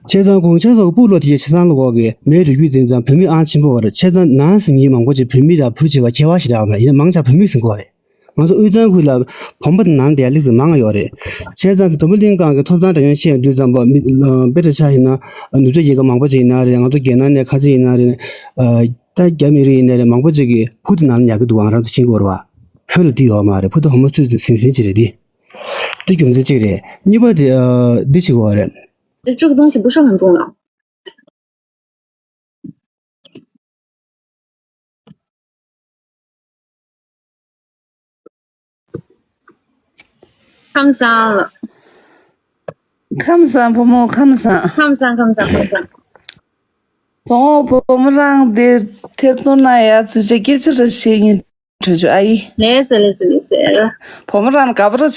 བྱས་ཙང་གུ་ཆང་སོགས་ཀྱི་སྤུ་ལོ་དེ་བྱས་ཙང་ལོག་གི་མའི་རུས་རྒྱུད་འཛིན་ཙང་བུད་མེད་ཨང་ཆེན་པོ་ཡོད་རེད། བྱས་ཙང་ནང་ཟིན་མཁན་མང་པོ་ཅིག་བུད་མེད་དང་བུ་བྱེད་པ་ཁྱད་པར་ཞེ་དྲག་མེད། ཡིན་ན་མང་ཆེ་བུད་མེད་ཟིན་གྱི་ཡོད་རེད། ང་ཚོ་དབུས་གཙང་ཁུལ་ལ་བུ་མོ་དེ་ནང་བསྡད་ལེགས་ཙམ་མང་ཡོད་རེད། བྱས་ཙང་དེ་འཛམ་བུ་གླིང་སྒང་གི་ཐོབ་ཐང་འདྲ་མཉམ་བཤད་ཡོང་དུས་ཙམ་པ། མི་ཨ་དཔེ་འདྲ་ཆ་བཞག་ན། ནུབ་ཕྱོགས་རྒྱལ་ཁབ་མང་པོ་ཅིག་ཡིན་ན་རེད། ང་ཚོ་རྒྱལ་ནང་ནས་ཁ་ཆེ་ཡིན་ན་རེད། ཨ། ད་རྒྱ་མི་རིགས་ཡིན་ན་རེད། མང་པོ་ཅིག་གིས་བུ་དེ་ནང་ལ་ཉར་གི་འདུག་ཨང་རང་ཚོ་ཤེས་ཀྱི་ཡོད་རེད་བ། བོད་ལ་དེ་ཡོད་མ་རེད། བུ་དེ་བུ་མོ་ཚོས་ཟིན་ཟིན་ཅིག་རེད་དེ། དེ་རྒྱུ་མཚན་གཅིག་རེད། གཉིས་པ་དེ། ཨ། འདི་བྱེད་དགོས་རེད། 这这个东西不是很重要。 ཁམས་བཟང་། ཁམས་བཟང་བུ་མོ། ཁམས་བཟང་། ཁམས་བཟང་། ཁམས་བཟང་། ཁམས་བཟང་། དོ་བུ་མོ་རང་འདིར་ཐེར་འདོན་གནང་ཡ་ཚུལ་ཆ་སྐད་ཆ་རེ་བཤད་ཡིན། གྲོས་ཆོད་ཨ་ཡི། ལགས་སེ་ལགས་སེ་ལགས་སེ། བུ་མོ་རང་དགའ་པོ་ར་བྱོས།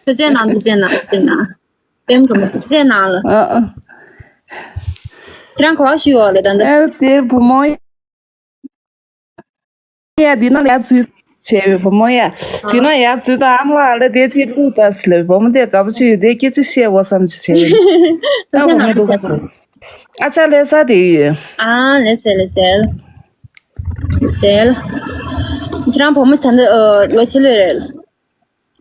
ཐུགས་རྗེ་གནང་། ཐུགས་རྗེ་གནང་། ཐུགས་རྗེ་གནང་། པེམ་གྲོགས་མོ་ཐུགས་རྗེ་གནང་ལ། ཨ་ཨ། ཁྱེད་རང་ག་པར་བཞུགས་ཡོད་རེད་ད་ལྟ། ཨ་དེ་བུ་མོ་ཡ་འདི་ན་ཡ་ཚུལ་བྱས་པའི་བུ་མོ་ཡ། འདི་ན་ཡ་ཚུལ་དང་ཨ་མ་ལགས་ལ་དེ་ཅིག་བླུག་ད་ཟེར་ལབ། བུ་མོ་དེ་དགའ་པོ་བྱོས་ཡོད་དེ་སྐད་ཆ་བཤད་འོ་བསམ་ཅིག་བྱས་པས། ད་བུ་མོ་བླུག་ག་ཟེར། ཨ་ཅག་ལས་ས་དེ་ཡོད། ཨ་ལས་སེ་ལས་སེ། ཟེར། ཁྱེད་རང་བུ་མོ་ད་ལྟ་ཨ་ལོ་ཆེ་ལོས་རེད།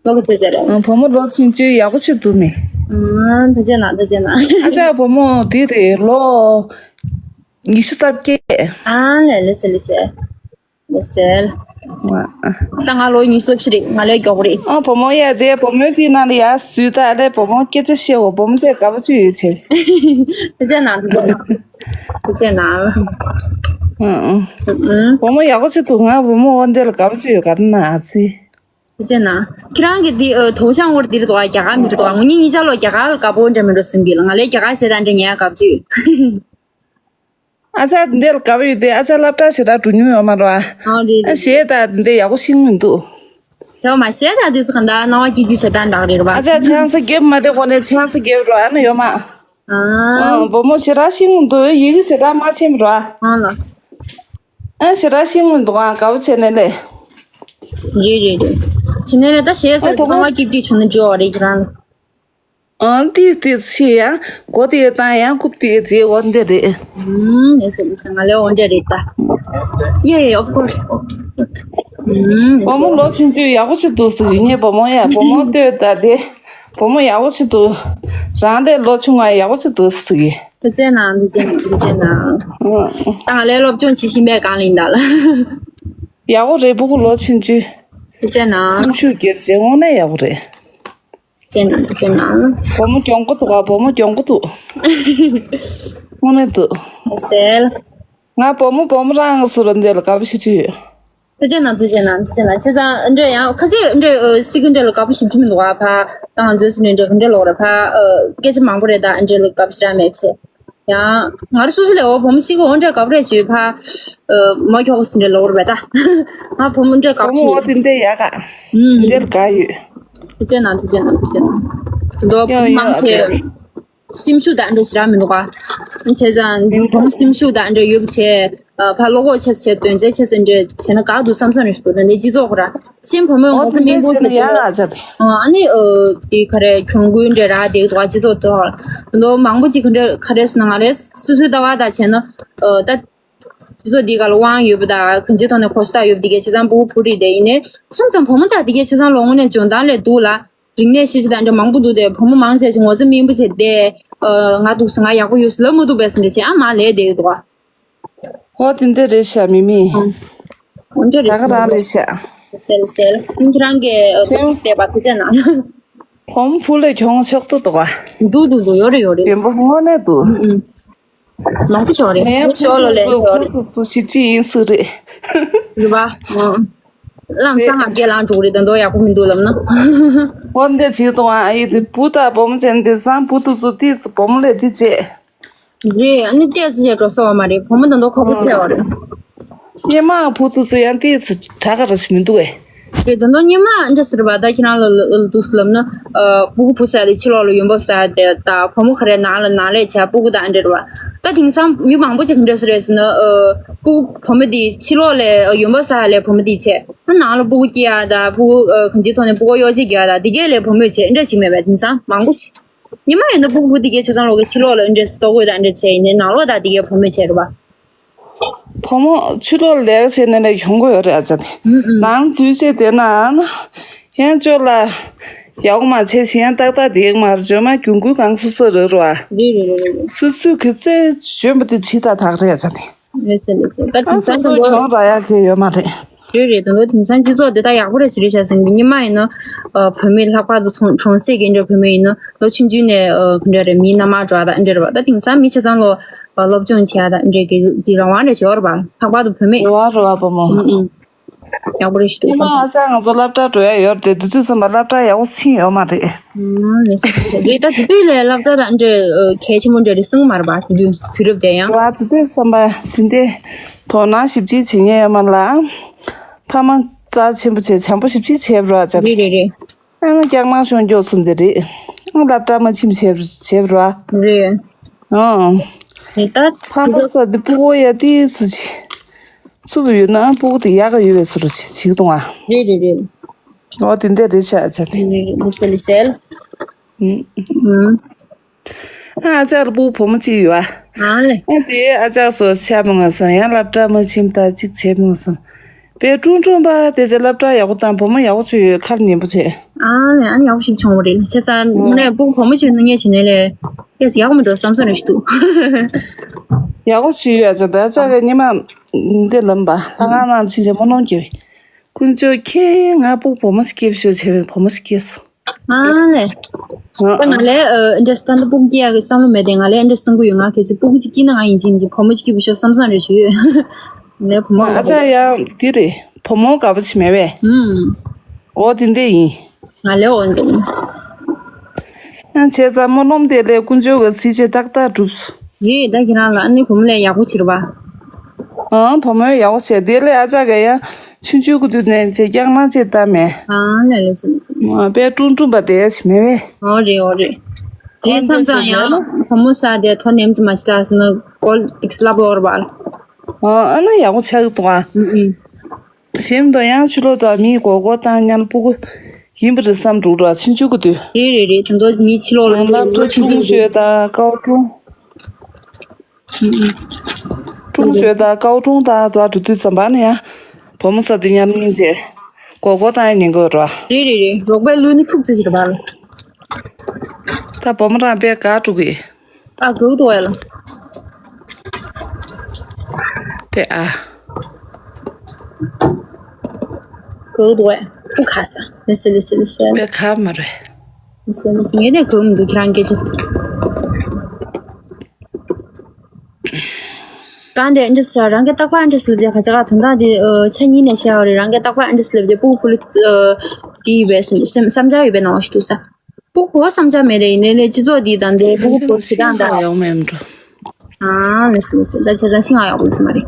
ལོ་ག་ཚོད་དེ་རེད། ཨ་བུ་མོ་ལོ་ཆུང་ཆུང་ཡག་པོ་ཆེ་འདུག་མི། ཨ་ཐུགས་རྗེ་གནང་། ཐུགས་རྗེ་གནང་། ཨ་ཅག་བུ་མོ་འདི་རེད། ལོ་ཉི་ཤུ་རྩ་བརྒྱད། ཨ་ལས་ལས་སེ་ལས་སེ། ལས་སེ། ང་ད་ང་ལོ་ཉི་ཤུ་རྩ་བཞི་རེད། ང་ལས་མགྱོགས་པོ་རེད། ཨ་བུ་མོ་ཡ་དེ་བུ་མོ་དེ་ནང་ལ་ཡ་སུས་ད་ལས་བུ་མོ་སྐད་ཆ་བཤད་འོ་བུ་མོ་དེ་དགའ་པོ་ཆུ་ཡོད་ཆེ། ཐུགས་རྗེ་གནང་། ཐུགས་རྗེ་གནང་། ཐུགས་རྗེ་གནང་། ཨ་ཨ། ཨ་ཨ། བུ་མོ་ཡག་པོ་ཆེ་འདུག་ང་བུ་མོ་འོ་འདི་ལ་དགའ་པོ་ཆུ་ཡོད་ག་རེ་ན་ཨ་ཙི། ཟེར་ན། ཁྱེད་རང་གི་འདི་ཨ་དོ་ཅང་བོར་འདིར་འདུག་ཨ། རྒྱ་གར་མི་འདུག་ཨ། ངོ་གཉིས་གཉིས་ཆ་ལོ་རྒྱ་གར་ལ་དགའ་པོ་འདྲ་མི་འགྲོ་ཟིན་པི་ལ། ང་ལས་རྒྱ་གར་ཞེ་དྲག་འདྲ་ཉན་ཡ་དགའ་པོ་ཅིག་ཨ་ཅག་འདི་ལ་དགའ་པོ་ཡོད་དེ། ཨ་ཅག་སློབ་གྲྭ་ཞེ་དྲག་འགྲོ་མྱོང་ཡོད་མ་རེད་ཨ། ཨ་རེད་ཨ་རེད། གཞས་དང་འདི་ཡག་པོ་ཤེས་མི་འདུག་དེ་བ་མ་གཞས་དང་དེ་ཚོ་གང་ལྟར་སྣང་བ་སྐྱིད་རྒྱུ་ཞེ་དྲག་འདྲ་རེད་པ། ཨ་ཅག་ཆང་ས་རྒྱབ་མ་དེ་གོ་ནས་ཆང་ས་རྒྱབ་རོགས་ཨ་ན་ཡོད་མ། ཨ། ཨ་བུ་མོ་ཞེ་དྲག་ཤེས་མི་འདུག་ཡི་གེ་ཞེ་དྲག་མ་ཤེས་མི་རོགས་ཨ། ཨ་ལ། ཨ་ཞེ་དྲག་ཤེས་མི་འདུག་ཨ་དགའ་པོ་བྱས་ནས་ལས། རེད་རེད་རེད། བྱས་ནས་ལས་ད་གཞས་ཟེར་ཨ་དོ་གོ་སྣང་བ་སྐྱིད་རྒྱུ་བྱུང་ན་འཇོ་བ་རེད་ཁྱེད་རང་། ཨང་ཏི་ཏི་ཆི་ཡ། གོ་ཏི་ཏང་ཡང་ཀུབ་ཏི་ཇེ་འོ་འདི་རེད། ཨུམ། ཡེ་སི་ཡེ་སི། ང་ལས་འོ་འདི་རེད་ད། Yeah, yeah, of course. ཨུམ། བུ་མོ་ལོ་ཆུང་ཆུང་ཡག་པོ་ཞིག་འདུག་ཟེར་གི་ངས་བུ་མོ་ཡ་བུ་མོ་ལྟོས་ད་དེ། བུ་མོ་ཡག་པོ་ཞིག་འདུག་རང་ལས་ལོ་ཆུང་བ་ཡག་པོ་ཞིག་འདུག་ཟེར་གི། ཐུགས་རྗེ་གནང་། ཐུགས་རྗེ་གནང་། ཐུགས་རྗེ་གནང་། ཨུམ། ད་ང་ལས་སློབ་སྦྱོང་བྱེད་བཞིན་པའི་སྒང་ལ་ཡིན་ད་ལ། ཡག་པོ་རེད་བུ་གུ་ལོ་ཆུང་ཆུང་། ཐུགས་རྗེ་གནང་། སེམས་ཤུགས་རྒྱབ་བྱས་དངོས་གནས་ཡག་པོ་རེད། ཅེ་ན་ཅེ་ན། བུ་མོ་གྱོང་པོ་འདུག་ག་བུ་མོ་གྱོང་པོ་འདུག་དངོས་གནས་འདུག་ཟེར། ང་བུ་མོ་བུ་མོ་རང་སུ་ར་འདི་ལ་དགའ་པོ་ཞེ་ཅིག་ཡོད། ཐུགས་རྗེ་གནང་། ཐུགས་རྗེ་གནང་། ཐུགས་རྗེ་གནང་། བྱས་ཙང་འདྲ་ཡང་ཁ་ཤས་འདྲ་ཨ་ཤི་གི་འདྲ་ལ་དགའ་པོ་ཞེ་པོ་མི་འདུག་ག་ཕ་ད་ང་ཚོའི་སུ་འདྲ་འདྲ་ག་འདྲ་ལོག་ར་ཕ་ཨ་སྐད་ཆ་མང་པོ་རེད། ད་འདྲ་ལ་དགའ་པོ་ཞེ་དྲག་མེད་ཆེ། ཡང་ང་རང་སོ་སོ་ལས་འོ་བུ་མོ་ཤི་གི་འོ་འདྲ་དགའ་པོ་རེད་ཞུས་ཕ་ཨ་མ་ཁྱོག་གི་སུ་འདྲ་ལོག་ར་བས་ད་ང་བུ་མོ་འདྲ་དགའ་པོ་བུ་མོ་ཞེ་འོ་དེ་འདྲ་ཡག་ག་ཨུམ། དེ་འདྲ་དགའ་ཡོད། ཐུགས་རྗེ་གནང་། ཐུགས་རྗེ་གནང་། ཐུགས་རྗེ་གནང་། དོ་ཡོ་ཡོ་མང་ཆེ་ཨ་ཅེ། སེམས་ཤུགས་དང་འདྲ་ཞེ་དྲག་མི་འདུག་ག་བྱས་ཙང་མི་འདུག་བུ་མོ་སེམས་ཤུགས་དང་འདྲ་ཡོད་པ་བྱས། ཨ་ཕར་བློ་ཁོག་ཆེ་ཆེ་དོན་ཚན་ཆེ་ཆེ་འདྲ་བྱས་ན་དགའ་འདུག་བསམ་བསམ་རེ་ཞིག་འདུག་ད་འདི་སྤྱི་ཚོགས་ཁོ་ར་སེམས་བུ་མོའི་ངོ་ཚ་སྙིང་པོ་ཞིག་འདུག་ཨ་ཅག་དེ། ཨ་ནི་ཨ་དེ་ག་རེ་གྱོང་གུན་འདྲ་རག་བསྡད་འདུག་ག་སྤྱི་ཚོགས་ཐོག་ལ་མང་པོ་ཅིག་ག་འདྲ་ག་རེ་ཟེར་ན་ང་རེ་སོ་སོའི་ལྟ་བ་དང་བྱས་ན་ཨ་ད། སྤྱི་ཚོགས་འདི་ག་ལ་དབང་ཡོད་པ་དང་གང་ཅིའི་ཐོག་ནས་གོ་ས་ད་ཡོད་པ་འདི་གའི་བྱས་ཙང་ཕྲུ་གུ་བུ་རེད་དེ་ཡིན་ནའི་མཚམས་མཚམས་བུ་མོ་དག་འདི་གའི་བྱས་ཙང་ལོ་ངོ་ནས་འཇོན་ཐང་ལས་སྡུག་ལ་རིག་གནས་ཤེས་བྱ་དང་འདྲ་མང་པོ་འདུག་སྟེ་བུ་མོ་མང་ཆེ་ཞིག་ངོ་ཚ་སྨིན་པོ་བྱས་ཏེ་ཨ་ང་འདུག་ཟེར་ང་ཡག་པོ་ཡོད་ཟེར་ལབ་མ་ཐུབ་པས་ཟེར་འདྲ་བྱས་ཨ་མ་ལས་བསྡད་ཡོད་འདུག་ག་ཧོ་དེ་འདྲ་རེད་ཤག་མི་མི། འོ་འདྲ་ད་རེད་ག་རང་རེད་ཤག་སེལ་སེལ། ཁྱེད་རང་གིས་ཨ་ཐུགས་བདེ་བ་ཐུགས་རྗེ་གནང་། བུ་མོ་བུ་ལས་གྱོང་ཆོག་ཏུ་འདུག་ག་འདུག་འདུག་འདུག་ཡོད་རེད་ཡོད་རེད། རྒན་པོ་དངོས་གནས་འདུག་ཨུ་ཨུ། ནང་དུ་ཞོག་རེད། ངའི་ཞོག་ལོ་ལས་ཞོག་རེད། ཁོ་ཚོ་སུ་ཞིག་ཅི་ཡིན་སུ་རེད། རེད་པ། ཨང་། ལམ་སང་ང་རྒྱལ་ལངས་འགྲོ་གི་རེད་ད་མདོག་ཡག་པོ་མི་འདུག་ལབ་ན། འོ་འདི་བྱེད་དང་ཨ་ཡི་དེ་བུ་དང་བུ་མོ་ཅན་དེ་སང་བུ་དུ་ཚོ་དེས་བུ་མོ་ལས་དེ་བྱེད། རེད། ཨ་ནི་ཏོག་ཙམ་ཡང་འགྲོ་སོང་བ་མ་རེད། བུ་མོ་ད་དུང་ཁོག་པ་ཕྱེ་བ་རེད། སྔོན་མ་བུ་དེ་ཚོ་ཡང་ཏོག་ཙམ་དྲག་ག་ར་ཞིག་མི་འདུག་གས། རེད། ད་དུང་སྔོན་མ་འདྲ་ཟེར་བ་ད་ཁྱེད་རང་ལ་ལ་འདུག་སེ་ལབ་ན། ཨ། སྤུ་གུ་བུ་ཟེར་དེ་ཕྱི་ལོགས་ལ་ཡོང་འབབ་ཟེར་དེ་ད་བུ་མོ་ག་རེ་ནང་ལ་ནང་ལས་བྱས་སྤུ་གུ་དང་འདྲ་རེད་བ། ད་དེང་སང་མི་མང་པོ་ཅིག་འདྲ་ཟེར་རེད་ཟེར་ན། ཨ། སྤུ་གུ་བུ་མོ་དེ་ཕྱི་ལོགས་ལ་ཡོང་འབབ་ཟེར་ལས་བུ་མོ་དེ་བྱས། ཨ། ནང་ལ་སྤུ་གུ་སྐྱེ་ཡ་ད་སྤུ་གུ། ཨ། གང་ཅིའི་ཐོག་ནས་སྤུ་གུ་གཡོག་བྱེད་རྒྱག་ཡ་ད་དེ་གས་ལས་བུ་མོས་བྱས་འདྲ་ཅིག་མེད་པས་དེང་སང་མང་པོ་ཞིག་ཉི་མ་ཡིན་ན་སྤུ་གུ་དེ་གའི་ཆ་ཚང་ལོག་གི་ཕྱི་ལོགས་ལ་འདྲེས་སུ་ལྟོ་གོས་དང་འདྲེས་བྱས་ཡིན་ནའི་ནང་ལོགས་དང་དེ་གའི་བུ་མོས་བྱས་རེད་པ། བུ་མོ་ཕྱི་ལོགས་ལས་ཀ་བྱས་ནས་ལས་ཡོང་གི་ཡོད་རེད་ཨ་ཅག་དེ། ཨུ་ཨུ། ནང་དུས་ཆད་དེ་ན་ཡང་ཅོག་ལ་ཡག་པོ་མ་བྱས་ཤིང་ཡང་ཏག་ཏག་དེ་ཡག་མ་རེད། འཇོན་མ་གྱོང་གུན་གང་སོ་སོ་རེད་རོ་ཨ། རེད་རེད་རེད་རེད། སུ་སུ་གི་ཚེ་འཇོན་པ་དེ་ཇི་ལྟར་དག་རེད་ཨ་ཅག་དེ། ལགས་སོ་ལགས་སོ། ད་ཨ་དེང་སང་སོ་སོ་ཀྱང་གོ་གྱོང་རག་ཡག་གི་ཡོད་མ་རེད། རེད་རེད། ད་ལོ་དེང་སང་སྤྱི་ཚོགས་འདི་དག་ཡག་པོ་རེད་ཟེར་རེད་བྱ་ཟིན་གྱི་སྔོན་མ་ཡིན་ན། ཨ། བུད་མེད་ལྷག་པར་དུ་ཚོང་གྲོང་གསེབ་ཀྱི་འདྲ་བུད་མེད་ཡིན་ན་ལོ་ཆུང་ཆུང་ནས། ཨ། ག་འདྲ་རེད། མིའི་མནའ་མར་འགྲོ་བ་དང་འདྲ་རེད་བ། ད་དེང་སང་མི་ཆ་ཚང་ལོ། ཨ། སློབ་སྦྱོང་བྱེད་ཡ་དང་འདྲ་གི་དེ་རང་དབང་འདྲ་ཞིག་ཡོད་རེད་བ། ལྷག་པར་དུ་བུད་མེད། རེད་བ་རེད་བ་བུ་མོ། ཨུ་ཨུ། ཡག་པོ་རེད་ཞུ་འདུག་སྔོན་མ་ཨ་ཅག་ང་ཚོ་སློབ་གྲྭ་འགྲོ་ཡ་ཡོད་རེད་དེ། དུས་ཚོད་ཙམ་པ་སློབ་གྲྭ་ཡག་པོ་ཕྱིན་ཡོད་མ་རེད། ཨང་། ལགས་སོ། རེད། ད་དེ་དུས་ལས་སློབ་གྲྭ་དང་འདྲ། ཨ། གལ་ཆེན་པོ་འདྲ་རེད་གསུང་མ་རེད་པ། དེ་དུས་དུས་རབས་དེ་ཡང་། རེད་བ། དེ་དུས་བསམ་པ་དེ་འདྲའི་དོ་སྣང་ཞིབ་ཅིག་བྱེད་མཁན་ཡོད་མ་རེད་ལ། ཕ་མ་རྩ་ཆེན་པོ་བྱས་བྱམས་པོ་ཞིབ་ཅིག་བྱས་པ་རེད་བ་ཅག་རེད་རེད་རེད། ཨ་མ་སྐྱག་ནག་ཤོང་མགྱོགས་སོང་དེ་རེད། ཨ། སློབ་གྲྭ་མ་ཕྱིན་བྱས་བྱས་པ་རེད་བ། རེད། ཨང་། རེད་ད། ཕ་མ་ས་དེ་སྤུ་གུ་ཡ་དེ་ཚོ་ཅིག་བཙུགས་ཡོད་ན་སྤུ་གུ་དེ་ཡག་ག་ཡོད་པའི་བཟོ་འདྲ་ཅིག་བྱེད་གི་འདུག་ཨ། རེད་རེད་རེད། འོ་དེ་འདྲ་རེད་ཤག་ཨ་ཅག་དེ། རེད་རེད། ལགས་སོ་ལགས་སོ། ཨུམ། ཨུམ། ཨ་ཅག་ལ་སྤུ་གུ་བུ་མོ་གཅིག་ཡོད་ཨ། ཨ་ལེ། ཨ་དེ་ཨ་ཅག་སོ་ཆ་མི་ང་སམ། ཡང་སློབ་གྲྭ་མ་ཕྱིན་ད་གཅིག་བྱས་མི་ང་སམ། དཔེ་ཀྲུང་ཀྲུང་པ་དེ་ཚོ་སློབ་གྲྭ་ཡག་པོ་དང་བུ་མོ་ཡག་པོ་ཚོ་ཡོད། ཁར་ཉན་པོ་བྱས། ཨ་ལེ། ཨ་ནི་ཡག་པོ་ཞིག་བྱུང་བ་རེད། བྱས་ཙང་དངོས་གནས་སྤུ་གུ་བུ་མོ་ཞིག་ནུ་ཉེ་བྱེད་ནས་ལས་ཡག་མི་འགྲོ་བསམ་བསམ་རེ་ཞིག་འདུག་ཡག་པོ་ཞིག་ཡོད་ཨ་ཅག་ད་ཨ་ཅག་གི་ཉི་མ་འདི་ལམ་པ་ལྷ་ཁང་ནང་ཕྱིན་ཆད་སྨོན་ལམ་རྒྱབ། དཀོན་མཆོག་མཁྱེན། ང་སྤུ་གུ་བུ་མོ་ཞིག་སྐྱེས་ཤོག་བྱས་པའི་བུ་མོ་ཞིག་སྐྱེས་སོང་། ཨ་ལེ། ཨ་ཨ། ང་ལས་ཨ་འདྲ་སྟན་ད་སྤུ་གུ་སྐྱེ་ཡག་གི་བསམ་བློ་མེད་དེ། ང་ལས་འདྲ་བསམ་གི་ཡོད། ང་གལ་སྲིད་སྤུ་གུ་ཞིག་སྐྱེས་ན་ང་ཡིན་གཅིག་མིན་གཅིག་བུ་མོ་ཞིག་སྐྱེས་པ་ཤོག་བསམ་བསམ་རེ་ཞུ་ཡོད། ནས་བུ་མོ་ཨ་ཅག་ཡང་དེ་རེད། བུ་མོ་དགའ་པོ་ཞིག་མེད་པས། ཨུམ། འོ་དེ་འདྲ་ཡིན། ང་ལས་འོ་འདྲ་ཡིན། ཨ་བྱས་ཙང་སྨོན་ལམ་དེ་ལས་དཀོན་མཆོག་གི་གཟི་བརྗིད་ཏག་ཏག་གྲུབ་སོང་། རེད། ད་ཁྱེད་རང་ལ་ཨ་ནི་བུ་མོ་ལས་ཡག་པོ་བྱེད་རོགས་པ། ཨང་། བུ་མོ་ཡག་པོ་བྱས། དེ་ལས་ཨ་ཅག་ག་ཡང་ཆུང་ཆུང་གི་དུས་ནས་བྱས་སྐྱག་ནག་ཅིག་བཏང་མེད། ཨང་། ལགས་ལགས་སོ་ལགས་སོ། ཨ་དཔེ་ཀྲུང་ཀྲུང་པ་དེ་ཞིག་མེད་པས། འོ་རེད་འོ་རེད། དེ་མཚམས་མཚམས་ཡང་བུ་མོ་ས་དེ་ཐོ་ནེམ་ཅིག་མ་ཤི་ལ་སོང་ན་ཀོལ་ཏིག་སི་ལབ་འོར་བ། ཨ་ཨ་ན་ཡག་པོ་ཆགས་ཀྱི་འདུག་ཨ། ཨུ་ཨུ། གཞན་དུ་ཡང་ཕྱི་ལོགས་དུ་མིའི་མགོ་སྐོར་བཏང་མཁན་སྤུ་གུ་ཡིན་པ་རེད་བསམ་འགྲོ་འགྲོ་ཆུང་ཆུང་གི་དུས། རེད་རེད་རེད། དེ་ཚོ་མི་ཕྱི་ལོགས་ལ་སློབ་གྲྭ་ཆུང་ཆུང་ཤོས་དང་ཀའོ་ཀྲུང་། ཀྲུང་ཤོས་དང་ཀའོ་ཀྲུང་དང་དུ་བ་འགྲོ་དུས་ཙམ་པ་ནས་ཡང་བུ་མོ་ས་དེ་མཉམ་ཉིན་བྱས་མགོ་སྐོར་བཏང་ཡ་ཉེན་ཁ་ཡོད་རེད་བ། རེད་རེད་རེད། རོགས་པས་བླུགས་ནི་ཁུག་ཙི་ཞིག་རེད་བ། ད་བུ་མོ་རང་དཔེ་དགའ་འགྲོ་གི། ཨ་གུག་ཏོ་ཡ་ལ། དེ་ཨ། གུག་ཏོ་ཡ། ཕུ་ཁ་ས། ལི་སི་ལི་སི་ལི་སི། དཔེ་ཁ་མ་རེད། ལི་སི་ལི་སི། ངས་དེ་གུག་མི་འདུག་ཁྱེད་རང་སྐད་ཆ། གང་དེ་ཨེ་འདྲ་ཟེར་རང་གི་རྟག་པར་ཨེ་འདྲ་ཟེར་ལབ་དེ་ཁ་ཆ་ག་དོན་དག་དེ་ཨ་ཆ་གཉིས་ནས་བཤད་ཡོད་རེད། རང་གི་རྟག་པར་ཨེ་འདྲ་ཟེར་ལབ་དེ་སྤུ་གུ་ཕུ་ལུ་ཨ་དེ་ཡོད་པའི་སེམས་སེམས་བསམ་འཆར་ཡོད་པའི་ནང་བ་ཞིག་འདུག་ས། སྤུ་གུ་བུ་བསམ་འཆར་མེད་དེ་ཡིན་ནའི་ལས་སྤྱི་ཚོགས་འདི་དང་དེ་སྤུ་གུ་བུ་ཞེ་དྲག་འདྲ། ཡོག་མེད་འགྲོ། ཨ་ལས་སོ་ལས་སོ། ད་བྱས་ཙང་ཤི་ང་ཡག་པོ་ཡོད་མ་རེད།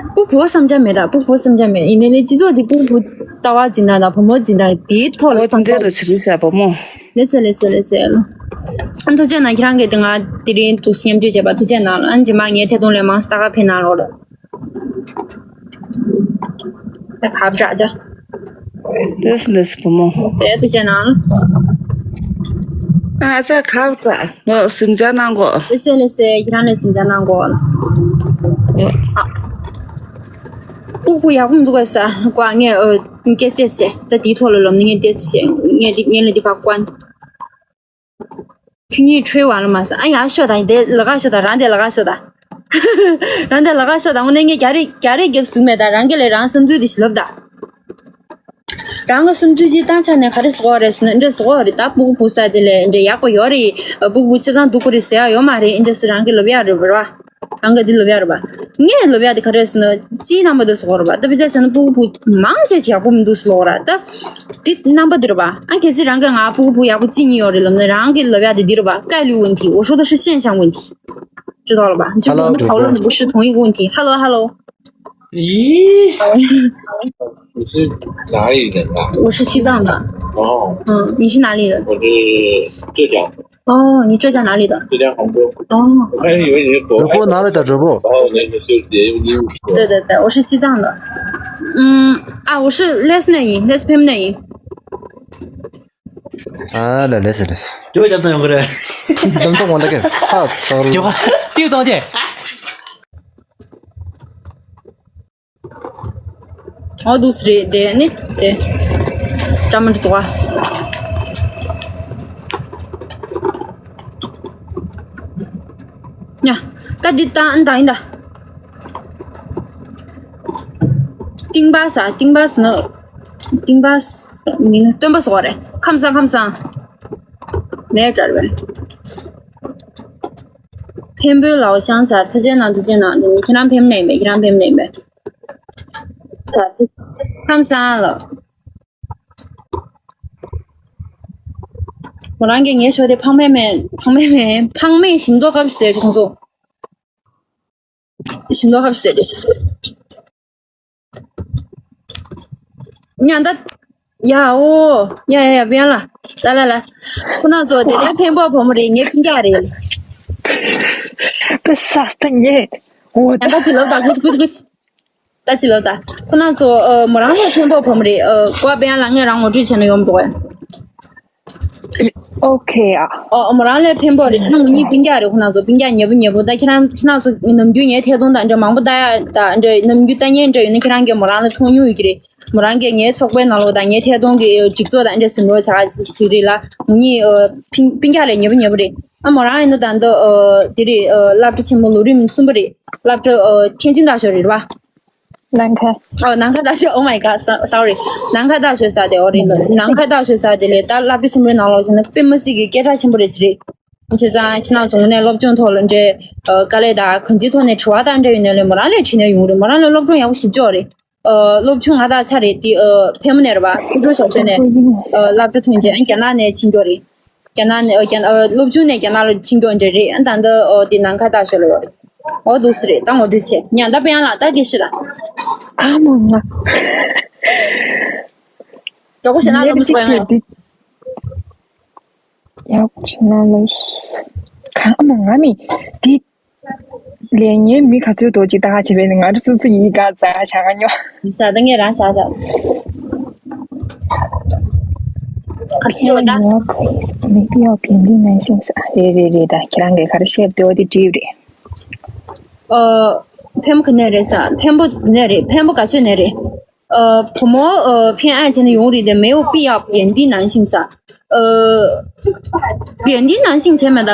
སྤུ་གུ་བུ་བསམ་འཆར་མེད་ད། སྤུ་གུ་བུ་བསམ་འཆར་མེད་ཡིན་ནའི་ལས་སྤྱི་ཚོགས་འདི་སྤུ་གུ་བུ་ལྟ་བ་འཛིན་སྟངས་དང་བུ་མོ་འཛིན་སྟངས་དེའི་ཐོག་ལ་འོ་དེ་འདྲ་ར་བྱེད་རེས་བྱས་བུ་མོ། ལས་སོ་ལས་སོ་ལས་སོ། ཨ་ཐུགས་རྗེ་གནང་། ཁྱེད་རང་གིས་དེ་ང་དེ་རིང་འདུག་སེ་མཉམ་སྤྱོད་བྱས་པ་ཐུགས་རྗེ་གནང་ལ། ཨ་ནི་རྗེས་མ་ངའི་ཐད་གཏོང་ལས་མང་སེ་ལྟ་ག་ཕེབས་གནང་རོགས་ལ། ད་ཁ་བྱ་བྱ། ལས་སོ་ལས་སོ་བུ་མོ། ཟེར་ཐུགས་རྗེ་གནང་ལ། ཨ་ཅག་ཁ་བྱ་ངོ་སེམས་ཅག་གནང་གོ། ལས་སོ་ལས་སོ། ཁྱེད་རང་ལས་སེམས་ཅག་གནང་གོ། ཨ། སྤུ་གུ་ཡག་པོ་མི་འདུག་ག་ས་ཀོ། ངས་ཨ་སྐད་ཏེ་ཟེར། ད་དེའི་ཐོག་ལ་ལོམ་ནི་ངས་ཏེ་ཟེར། ངས་དེ་ངས་ལ་དེ་ཕར་ཀོན། ཁྱོད་གཉིས་ཁྲོས་བ་ལ་མ་ཟ། ཨ་ཡར་ཤོག་དང་། དེ་ལ་ཁ་ཤོག་དང་། རང་དེ་ལ་ཁ་ཤོག་དང་། རང་དེ་ལ་ཁ་ཤོག་དང་། དངོས་གནས་ངས་རྒྱ་རེ་རྒྱ་རེ་རྒྱབ་ཟིན་མེད་ད། རང་གི་ལས་རང་བསམ་ཚུལ་དེ་ཞིག་ལབ་ད། རང་གི་བསམ་ཚུལ་ཅིག་བཏང་ཆ་ནས་ག་རེ་ཟེར་གོ་རེད་ཟེར་ན། འདྲ་ཟེར་གོ་རེད་ད། སྤུ་གུ་བུ་ས་དེ་ལས་འདྲ་ཡག་པོ་ཡོད་རེད། སྤུ་གུ་ཆ་ཚང་སྡུག་གོ་རེད་ཟེར་ཡ་ཡོད་མ་རེད། འདྲ་ཟེར་རང་གི་ལབ་ཡ་རེད་བ། རང་གི་འདི་ལབ་ཡ་རེད་བ། ངས་ལབ་ཡ་དེ་ག་རེ་ཟེར་ན། སྤྱིའི་རྣམ་པ་དེ་ཟེར་གོ་རེད་བ། ད་དཔེ་ཆ་བྱས་ན་སྤུ་གུ་བུ་མང་ཆེ་ཞིག་ཡག་པོ་མི་འདུག་ཟེར་ལབ་གོ་ར། ད་འདི་རྣམ་པ་འདི་རེད་བ། ཨ་གལ་སྲིད་རང་གི་ང་སྤུ་གུ་བུ་ཡག་པོ་གཅིག་གཉིས་ཡོད་རེད་ལབ་ན། རང་གི་ལབ་ཡ་དེ་འདི་རེད་བ། 概率问题། 我说的是现象问题།知道了吧？就是我们讨论的不是同一个问题。Hello，Hello。咦，你是哪里人啊？我是西藏的。哦，嗯，你是哪里人？我是浙江。哦，你浙江哪里的？浙江杭州。哦，我开始以为你是国外的。主播哪里的主播？哦，那个对不起，用英语说。对对对，我是西藏的。嗯，啊，我是 listening，listen。 ཨ་ལ་ལེ་སི་ལེ་སི། ཇོ་ཇ་དང་ཡོང་གི་རེད། དམ་ཚོགས་མ་འདྲ་གི་ཧ་ཚར། ཇོ་ཏིའུ་གཏོང་རྒྱུ། ཨོ་དུས་རེད་དེ་ནི་དེ། ཅམ་མ་འདྲ་འདུག་ཨ། ཡ། ད་འདི་ད་ཨན་ད་ཡིན་ད། ཏིང་པ་ས་ཏིང་པ་ས་ནི། ཏིང་པ་ས་མིན་སྟོན་པ་སོགས་རེད། ཁམས་བཟང་ཁམས་བཟང་། ནས་བྲལ་བས། འཕན་པོའི་ལའོ་ཤང་ས་ཐུགས་རྗེ་གནང་ཐུགས་རྗེ་གནང་། འདི་ནི་ཁྱེད་རང་འཕན་ནས་མེད་ཁྱེད་རང་འཕན་ནས་མེད། ཁམས་བཟང་ལ། མོ་རང་གིས་ངའི་ཤོ་དེ་ཕང་མེད་མེད་ཕང་མེད་མེད་ཕང་མེད་ཞིམ་མདོག་ཁ་ཟེར་ཁོང་ཚོ། ཞིམ་མདོག་ཁ་ཟེར་རེད། ཉ་ད། ཡ་ཨོ། ཡ་ཡ་ཡ་བན་ལ། ལ་ལ་ལ། ཁོ་ན་ཚོ་དེ་ལས་འཕན་པོ་བུ་མོ་རེད། ངའི་སྤུན་ཀྱག་རེད། པེ་ས་སྟ་ཉེ། ཨོ་ད། ད་ཅི་ལབ་ད་གུས་གུས་གུས། ད་ཅི་ལབ་ད། ཁོ་ན་ཚོ་ཨ་མོ་རང་ལ་འཕན་པོ་བུ་མོ་རེད། ཨ་ཀོ་བན་ལ་ངས་རང་ངོ་སྤྲོད་བྱས་ན་ཡོང་འདུག་གས། ཨོ་ཁེ་ཨ། ཨོ་མོ་རང་ལ་འཕན་པོ་རེད། ང་གཉིས་སྤུན་ཀྱག་རེད། ཁོ་ན་ཚོ་སྤུན་ཀྱག་ཉེ་པོ་ཉེ་པོ། ད་ཁྱེད་རང་ཁྱེད་རང་ཚོ་ནམ་རྒྱུན་ངའི་ཐད་གཏོང་དང་འདྲ་མང་པོ་ལྟ་ཡ་དང་འདྲ་ནམ་རྒྱུན་ལྟ་མཁན་འདྲ་ཡོད་ན་ཁྱེད་རང་གིས་མོ་རང་ལ་མཐོང་མྱོང་ཡོད་ཀྱི་རེད། མོ་རང་གིས་ངའི་ཚོགས་པའི་ནང་ལོགས་དང་ངའི་ཐད་གཏོང་གི་སྒྲིག་ཚོགས་དང་འདྲ་ཟིན་རོགས་བྱ་ཞིག་རེད་ལ། ངེད་གཉིས་ཨ་སྤུན་སྤུན་ཀྱག་ལས་ཉེ་པོ་ཉེ་པོ་རེད། ཨ་མོ་རང་ཡིན་ན་ད་འདི་ཨ་དེ་རེད། ཨ་སློབ་གྲྭ་ཆེན་མོ་ལོ་རིམ་གསུམ་པ་རེད། སློབ་གྲྭ་ཨ་ཐེན་ཅིན་ཏཱ་ཞོ་རེད་པ། ནམ་མཁའ། ཨ་ནམ་མཁའ་ཏཱ་ཞོ། Oh my god, so- sorry. ནམ་མཁའ་ཏཱ་ཞོ་ཟེར་དེ་ཨོ་རེད་ལ། ནམ་མཁའ་ཏཱ་ཞོ་ཟེར་དེ་ལས་ད་སློབ་གྲྭ་ཆེན་མོའི་ནང་ལོགས་ཕྱིན་ན་དཔེ་མི་སྲིད་ཀྱི་སྐད་གྲགས་ཆེན་པོ་རེད་ཅི་རེད། བྱས་ཙང་ཁྱེད་རང་ཚོ་ངོས་ནས་སློབ་སྦྱོང་ཐོག་ལ་འདྲ་ཨ་དཀའ་ལས་དང་གང་ཅིའི་ཐོག་ནས་དྲི་བ་དང་འདྲ་ཡོད་ན་ལས་མོ་རང་ལ་དྲིས་ན་ཡོང་རེད། མོ་རང་ལ་སློབ་སྦྱོང་ཡག་པོ་ཞེ་པོ་ཅིག་ཡོད་རེད། ཨ་སློབ་ཆུང་ང་དང་ཆ་རེད་དེ། ཨ་ཕལ་མོ་ནས་རེད་པ། ཕུ་ཀྲོ་ཞབས་ཞུ་ནས་ཨ་སློབ་གྲྭ་ཐོན་རྗེས་ཨ་རྒྱ་ནག་ནས་ཕྱིན་རྒྱུ་རེད། རྒྱ་ནག་ནས་ཨ་རྒྱ་ཨ་སློབ་ཆུང་ནས་རྒྱ་ནག་ལ་ཕྱིན་རྒྱུ་འདྲ་རེད། ཨ་ད་ལྟ་ཨ་དེ་ནམ་མཁའ་ཏཱ་ཞོ་ལ་ཡོད་རེད། ཨོ་འདུག་སེ་རེད། ད་ངོ་སྤྲོད་བྱས་ཉན་ད་པེ་ཡང་ལ་ད་དགེ་བཤེས་ལ། ཨ་མ་ང་། མགྱོགས་པོ་བྱས་ན་ལོ་མི་སོང་ཡང་། ཡག་པོ་བྱས་ན་ལོ། གང་ཨ་མ་ང་མི་དེ། ལས་ངན་མི་ག་ཚོད་དོ་ཅིག་ད་ཧ་ཆེ་བས་ནི་ང་རུ་སུ་སུ་ཡི་ག་ཙ་ཧ་ཆ་ང་ཉོ། ས་ད་ངས་རང་ས་ད། གར་ཆེ་བ་ད། མི་ཕི་ཡོ་ཕན་དི་ནན་ཤིང་ས་རེད་རེད་རེད། ད་ཁྱེད་རང་གིས་ག་རེ་བཤད་དེ་འོ་དེ་བྲིས་རེད། ཨ། འཕན་པོ་ག་ནས་རེད་ས། འཕན་པོ་ནས་རེད། འཕན་པོ་ག་ཚོད་ནས་རེད། ཨ། བུ་མོ་ཨ་འཕན་ཨན་བྱས་ན་ཡོང་རེད་དེ། 没有必要། 原地男性ས། ཨ། 原地男性བྱས་མེད་ད།